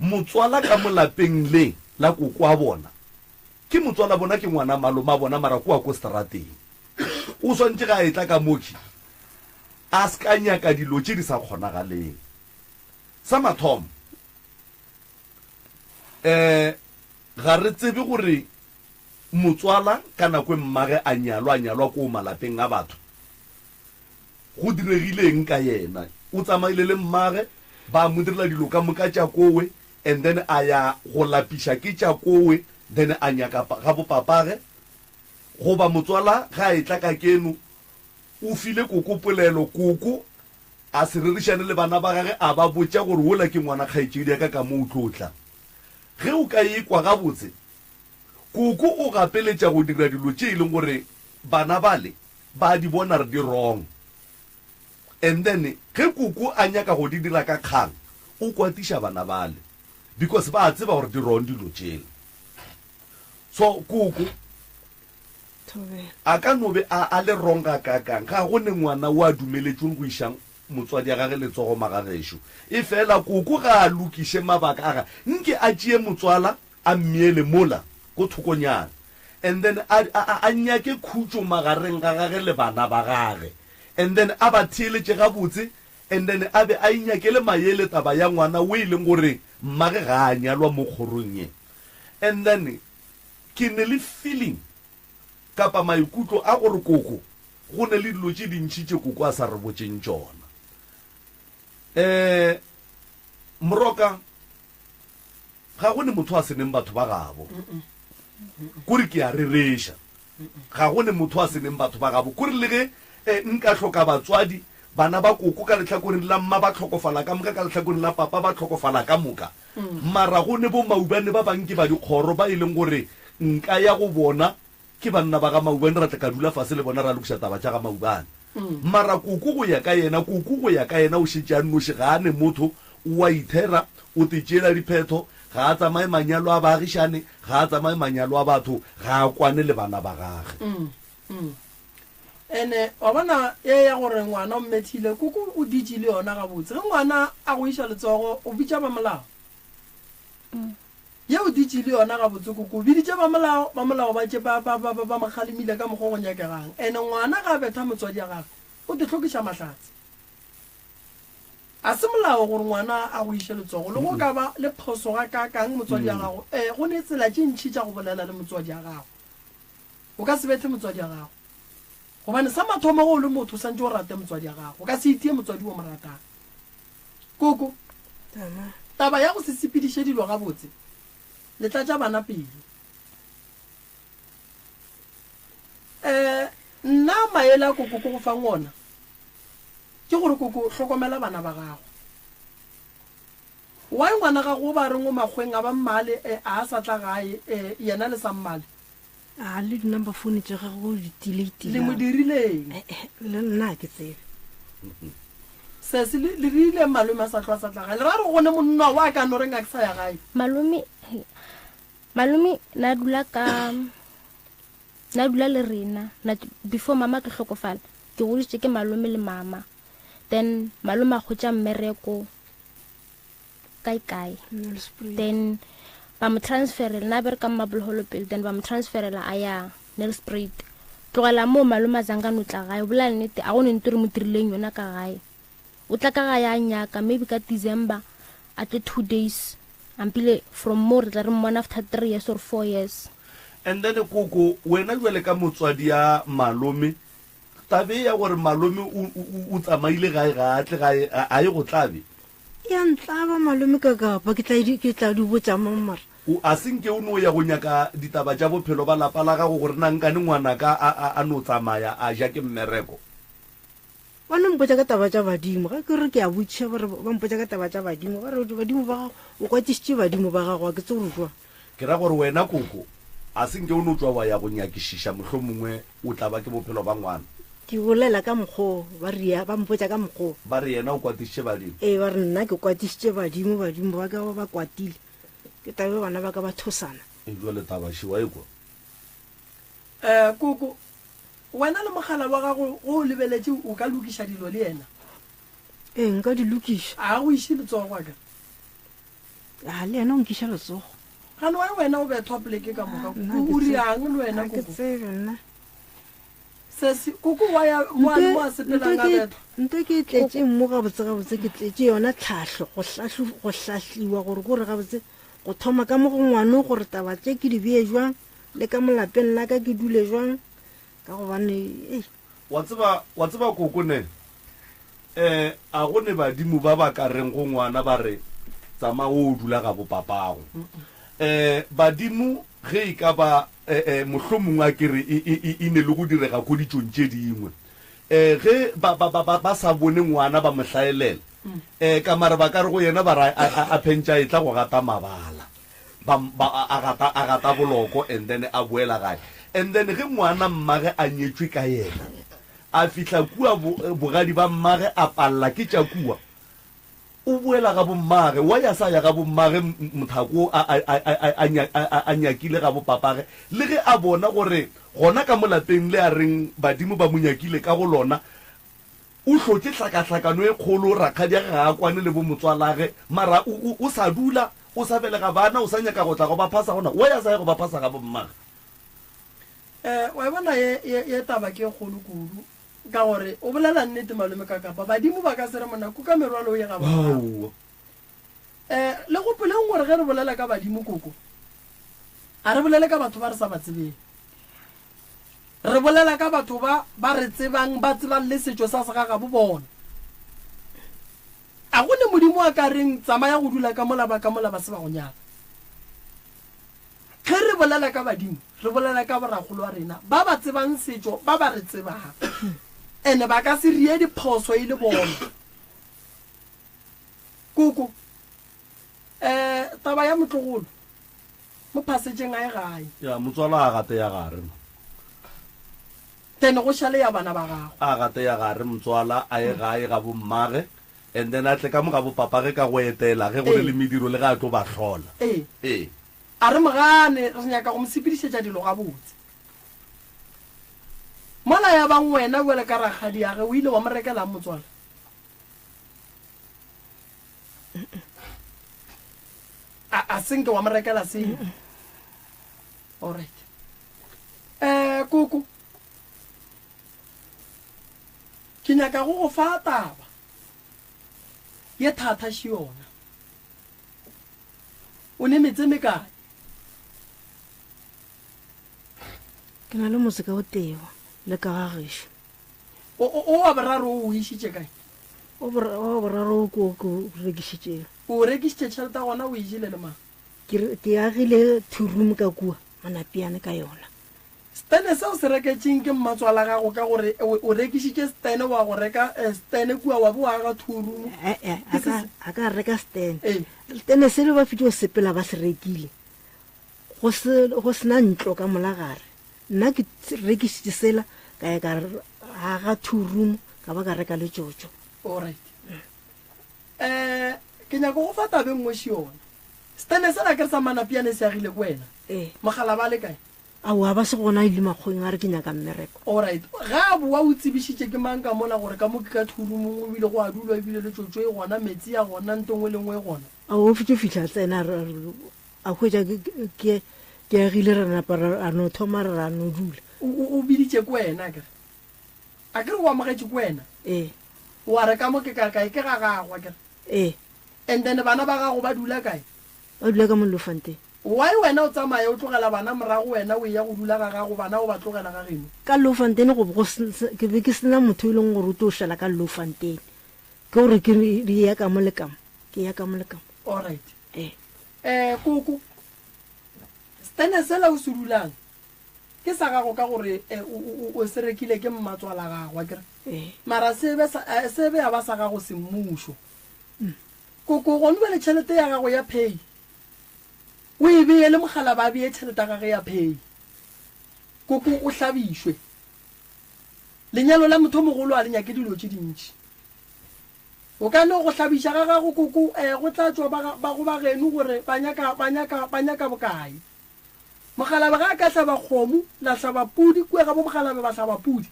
motswala ka mo lapeng le la koko wa bona ke motswala bona ke ngwana maloma bona mara kua ko seterateng. O swantše ge a etla ka mokhwi a se ka nyaka dilo tše di sa kgonagaleng. Sa mathomo, um ga re tsebe gore motswala ka nako e mmage a nyalwa, a nyalwa koo malapeng a batho, go diregile eng ka yena. O tsamaile le mmage, ba mo direla dilo ka moka tša kowe, and then a ya go lapiša ke tša kowe, then a nyaka ga bopapage. Goba motswala ge a etla ka keno, o file koko polelo, koko a se rerišane le bana ba gage a ba botša gore wola ke ngwana kgaetšedi ya ka ka mo o tlo tla. Ge o ka ekwa gabotse, koko o gapeletša go dira dilo tše e leng gore bana bale ba di bona re di wrong. And then ge koko a nyaka go di dira ka kgang, o kwatiša bana bale because ba a tseba gore di wrong dilo tšela. So koko a ka no be a, a le wrong gakaakang, ga go ne ngwana o a dumeletšweng go iša motswadi ya gage letsogo magagešo. Efela koko ga a lokiše mabaka a ga, nke a tšee motswala a mmeele mola ko thokonyana and then a, a, a nyake khutšo magareng ga gage le bana ba gage and then a ba theeletše gabotse and then a be a inyakele maele taba ya ngwana o e leng gore mmage ga a nyalwa mo kgorong ye. And then ke ne le feeling kapa maikutlo a gore koko go ne le dilo tše dintši tše koko a sa re botšeng tšona. Um Moroka, ga go ne motho a se neng batho ba gabo. Kore ke a rereša. Ga go ne motho a se neng batho ba gabo. Kore le ge eh, nka hloka batswadi, bana ba koko ka lehlakoreng la mma ba hlokofala ka moka, ka lehlakoreng la papa ba hlokofala ka moka. Mara go ne bo maubane ba bang ke ba dikgoro ba e leng gore nka ya go bona, ke banna ba ga maubane, ra tla ka dula fase le bona ra lokiša taba tša ga maubane. Mara koko go ya ka yena, koko go ya ka yena o šetše a nnoši, ga a ne motho, o a ithera, o te tšeela diphetho, ga a tsamaye manyalo a baagišane, ga a tsamaye manyalo a batho, ga a kwane le bana ba gage. Ene wa bona ye ya gore ngwana o mmethile, koko o ditše le yona gabotse. Ge ngwana a go iša letsogo, o bitša ba molao. Ye o ditše le yona gabotse koko, o biditše ba molao, ba molao ba tše ba, ba, ba, ba, ba mo kgalemile ka mokgwa o go nyakegang. Ene ngwana ga a betha motswadi ya gagwe, o te hlokiša mahlatse. A se molao gore ngwana a go iše letsogo, le go ka ba le phoso gakaakang motswadi ya gago. Ee, go ne tsela tše ntši tša go bolela le motswadi ya gago. O ka se bethe motswadi wa gago. Gobane sa mathomo ge o le motho o santše o rate motswadi wa gago. O ka se itie motswadi o mo ratang. Koko, taba ya go se sepediše dilo gabotse le tlatša bana pelo. Um nna maele a koko ko go fang ona ke gore koko hlokomela bana ba gago. Why ngwana gago o ba reng o makgweng a ba mmale eh, a sa tla gae eh, yena le sa mmale? A le di-number phone tša gagwe o di tileitile. Le mo dirileng? Eh, eh, le nna ke tsebe. Sesi le le rile malome a sa tlo a sa tla gae. Le ra re gone monna wa ka no reng a ke sa ya gae. Malome malome na dula ka na dula le rena na before mama ke hlokofala ke godisitše ke malome le mama then malome a hwetša mmereko kae kae then ba mo transferela na bereka mmabologolo pele then ba mo transferela a ya Nelspruit tlogela moo malome a zanga no tla gae bolela nnete a go ne nto re mo dirileng yona ka gae o tla ka gae a nyaka maybe ka December a tle two days ampile from mo re tla re mmona after three years or four years and then koko wena jwale ka motswadi ya malome Tabe ya gore malome o, o, o tsamaile gae ga a tle gae, a, a e go tlabe? Ya ntlaba malome ka kapa, ke tla di, ke tla di botša mang mara? O, a se nke o no ya go nyaka ditaba tša bophelo ba lapa la gago gore na nkane ngwanaka a, a, a no tsamaya a ja ke mmereko? Ba no mpotša ka taba tša badimo. Ge ke re ke a botšiša, ba re ba mpotša ka taba tša badimo. Ba re badimo ba gago, o kwatišitše badimo ba gago, a ke tsebe gore jwang. Ke ra gore wena koko, a se nke o no tšwa wa ya go nyakišiša mohlomongwe o tla ba ke bophelo ba ngwana? Ke bolela ka mokgwa o, ba rea, ba mpotša ka mokgwa o. Ba re yena o kwatišitše badimo? Ee, ba re nna ke kwatišitše badimo, badimo ba ka ba ba kwatile. Ke taba e bana ba ka ba thosana. E bjale taba še, wa e kwa? Eh, koko, wena le mogala wa gago go o lebeletše o ka lokiša dilo le yena? Ee, nka di lokiša. A go iše letsogo a ka? A le yena o nkiša letsogo. Gane wa wena o bethwa poleke ka moka. O riang le wena koko? Ke tsebe nna. Sesi, koko wa ya mo a mo a sepelang a bethwa. Nto ke tletše mo gabotse gabotse ke tletše yona tlhahlo go hlahlu go hlahliwa gore gore gabotse go thoma ka mo go ngwano gore taba tše ke di bee jwang le ka mo lapeng la ka ke dule jwang ka gobane ei. Wa tseba, wa tseba koko ne, eh, a go ne badimo ba ba ka reng go ngwana ba re, Tsama o dula ga bo papago. Eh, badimo ge e ka ba, eh, eh, mohlomongwe a ke re e, e, e, e ne le go direga ko ditšong tše dingwe. Eh, ge ba, ba, ba, ba, ba sa bone ngwana ba mo hlaelela, eh, ka mare ba ka re go yena ba re a, a, a phentša e tla go gata mabala. Ba, ba, a, a gata, a gata boloko and then a boela gae. And then ge ngwana mmage a nyetšwe ka yena, a fihla kua bo, bogadi ba mmage a palla ke tša kua, o boela ga bommage. Why a sa ya ga bommage mothako a, a, a, a, a, a, a, a nyakile ga bopapage? Le ge a bona gore gona ka mo lapeng le a reng badimo ba mo nyakile ka go lona, O hlotše hlakahlakano e kgolo, rakgadiage ga a kwane le bomotswalage, mara o, o, o sa dula, o sa belega bana, o sa nyaka go tla go ba phasa gona, why a sa ye go ba phasa ga bommage? Eh, wa e bona ye, ye, ye taba ke e kgolo kudu, ka gore o bolela nnete malome Kakapa, badimo ba ka se re monna kuka merwalo o ye ga bommagwe. Aowa. Eh, le gopoleng gore ge re bolela ka badimo koko, a re bolele ka batho ba re sa ba tsebeng. Re bolela ka batho ba ba re tsebang, ba tsebang le setšo sa segagabo bona. A go ne Modimo a ka reng, Tsamaya go dula ka mola ba ka mola ba se ba go nyala? Ge re bolela ka badimo, re bolela ka borakgolo wa rena ba ba tsebang setšo, ba ba re tsebang. Ene ba ka se rie diphoso e le bona. Koko, eh, taba ya motlogolo, Mo phasetšeng a ye gae. Ya, motswala a gate ya gare mo. Then go šale ya bana ba gago. A gate ya gare motswala a ye gae ga bo mmage and then a tle ka mo ga bo papage ka go etela ge go le le mediro le ge a tlo ba hlola. Ee. Ee. A re mo gane, re nyaka go mo sepedišetša dilo gabotse. Mola ya bang wena bjale ka rakgadiage o ile wa mo rekelang motswala? A, a senke wa mo rekela selo. Alright. Eh, koko. Ke nyaka go go fa taba. Ye thata še yona. O ne metse mekae? Ke na le motse ka o tee le ka ga gešo. O, o, o wa boraro o o išitše kae? O bora, wa boraro o ke o ke o rekišitšego. O rekišitše tšhelete ya gona o e jele le mang? Ke re, ke agile two room ka kua Manapiane ka yona. Stene se o se reketšeng ke mmatswala gago ka gore o, o rekišitše stene wa go reka eh, stene kua wa bo wa aga two room. Eh, eh, Ke a se ka, se. a ka reka stene. Ee. Stene sele ba fetše go sepela ba se rekile. Go se, go se na ntlo ka mola gare. Nna ke rekišitše sela ka ya ka aga two room ka ba ka reka le tšotšo. Alright. Eh, ke nyaka go fa taba e nngwe še yona. Stene sela ke re sa Manapiane se agile ke wena. Ee. Mogala ba le kae? Aowa, ba se gona e le makgoweng a re ke nyaka mmereko. Alright. Ge a boa o tsebišitše ke mang ka mola gore ka mo ke ka two roomong ebile go a dulwa ebile le tšotšo e gona, metsi a gona, nto nngwe le nngwe e gona. Aowa, o fetše o fihla a tsena a re, a hwetša ke, ke, ke agile ra napa ra no thoma ra no dula. O, o, o biditše ke wena akere? Akere o amogetše ke wena? Ee. Wa re ka mo ke ka kae? Ke ga gago akere? Ee. And then bana ba gago ba dula kae? Ba dula ka mo Lofanteng. Why wena o tsamaye o tlogela bana morago wena o eya go dula ga gago bana o ba tlogela ga geno? Ka Lofanteng go be go se, ke be ke sena motho e leng gore o tlo šala ka Lofanteng. Ke gore ke re ya ka mo le ka mo, ke ya ka mo le ka mo. Alright. Ee. Eh, koko. Tene sela o se dulang ke sa gago ka gore o se rekile ke mmatswala gago, akere? Mara se be sa, se be ya ba sa gago semmušo. Koko, gone bjale tšhelete ya gago ya pay o e beye le mokgalabje a beye tšhelete ya gage ya pay. Koko o hlabišwe. Lenyalo la motho o mogolo a le nyake dilo tše dintši. O ka no go hlabiša ga gago koko eh go tla tšwa ba ba go ba geno gore ba nyaka ba nyaka ba nyaka bokae. Mokgalabje ga a ka hlaba kgomo la hlaba pudi kua ga bo mokgalabje ba hlaba pudi.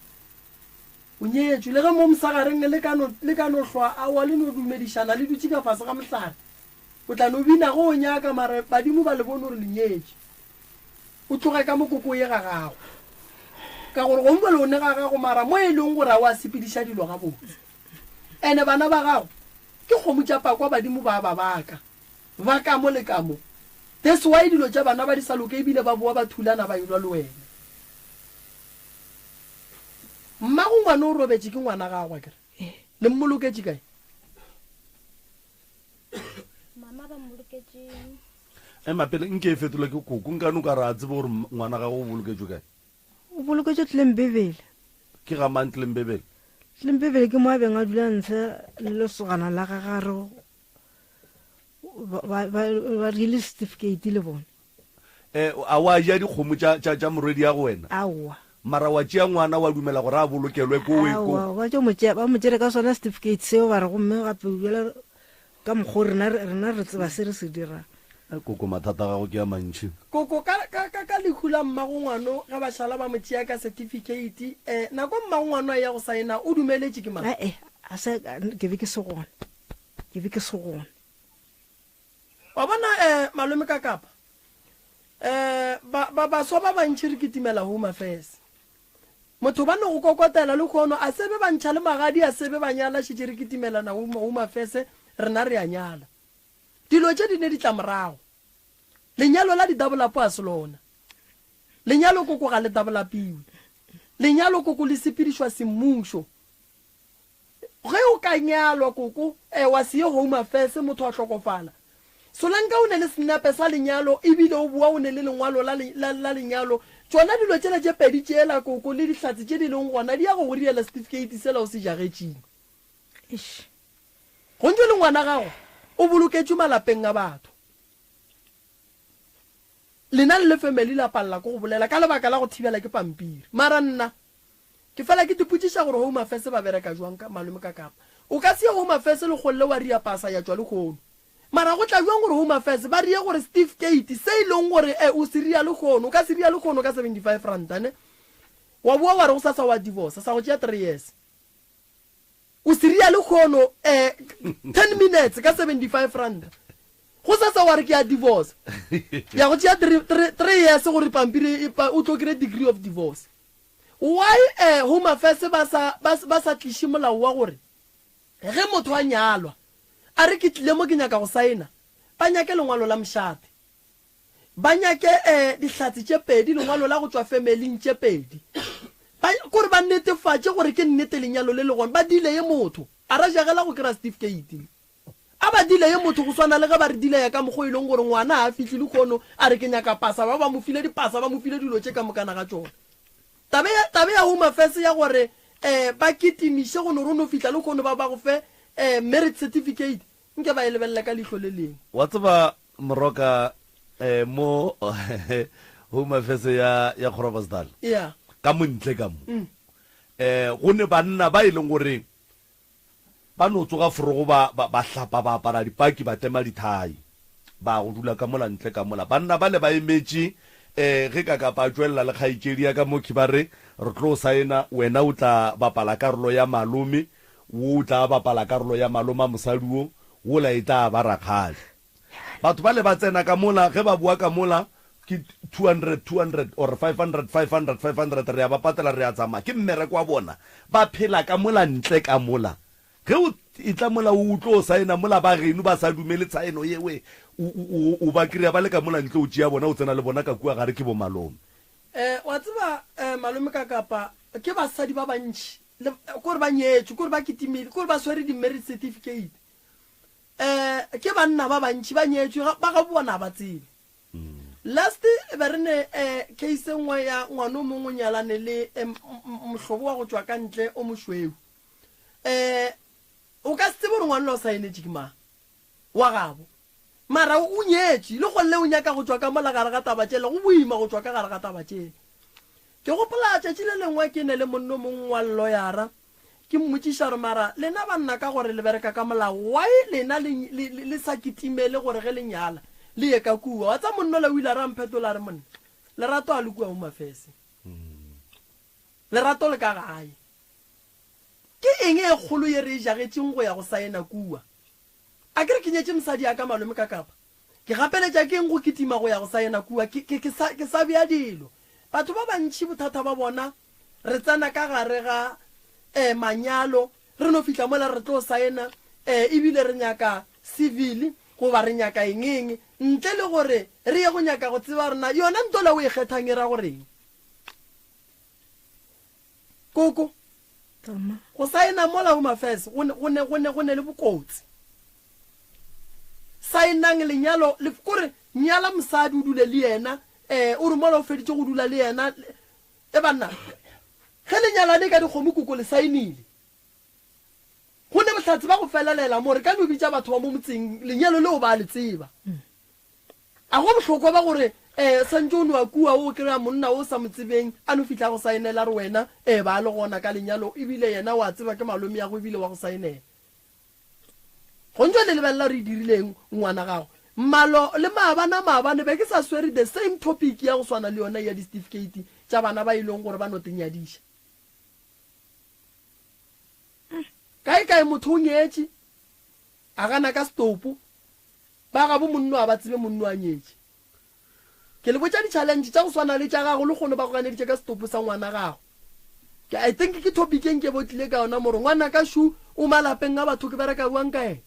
O nyetšwe le ge mo mosagareng le ka no le ka no hlwa aowa le no dumedišana le dutše ka fase ga mohlare. O tla no bina ge o nyaka mara badimo ba le bone gore le nyetše. O tloge ka mo koko ye ga gago. Ka gore gongwe bjale o ne ga gago mara mo e leng gore a wa sepediša dilo gabotse. Ene bana ba gago ke kgomo tša pakwa badimo ba ba baka. Ba ka mo le ka mo. That's why dilo tša bana ba di sa loke ebile ba bowa ba thulana ba elwa le wena. Mmago ngwana o robetše ke ngwana gago akere? Le mmoloketše kae? Mama ba mmoloketše. Ema pele nke e fetolwe ke koko nkane o ka re a tsebe gore ngwana gago o boloketšwe kae. O boloketšwe Tlembebele. Ke ga mang Tlembebele? Tlembebele ke mo a beng a dula ntshe le lesogana la gagare ba ba ba rile certificate le bone. Eh, a wa ja dikgomo tša tša tša morwedi ya go wena? Aowa. Mara wa tšea ngwana wa dumela gore a bolokelwe ko we ko. Aowa, ba tšo mo tšea, ba mo tšere ka sona certificate seo ba re gomme gape bjale ka mokgwa o rena rena re tseba se re se dirang. Ai koko mathata a gago ke a mantši. Koko ka ka ka ka lehu la mmago ngwano ge ba šala ba mo tšea ka certificate eh nako mmago ngwano a eya go saena o dumeletše ke mang? Ae, a se ke be ke se gona. Ke be ke se gona. Wa bona eh malome ka kapa eh ba ba baswa ba bantši re kitimela Home Affairs. Motho ba no go kokotela lehono a se be ba ntšha le magadi a se be ba nyala šetše re kitimelana Home Affairs rena re a nyala. Dilo tše di ne ditlamorago. Lenyalo la didabolapo a se lona. Lenyalo koko ga le dabolapiwe. Lenyalo koko le sepedišwa semmušo. Ge o ka nyalwa koko, eh, wa se ye Home Affairs motho a hlokofala. Solanka o ne le senepe sa lenyalo ebile o boa o ne le lengwalo la, la, la lenyalo. Tšona dilo tšela tše pedi tšela koko le dihlatse tše di leng gona di ya go go riela setifikeiti sela o se jagetšeng. Eish. Go ntšwe le ngwana gago o boloketšwe malapeng a batho. Lena le le family la palela ke go bolela ka lebaka la go thibela ke pampiri. Mara nna ke fela ke tipotšiša gore Home Affairs ba bereka jwang ka malome ka Kapa. O ka se ye Home Affairs lekgolle wa ria pasa ya tšwa lehono. Mara go tla jwang gore Home Affairs ba rie gore setifikeiti se e leng gore e o se ria lehono, o ka se ria lehono ka 75 ranta ne? Wa boa wa re gosasa wa divorce, sa go tšea three years. O se ria lehono eh 10 minutes ka 75 rand. Gosasa wa re ke a divorce. Ya go tšea 3 years gore pampiri e o tlo kry degree of divorce. Why eh Home Affairs ba sa ba sa tliše molao wa gore ge motho a nyalwa a re ke tlile mo ke nyaka go saena ba nyake lengwalo la mošate. Ba nyake eh, dihlatse tše pedi, lengwalo la go tšwa femeling tše pedi. Ba, kore ba netefatše gore ke nnete lenyalo le le gona. Ba deleye motho. A ra jagela go kry-a setifikeiti. A ba deleye motho go swana le ge ba re deleya ka mokgwa o e leng gore ngwana ga a fihle lehono a re ke nyaka pasa, ba ba mo file dipasa, ba mo file dilo tše ka mokana ga tšona. Tabe ya, tabe ya Home Affairs ya gore eh, ba kitimiše go no re o no fihla lehono ba ba go fe eh, marriage certificate, Nke ba e lebelele ka leihlo le lengwe. Wa tseba Moroka eh, mo Home Affairs ya ya Groblersdal Yeah. ka mo ntle ka mo mm. eh go ne banna ba e leng gore ba no tsoga forogo ba ba, ba hlapa ba apara dipaki ba tema dithai ba go dula ka mola ntle ka mola banna ba le ba emetše eh ge ka kapa a tšwelela le kgaetšedi ya ka mokhi ba re re tlo saena wena o tla bapala karolo ya malome Wo o tla bapala karolo ya maloma mosadi wo, wola e tla ba rakgadi. Batho bale ba tsena ka mola, ge ba boa ka mola, ke 200, 200 or 500, 500, 500, re a ba patela re a tsamaya. Ke mmereko wa bona. Ba phela ka mola ntle ka mola. Ge o etla mola o tlo saena mola ba geno ba sa dumele tshaeno yewe, o, o, o ba kry-a ba le ka mola ntle o tšea bona o tsena le bona ka kua gare ke bo malome. Eh, wa tseba, eh, malome ka kapa, ke basadi ba bantši Le, kore ba nyetšwe, kore ba kitimile, kore ba swere di-marriage certificate. Um ke banna ba bantši ba nyetšwe, ba gabo bona ga ba tsebe. Last be re ne um case e nngwe ya ngwana o mongwe o nyalane le mohlobo wa go tšwa ka ntle o mošweu. Um o ka se tsebe gore ngwana o saenetše ke mang wa gabo. Mara o nyetše, le golle o nyaka go tšwa ka mola gare ga taba tšela, go boima go tšwa ka gare ga taba tšela. Ke gopola tšatši le lengwe ke ne le monno mongwe wa lloyara, Ke mmotšiša gore mara lena banna ka gore le bereka ka molao why lena le, le, le, le sa kitimele gore ge le nyala le ye ka kua? Wa tsa monnola o ile a re a mphetola a re monna lerato a le kua Home Affairs. Lerato le ka gae. Ke eng e kgolo ye re e jagetšeng go ya go saena kua? A ke re ke nyetše mosadi ya ka malome ka kapa? Ke gapeletša ke eng go kitima go ya go saena kua? Ke, ke, ke sa, ke sa bea dilo. Batho ba bantši bothata ba bona, re tsena ka gare ga eh, manyalo, re no fihla mola re tlo saena eh, ebile re nyaka civil goba re nyaka eng eng, ntle le gore re ye go nyaka go tseba gore na yona ntola o e kgethang e ra goreng. Koko, go saena mola Home Affairs go ne, go ne, go ne, go ne le bokotsi. Saenang lenyalo, le, kore nyala mosadi o dule le yena, eh, o re mola o feditše go dula le yena, e banna, ge le nyalane ka dikgomo koko le saenile. Go ne bohlatse ba go felelela mo, re ka no bitša batho ba mo motseng, lenyalo leo ba a le tseba. A go bohlokwa ba gore eh santše o no ya kua o kry-a monna o sa mo tsebeng a no fihla a go saenela a re wena eh ba le gona ka lenyalo ebile yena wa tseba ke malomeago ebile wa go saenela. Gontšo le lebelela gore e dirile eng ngwana gago. Malo le maabana maabane be ke sa swere the same topic ya go swana le yona ya di certificate tša bana ba e leng gore ba no te nyadiša. Kae kae motho o nyetše a gana ka setopo Ba gabo monno a ba tsebe monno a nyetše. Ke le botša di challenge tša go swana le tša gago lekgono ba go ganeditše ka setopo sa ngwana gago. Ke I think ke topic e nke bo tlile ka yona more ngwana ka shu o malapeng a batho ke bereka bjang ka yena.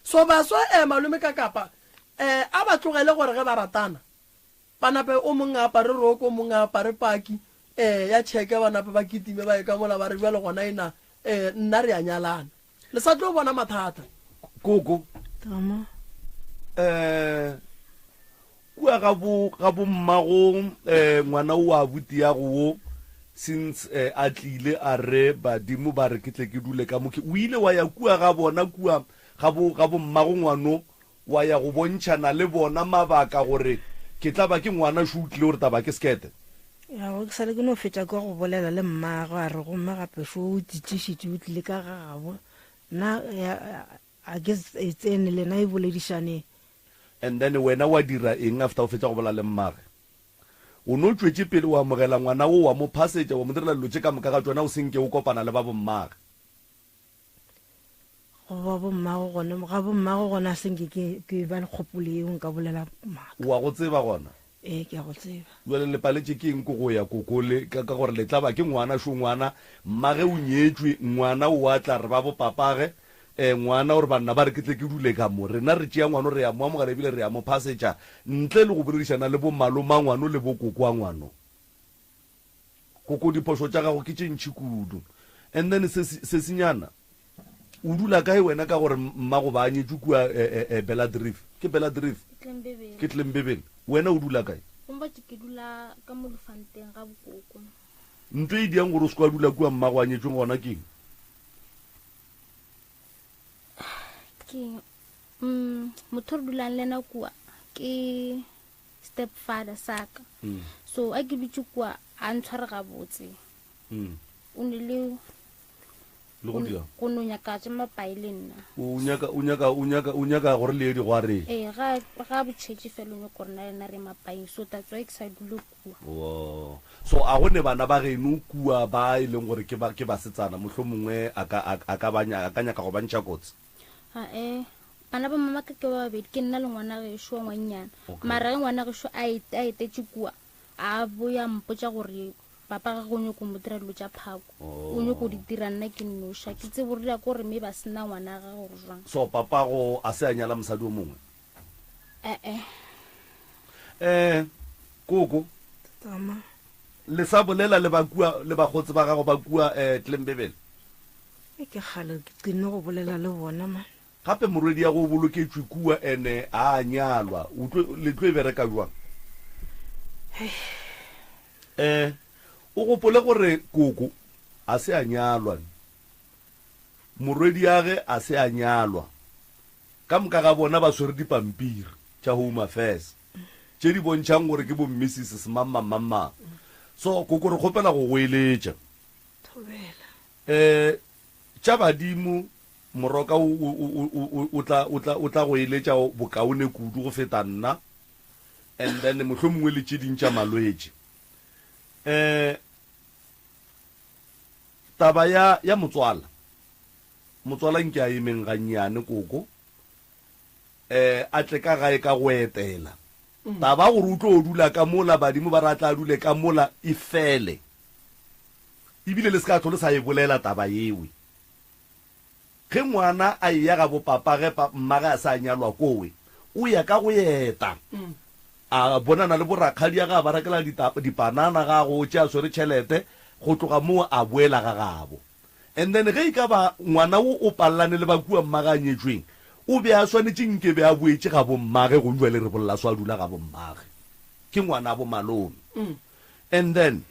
So baswa eh malome ka kapa eh a ba tlogele gore ge ba ratana ba nape o mong a apare roko o mong a apare paki eh ya cheke ba nape ba kitime ba ye ka mola ba re bjale gona ena eh nna re a nyalana. Le sa tlo bona mathata. Koko. Tama. Eh kua ga bo ga bo mmago eh ngwana o a buti ya go wo since eh, a tlile a re badimo ba re ke tle ke dule ka mokhe o ile wa ya kua ga bona kua ga bo ga bo mmago ngwano wa ya go bontšhana le bona mabaka gore ke tla ba ke ngwana šo o tlile gore taba ke sekete Ya go ke sale ke no fetša kwa go bolela le mmagwe a re gomme gape šo o tsitšišitše o tlile ka ga gabo nna a ke e tsene lena e boledišaneng. And then wena wa dira eng after o fetša go bolela le mmage? O no tšwetše pele wa amogela ngwana wo wa mo phasetša wa mo direla dilo tše ka moka ga tšona o se nke o kopana le ba bommage. Go ba bommago gona, ga bommago gona a se nke ke, ke ba le kgopolo yeo nka bolela maaka. O a go tseba gona? Ee, ke a go tseba. Bjale le paletše ke eng ko go ya koko le, ka, ka gore le tla ba ke ngwana šo ngwana, mmage o nyetšwe, ngwana o a tla re ba bopapage, eh, ngwana o re banna ba re ke tle ke dule ka mo. Rena re tšea ngwano re a mo amogela ebile re a mo phasetša ntle le go boledišana le bomalomangwano le bokokoangwano. Koko diphošo tša gago ke tše ntši kudu. And then sesi, sesinyana, o dula kae wena ka gore mmago ba anyetšwe kua eh, eh, eh, Beladrief? Ke Beladrief? Ke Ke Tlembebele. Wena o dula kae? Gombotše ke dula ka mo Lufanteng ga bokoko. Ntho e diang gore o se kwa dula kua mmago anyetšweng gona ke eng? Ke mm, motho re dulang le ena kua ke step father sa ka mm. so a ke dutše kua a ntshware gabotse mm. o ne le le go dira go no nyaka tše mapai le nna o nyaka o nyaka o nyaka o nyaka gore le ye digwareng ee ga ga botšhetše fela o nyaka gore na le nna re mapaing so that's why ke sa dule kua oh. so a go ne bana ba geno kua ba e leng gore ke ba ke basetsana mohlomongwe a ka a ka ba a ka nyaka go ba ntšha kotsi Ae, bana ba mamaka ke ba babedi, ke nna le ngwana gešo wa ngwannyana. Okay. Mara ge ngwana gešo a et- a etetše kua, a boya mpotša gore papa gagwe o nyoko mo dira dilo tša phako. O nyoko di dira nna ke nnoši. Ga ke tsebe gore ya ko gore mme ba sena ngwana gagwe gore jwang. So papago a se a nyala mosadi o mongwe? Ee. Eh, koko. Tama. Le sa bolela le ba kua le bakgotsi ba gago ba kua eh Klembebele? E ke kgale ke qenne go bolela le bona man. Gape morwediago o boloketšwe kua ene a a nyalwa. O tlo, le tlo e bereka bjang? Eh, o gopole gore koko a se a nyalwa, morwediage a se a nyalwa. Ka moka ga bona ba swere dipampiri tša Home Affairs tše di bontšhang gore ke bo Mrs. Semangmangmangmang. So, koko re kgopela go go eletša. Thobela. Eh, tša badimo Moroka o, o, o, o, o tla, o tla, o tla go eletša bokaone kudu go feta nna, and then mohlomongwe le tše ding tša malwetši. Eh, taba ya, ya motswala, motswala nke a emeng gannyane koko, eh, a tle ka gae ka go etela. Taba gore o tlo dula ka mola, badimo ba re a tla dule ka mola, e fele. Ebile le se ka hlole sa e bolela taba yewe. Ge ngwana a eya ga bopapage pa mmage a se a nyalwa kowe, o ya ka go eta. A bonana le borakgadiage a ba rekela dipanana ga a gotše a swere tšhelete, go tloga moo a boela ga gabo. And then ge e ka ba ngwana wo o pallane le ba kua mmage a nyetšweng, o be a swanetše nke be a boetše ga bommage gong jwale re bolela so a dula ga bommage. Ke ngwanabo malome. And then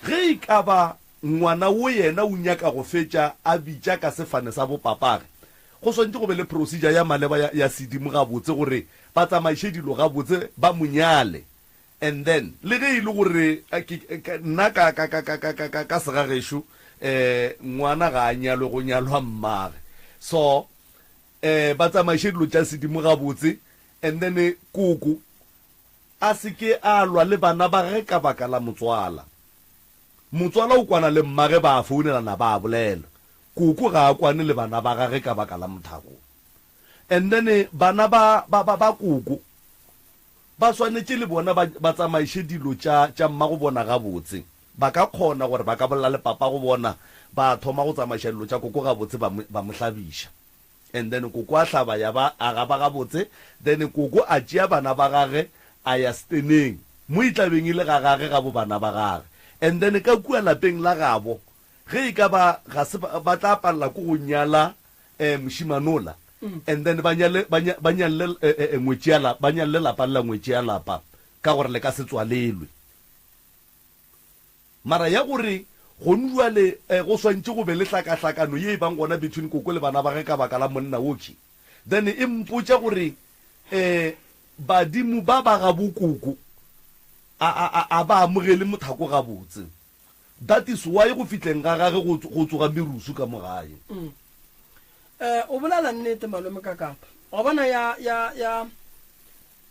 Ge e ka ba ngwana wo yena o nyaka go fetša a bitša ka sefane sa bopapage, go swanetše go be le procedure ya maleba ya, ya sedimo gabotse gore ba tsamaiše dilo gabotse, ba mo nyale. And then le ge e le gore ke, ka, nna ka, ka, ka, ka, ka, ka, ka, ka segagešo, eh, ngwana ga a nyalwe, go nyalwa mmage. So, eh, ba tsamaiše dilo tša sedimo gabotse, and then koko A se ke a lwa le bana ba gage ka baka la motswala. Motswala o kwana le mmage ba a founelana ba a bolela. Koko ga a kwane le bana ba gage ka baka la mothako. And then bana ba, ba, ba, ba koko ba swanetše le bona ba, ba tsamaiše dilo tša, tša mmago bona gabotse. Ba ka kgona gore ba ka bolela le papago bona, ba thoma go tsamaiša dilo tša koko gabotse ba mo, ba mo hlabiša. And then koko a hlaba ya ba a gaba gabotse, then koko a tšea bana ba gage a ya steneng mo e tla beng e le ga gage ga bo bana ba gage. And then ka kua lapeng la gabo ge e ka ba ga se ba, ba tla palela ko go nyala eh, mošemane ola, and then ba nyale, ba nya, ba nyalle eh, eh, ngwetši ya la, ba nyalle lapa le la ngwetši ya lapa ka gore le ka se tswalelwe. Mara ya gore gonu bjale go swantše go be le hlakahlakano ye e bang gona between koko le bana ba ge ka baka la monna wokhwi, then e mpotša gore badimo ba ba gabo koko a, a, a, a ba amogele mothako gabotse. That is why go fihleng ga gage go, go tsoga merusu ka mo gae. Mm. Eh, o bolela nnete malome Kakapa. Wa bona ya, ya, ya,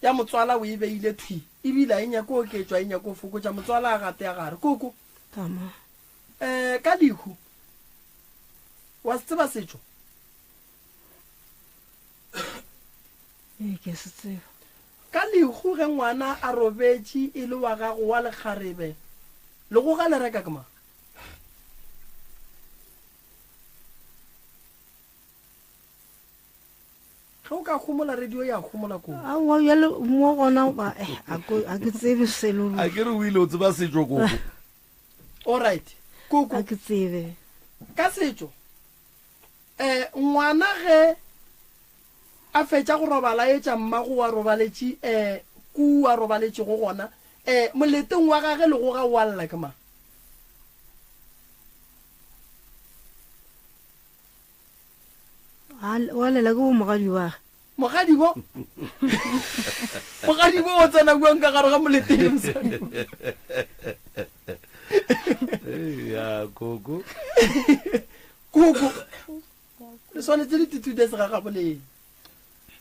Ya motswala o e beile thwi, ebile a e nyake oketšwa, a e nyake go fokotša. Motswala a gate ya gare. Koko. Tama. Eh, ka lehu. Wa se tseba setšo? Ee, ke a se tseba. Ka lehu ge ngwana a robetše e le wa gago wa lekgarebe, legoga le reka ke mang? Ge o ka homola radio ya homola koko. Aowa bjale mo gona ba eh, a ko- a ke tsebe selo A ke re o ile o tseba setšo koko. All right. Koko. A ke tsebe. Ka setšo eh ngwana ge a fetša go robala etša mmago wa robaletše eh ku a robaletšego gona eh moleteng wa gage legoga o a lla ke mang? Wa lela ke bo mogadi wa. Mogadibo? Mogadibo o tsena bjang ka gare ga moleteng mosadi? Ya koko. Koko. Le swanetše le tithude segagaboleng.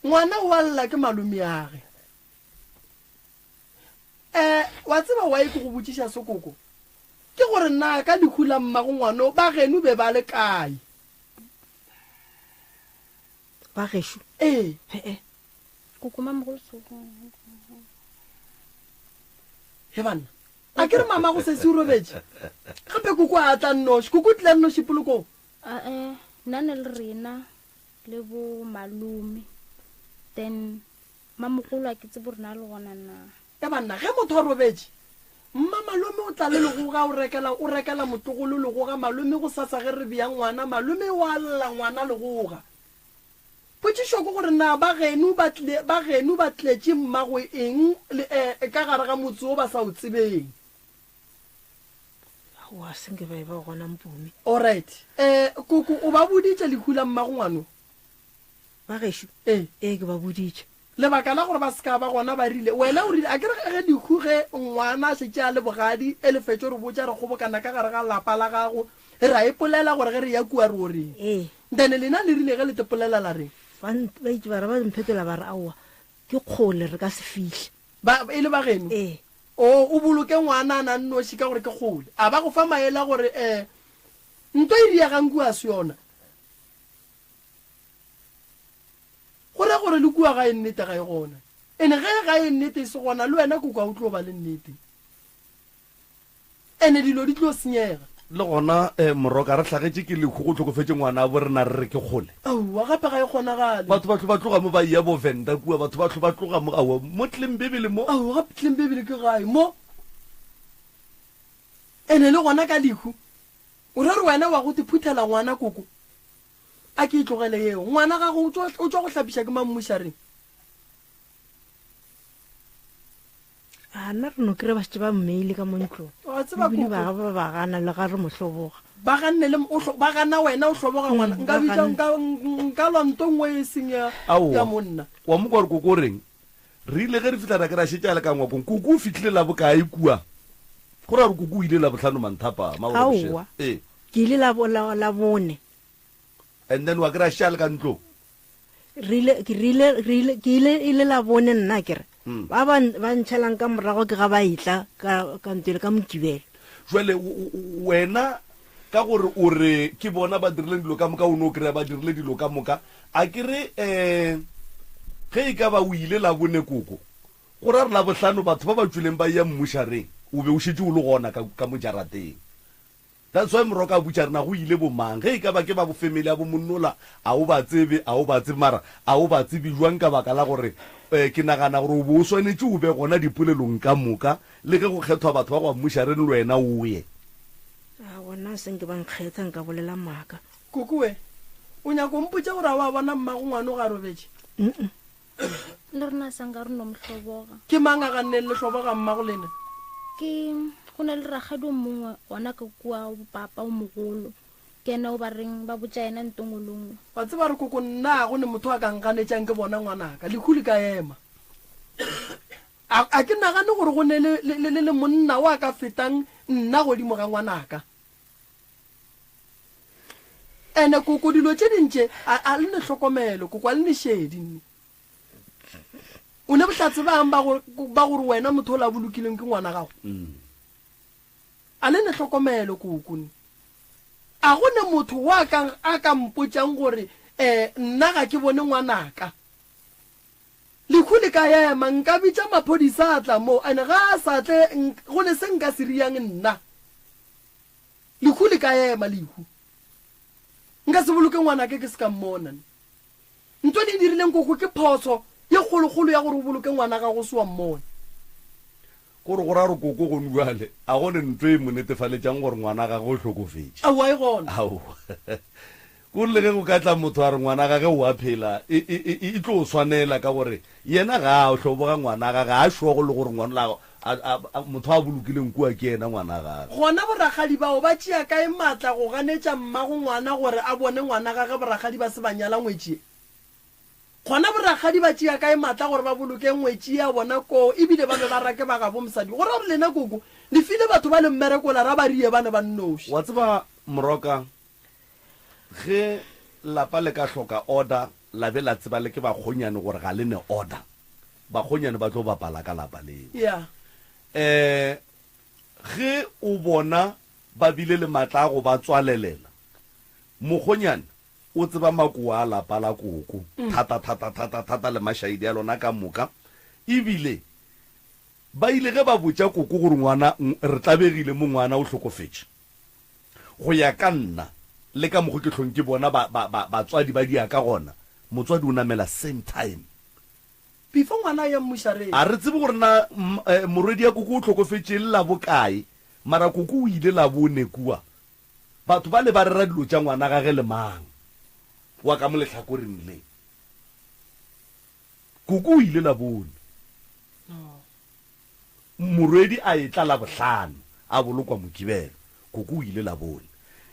Ngwana o a lla ke malomeage. Eh, wa tseba why ke go botšiša se koko? Ke gore na ka lehu la mmago ngwano ba geno be ba le kae? Ba gešo? Ee. He-e. Koko mamogolo so. He banna, a ke re mamago sesi o robetše? Gape koko a tla nnoši. Koko o tlile a nnoši polokong? A-e, nna ne le rena le bo malome. Then Mamogolo a ke tsebe gore na le gona na. Ya banna, ge motho a robetše, mmamalome o tla le legoga o rekela, o rekela motlogolo legoga, malome gosasa ge re bea ngwana, malome o a lla ngwana legoga. Potšišo ke gore na ba geno ba tlile, ba geno ba tletše mmago eng le, eh, ka gare ga motse wo ba sa o tsebeng? Aowa, se nke ba e ba gona Mpumi. Alright. Eh, koko, o ba boditše lehu la mmago ngwano? Ba gešo? Ee. Ee, ke ba boditše. Lebaka la gore ba se ka ba gona ba rile, Wena o rile, a ke re ge lehu ge ngwana a šetše a le bogadi, e le fetšo re botša re kgobokana ka gare ga lapa la gago, ra ipolela gore ge re ya kua re o reng. Ee. Then lena le rile ge le tepolela la reng? Ba, ba itše ba re ba mphetola ba re, Aowa, ke kgole re ka se fihle. Ba, e le ba geno? Ee. O, o boloke ngwana a na nnoši ka gore ke kgole. A ba go fa maele a gore, eh, nto e riegang kua a se yona. Go ra gore le kua gae nnete ga e gona. Ene ge gae nnete e se gona le wena koko ga o tlo ba le nnete. Ene dilo di tlo senyega. Le gona Moroka re hlagetše ke lehu go hlokofetše ngwanabo rena re re ke kgole. Aowa gape ga e kgonagale. Batho ba hlo ba tloga mo ba eya bo Venda kua, batho ba hlo ba tloga mo aowa mo Tlembebele mo. Aowa gape Tlembebele ke gae mo. Ene le gona ka lehu o ra re wena wa go te phuthela ngwana koko. A ke e tlogele yeo. Ngwana gago o tšwa, o tšwa go hlapiša ke mang mmušareng? A nna re no kry-a ba šetše ba mmeile ka mo ntlong. Wa tseba Ebile koko. ba ba ba gana le ga re mo hloboga. Ba ganne le, o hlo, ba gana wena o hloboga ngwana. Mm, Nka ba bitša, ganne. nka, nka lwa nto nngwe e seng ya, ya Aowa. monna. Wa mo kwa gore koko o reng? Re ile ge re fihla ra ke ra šetše a le ka ngwakong. Koko o fihlile la bokae kua? Go ra gore koko o ile Labohlano manthapama or bošego. Aowa. Ee. Ke ile la, la, Labone. And then wa kry-a šetše a le ka ntlong. Re ile, ke rile, re ile, ke ile, ile Labone nna ke re. Mm. Ba ba, ba ntšhalang ka morago ke ga ba etla ka, ka ntwele ka Mokibelo. Jwale wena ka gore o re ke bona ba dirileng dilo ka moka, o no kry-a ba dirile dilo ka moka. A ke re um ge e ka ba o ile Labone koko, go ra re Labohlano batho ba ba tšweleng ba eya mmušareng, o be o šetše o le gona ka, ka mo jarateng. That's why Moroka a botša rena go ile bo mang. Ge e ka ba ke ba bo family ya bo monnola, a o ba tsebe, a o ba tsebe, mara a o ba tsebe jwang ka baka la gore um ke nagana gore o be o swanetše o be gona dipolelong ka moka le ge go kgethwa batho ba go mmušareng le wena o ye. A gona se nke ba nkgetha nka bolela maaka. Koko we, o nyako mpotša gore a wa bona mmago ngwano ga robetše? Mm-mm. Le rena sa nka re no mo hloboga. Ke mang a ganneng le hloboga mmago lena? Ke go na le rakgadi o mongwe gona ka kua papa o mogolo. Ke yena o ba reng ba botša yena ntongolongwe. Wa tseba re koko nna go ne motho a ka nganetšang ke bona ngwanaka. Lehu le ka ema. A, a ke nagane gore go ne le, le, le, le monna o a ka fetang nna godimo ga ngwanaka. Ene koko dilo tše ding tše a, a le ne hlokomelo koko a le ne šedi nne. O ne bohlatse bang ba gore, ba gore wena motho o la bolokileng ke ngwana gago? Mm. A le ne hlokomelo koko nne. A go ne motho wa ka, a ka mpotšang gore eh, nna ga ke bone ngwanaka. Lehu le ka ema, nka bitša maphodisa a tla mo, ene ga a sa tle, go ne se nka se riang nna. Lehu le ka ema, lehu. Nka se boloke ngwanake ke se ka mmona. Ntho le e dirileng koko ke phoso ye kgolokgolo ya gore o boloke ngwana gago o se wa mmona. Kore go ra gore koko gone bjale a go ne ntho e mo netefaletšang gore ngwana gagwe o hlokofetše. Aowa e gona. Aowa. Kore le ge go ka tla motho a re ngwana gage o a phela, e, e, e, e tlo swanela ka gore yena ga a hloboga ngwana gage, ga a sure le gore ngwana a, a, a, motho a bolokileng kua ke yena ngwana gage. Gona borakgadi bao ba tšea kae matla go ganetša mmago ngwana gore a bone ngwana gage borakgadi ba se ba nyala ngwetši ye? Gona borakgadi ba tšea kae matla gore ba boloke ngwetši ya bona koo ebile ba be ba rake ba gabo mosadi? Go ra gore lena koko le file batho bale mmereko la ra ba rie ba ne ba nnoši. Wa tseba Moroka, Ge lapa le ka hloka order, la be la tseba le ke bakgonyane gore ga le ne order, bakgonyane ba tlo bapala ka lapa leo. Yeah. Eh, ge o bona ba bile le matla a go ba tswalelela, mokgonyane o tseba makoa a lapa la koko thata thata thata thata le mašaedi a lona ka moka, ebile ba ile ge ba botša koko gore ngwana re tlabegile mo ngwana o hlokofetše. Go ya ka nna, le ka mokgo ke hlong ke bona ba, ba, ba, batswadi ba dia ka gona, motswadi o namela same time. Before ngwana a ya mmušareng. A re tsebe gore na morwedi ya koko o hlokofetše e le la bokae, mara koko o ile la bone kua. Batho bale ba rera dilo tša ngwana gage le mang wa ka mo lehlakoreng le. Koko o ile Labone. Morwedi a etla Labohlano, a bolokwa Mokibelo. Koko o ile Labone.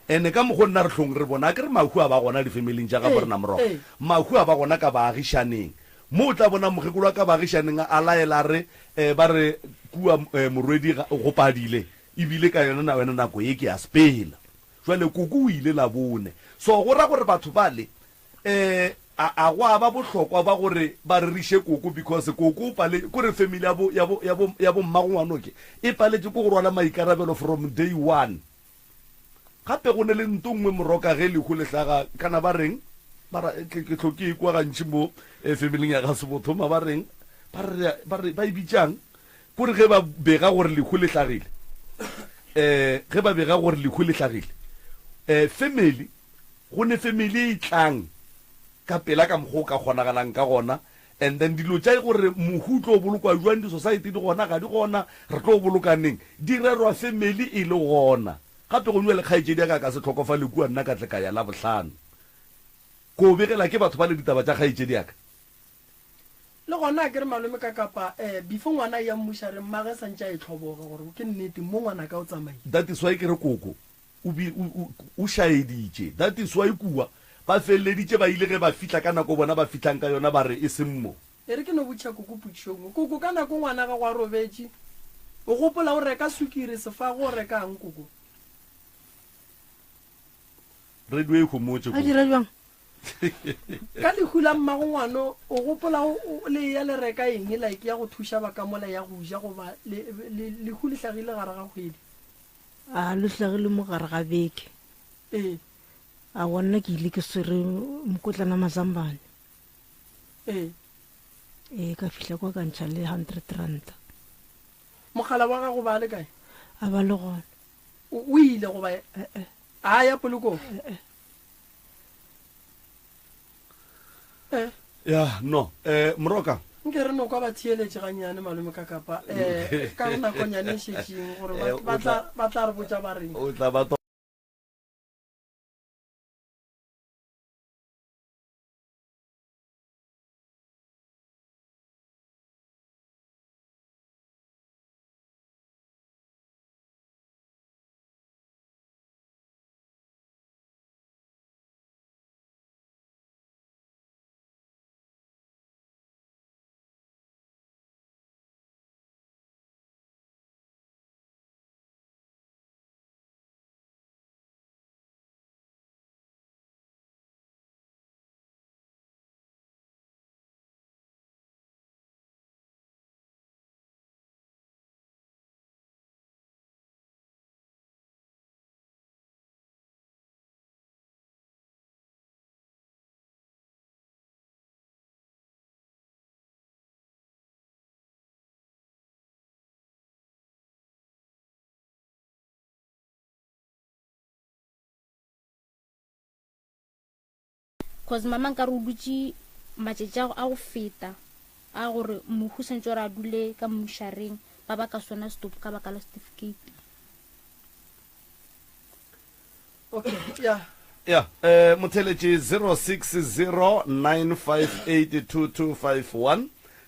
Ene ka mokgo nna re hlong re bona, akere mahu a ba gona difamiling tša gabo rena morogo. Mahu a ba gona ka baagišaneng. Mo o tla bona mokgekolo wa ka baagišaneng a laela a re, eh, ba re kua eh, morwedi ga, go padile, ebile ka yona na yona nako ye ke a sepela. Jwale koko o ile Labone. So go ra gore batho bale eh a a gwa ba bohlokwa ba gore ba reriše koko because koko o pale kore family ya bo ya bo ya bo ya bo mmago ngwanoke e paletše ko go rwala maikarabelo from day one. Gape go ne le nto nngwe moroka ge lehu le hlaga kana ba reng ba ra ke ke hlo ke ekwa gantši mo eh, familing ya ga Sebotho ma ba reng ba re ba re ba e bitšang kore ge ba bega gore lehu le hlagile eh ge ba bega gore lehu le hlagile eh family Go ne family e tlang ka pela ka mokgwa o ka kgonagalang ka gona and then dilo tša gore mohu o tlo bolokwa jwang, di-society di gona ga di gona, re tlo boloka neng, di rerwa family e le gona. Gape gongwe le kgaetšedi ya ka a ka se hlokofale kua nna ka tle ka ya Labohlano ko begela ke batho bale ditaba tša kgaetšedi ya ka. Le gona akere malome ka kapa eh before ngwana a eya mmušareng mmage santše a e hloboga gore ke nnete mo ngwanaka o tsamaile. That is why ke re koko O bi, o, o, o šaeditše. That is why kua, ba feleleditše ba ile ge ba fihla ka nako bona ba fihlang ka yona, ba re, E seng mo. E re ke no botšiša koko potšišo e nngwe. Koko, ka nako ngwana gago a robetše, o gopola o reka sukiri, sefago, o rekang, koko? Radio e homotše, A koko. dira bjang? Ka lehu la mmago ngwano, o gopola o, o, le eya le reka eng, like ya go thuša ba ka mola ya go ja, goba le, le, lehu le hlagile gare ga kgwedi? A le hlagile mo gare ga beke. Ee. Aowa nna ke ile ke swere mokotlana mazambane. Ee. Ee ka fihla kwa ka ntšha le hundred ranta. Mogala wa gago ba le kae? A ba le gona. O ile goba? Eh-eh. A ya polokong? Eh-eh. Eh. Ya, no. Eh, Moroka. Nke re no kwa ba theeletše gannyane malome ka kapa eh ka nakonyane e šetšeng gore ba, eh, ba tla ba tla re botša ba reng. O tla ba Cause mama nkare o dutše matšatši a go feta a gore mohu santse gore a dule ka mmušareng ba ba ka sona stop ka baka la certificate. Okay, yeah. Ya, eh, motheletši 0609582251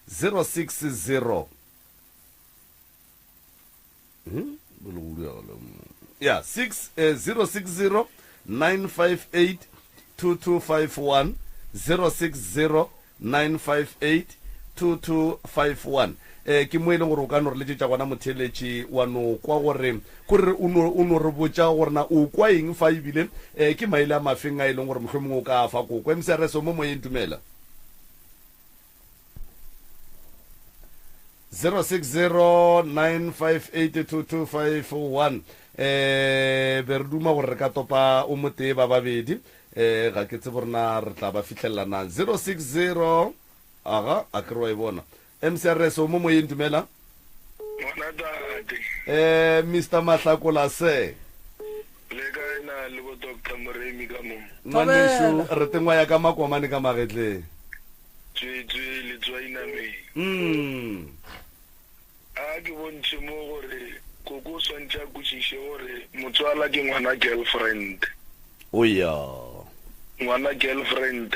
060 Hmm? Ya, 6 eh, 060 958 2251 060 958 2251 eh ke mo e leng gore o ka no re letšetša gona motheeletši wa no kwa gore kore o no o no re botša gore na o kwa eng fa ebile eh ke maele a mafeng a e leng gore mohlomongwe o ka a fa koko MCRS o mo moyeng dumela 0609582251 eh be re duma gore re ka topa o motee ba babedi eh ga ke tsebe gore na re tla ba fihlelela na 060 aga a ke re wa e bona MCRS o mo moyeng dumela Ngwana tate. Eh Mister Mahlakola se. Le kae na le bo Doctor Moremi ka mo? Ngwanešu re tengwa ya ka makomane ka magetleng. Tswetswe letswai nameng. Mm. A ke bontšhe mo gore koko o swantše a kwešiše gore motswala ke ngwana girlfriend. O ya. Ngwana girlfriend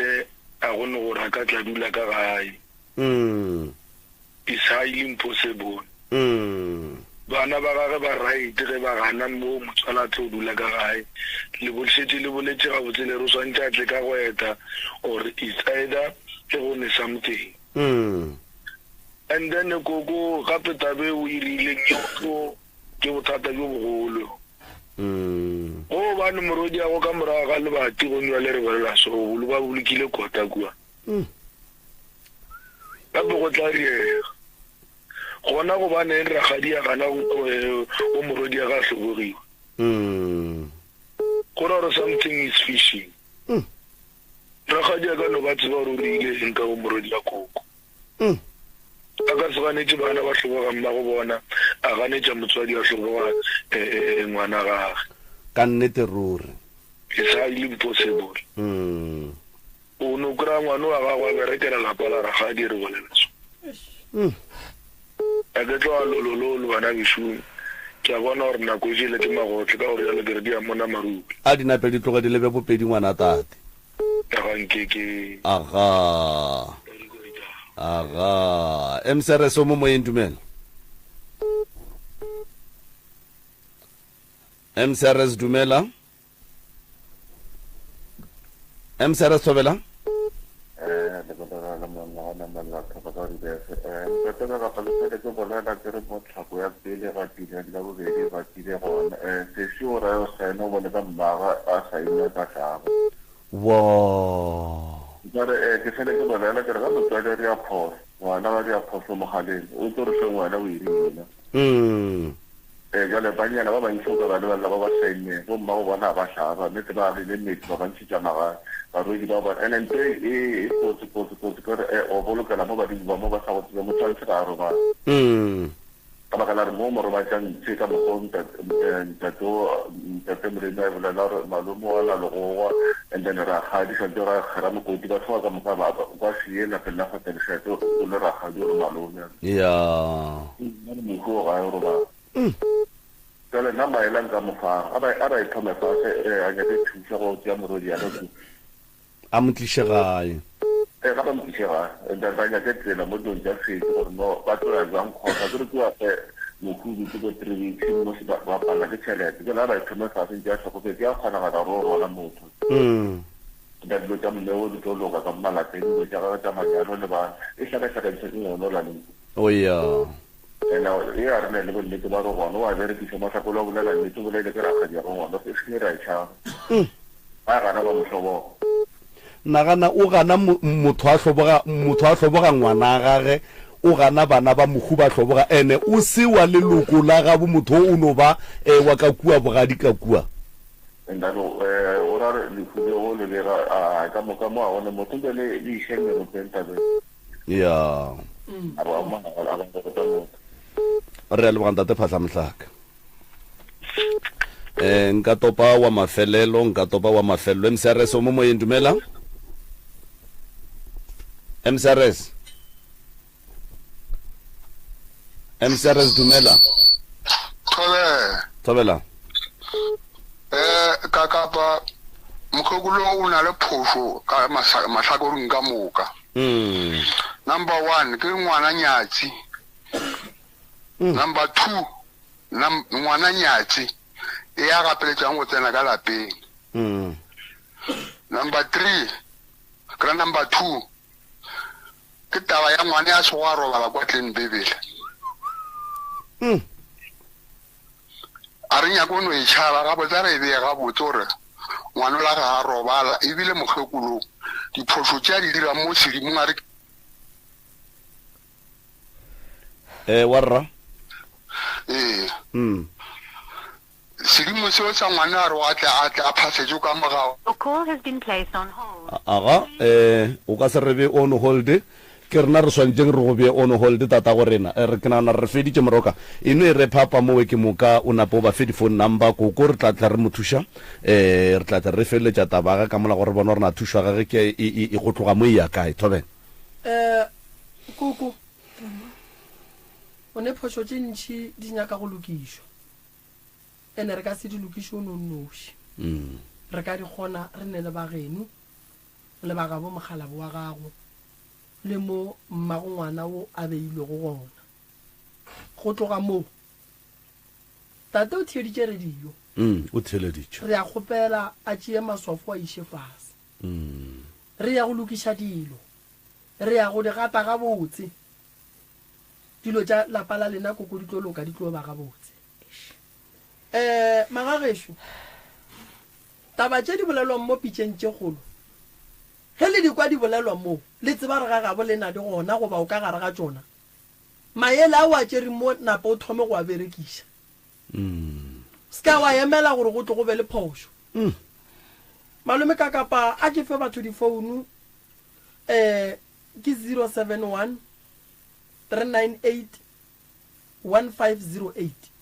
a go ne gore a ka tla dula ka gae. Mm. It's highly impossible. Mm. Bana ba gage ba right ge ba gana mo motswala a tlo dula ka gae. Le bo šetše le boletše gabotse le re o swantše a tle ka go eta or it's either e go ne something. Mm. And then koko gape tabe o e rileng e tlo ke bothata bjo bogolo. Mm. Go bane morwediago ka morago ga lebati go nywa le re bolela so bolo ba bolokile kota kua. Mm. Gape go tla riega. Gona gobaneng rakgadi a gana go eh, go morwedi a ga a hlobogiwa? Mm. Go ra gore something is fishing. Mm. Rakgadi a ka no ba tseba gore o reile eng ka go morwedi a koko. Mm. A ka se ganetše bana ba hloboga mmago bona, a ganetša motswadi a hloboga eh, eh, eh, ngwana gage. Ka nnete ruri. It's highly impossible. Mm. O no kry-a ngwana wa gago a berekela lapa la rakgadi re bolela so. Mm. A ke tlo a lolololo bana bešo. Ke a bona gore nako e jele ke magotle ka gore jalo ke re di a mona marube. A di nape di tloge di lebe bopedi ngwana tate. Aga nke ke. Aga. Aga. MCRS o mo moyeng dumela. MCRS dumela. MCRS thobela. Eh, le bolela le monna wa namela thoko ka dibese. Eh, ntate ka kapa le fele ke bolela ke re mo tlhako ya pele ga tile la bobedi ga tile gona. Eh, sesi o raya o saena o bone ka mmaga a saena ka tlhago. Wo. Nkare eh ke fele ke bolela ke re ga motswadi a dira phoso, ngwana ba dira phoso mogaleng, o tlo re feng wena o e rile. Mm. Ee, bjale bannyana ba bantši o ka ba lebelela ba ba saenneng, bomma go bona ba hlaba, nnete ba agile metse, ba ba ntšhetša magae, barwedi ba bona. And-e nto e, e, e kotsi, kotsi, kotsi ke gore e, o bolokela mo badimo ba mo ba sa go tsebe, motho wa ntshe ga a robale. Mm. Ka baka la gore mo o mo robatša ntshe ka mokgwa o ntate, eh, ntate o, ntate Moremi a e bolela gore malome wa la legogwa, and then rakgadi santse ra kgera mokoti, batho ba ka moka ba, ba kwa sie lapeng la kgotsa lešate o le rakgadi o le malome. Ya. Nna le mohu o gae o robala. Jwale nna maele a nka mo fang? A ba, a ba e thome fase, eh, a nyake thušo go tšea morwedi ya gagwe. A mo tliše gae. Ee, ga ba mo tliše gae. And then ba nyake tsela mo dilong tša setšo gore no ba tlo ya jwang court. Akere kua eh, mohu o dutše ko three weeks mo se ba, ba palela ke tšhelete. Jwale a ba e thome fase ntše a hlokofetše, ya kgonagala gore o rwala motho. Ka dilo tša mme o di tlo loka ka mo malapeng, dilo tša gagwe tša manyalo le bana, e hlakahlakantšha ke yona o la lentšu. O ya. Ena e a re ne le bonnete ba re gona o a berekiša mahlakolo a bolela nnete o bolaile ke rakgadi ya go ngwana se se ra e tšhaba. Ba gana ba mo hloboga. Nagana o gana motho a hloboga motho a hloboga ngwana gage o gana bana ba mohu ba hloboga ene o se wa leloko la gabo motho o no ba wa ka kua bogadi ka kua. Ntate o ra re lehu le go le bega a ka moka mo a gone motho nke le le iše meropeng tabeng. Ya. A ba mo a ba go ta motho. Re a leboga ntate Phahla Mohlaka. Eh nka topa wa mafelelo nka topa wa mafelelo MCRS o mo moyeng dumela. MCRS. MCRS dumela. Thobela. Thobela. Eh ka kapa mokgekolo o na le phošo ka mahlakoreng ka moka. Mm. Number 1 ke ngwana nyatsi. Mm. Number 2 ngwana nyatsi e ya gapeletšang go tsena ka lapeng. Mm. Number 3 kra number 2 Ke taba ya ngwana ya sego a robala kwa tleng Bibele. Mm. A re nyako no e tšhaba gabotse a re e beye gabotse gore ngwana la ga a robala ebile mokgekolo diphošo tše a di dirang mo sedimong a re Eh wa rra. Ee. Mm. Sedimo seo sa ngwana a re o a tle a tle a phasetšwe ka morago. Your call has been placed on hold. Aga, eh, o ka se re be on hold. Ke rena re swanetšeng re go bee on hold, tatago rena. Eh, re, ke nagana re feditše, Moroka. E no e re phapa mowe ke moka o nape o ba fe di-phone number. Koko re tla tla re mo thuša. Eh, re tla tla re feleletša taba ya gage ka mola gore re bone gore na thušo ya gage ke e, e, e go tloga mo e ya kae. Thobela. Eh, Koko, o ne phošo tše ntši di nyaka go lokišwa. Ene re ka se di lokiše o no nnoši. Re ka di kgona re ne le ba geno, le ba gabo mokgalabo wa gago. le mo mmago ngwana wo a beilwego gona. Go tloga moo, tate o theeditše radio. Mm, o theeleditše. Re a kgopela a tšee maswafo a iše fase. Mm. Re ya go lokiša dilo. Re ya go di gata gabotse. Dilo tša lapa la lena koko di tlo loka, di tlo ba gabotse. Eh, magagešo, taba tše di bolelwang mo pitšeng tše kgolo, ge le di kwa di bolelwa mo, le tseba re ga gabo lena di gona goba o ka gare ga tšona. Maele a o a tšereng mo, napa o thome go a berekiša. Se ka wa emela gore go tle go be le phošo. Malome Kakapa a ke fe batho difounu, eh, ke 071 398 1508.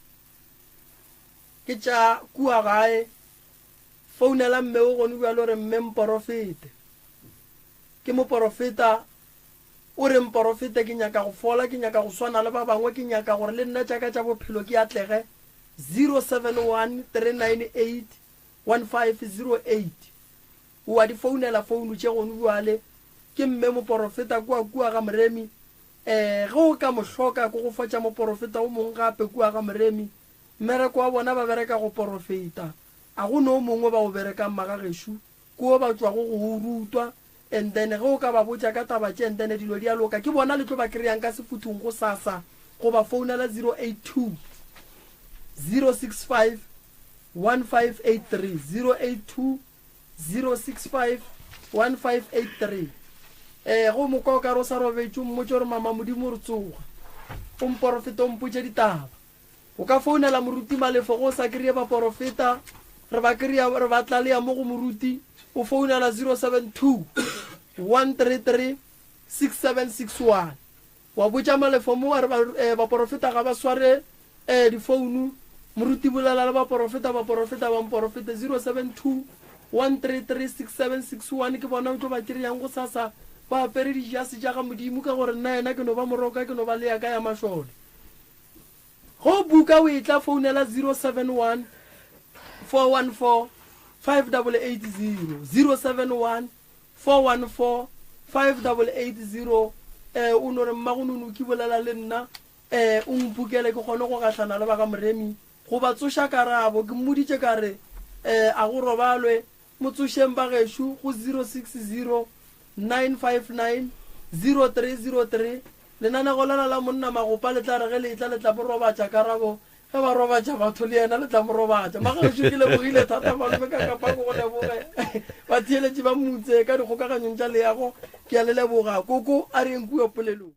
Ke tša kua gae, founela mme o gone bjalo re mme mporofete. Ke moporofeta, o re mporofete ke nyaka go fola, ke nyaka go swana le ba bangwe, ke nyaka gore le nna tša ka tša bophelo ke atlege. 071 398 1508. O a di founela founu tše gone bjale. Ke mme moporofeta kua kua ga Moremi. Ee, ge o ka mo hloka, ke go fa tša moporofeta o mongwe gape kua ga Moremi. Mmereko wa bona ba bereka go porofeta. A go ne o mongwe ba o berekang magagešo, ke wo ba tšwago go o rutwa. And then ge o ka ba botša ka taba tše, and then dilo di a loka. Ke bona le tlo ba kry-ang ka sefuthung gosasa, goba founela 082 065 1583, 082 065 1583. Ee, ge o mo kwa o ka re o sa robetše, o mmotše gore mama Modimo o re tsoga, o mporofete o mpotše ditaba. O ka founela moruti Malefo ge o sa kry-e baporofeta, re ba kry-a re ba tlalea mo go moruti, o founela 072 133 6761. Wa botša Malefo mo wa re ba, eh, baporofeta ga ba sware eh, difounu. Moruti bolela le baporofeta, baporofeta ba mporofete. 072 133 6761 ke bona o tlo ba kry-ang gosasa ba apere dijase tša ga Modimo, ka gore nna yena ke no ba moroka, ke no ba le ya ka ya mašole. Ge o buka o etla founela 071 414 5880, 071 414 5880 eh o no re mmagonono ke bolela le nna eh o mpukele ke kgone go gahlana le ba ga Moremi go ba tsoša karabo. Ke mmoditše ka re eh a go robalwe mo tsošeng ba gešo go 060 959 0303. Lenanego lela la monna Magopa le tla re ge le etla le tla mo robatša karabo Ge ba robatša batho le yena le tla mo robatša. Magešo ke lebogile thata malome ka kapa ke go leboge. Batheeletši ba motse ka dikgokaganyong tša leago ke a le leboga. Koko a re yeng kua polelong.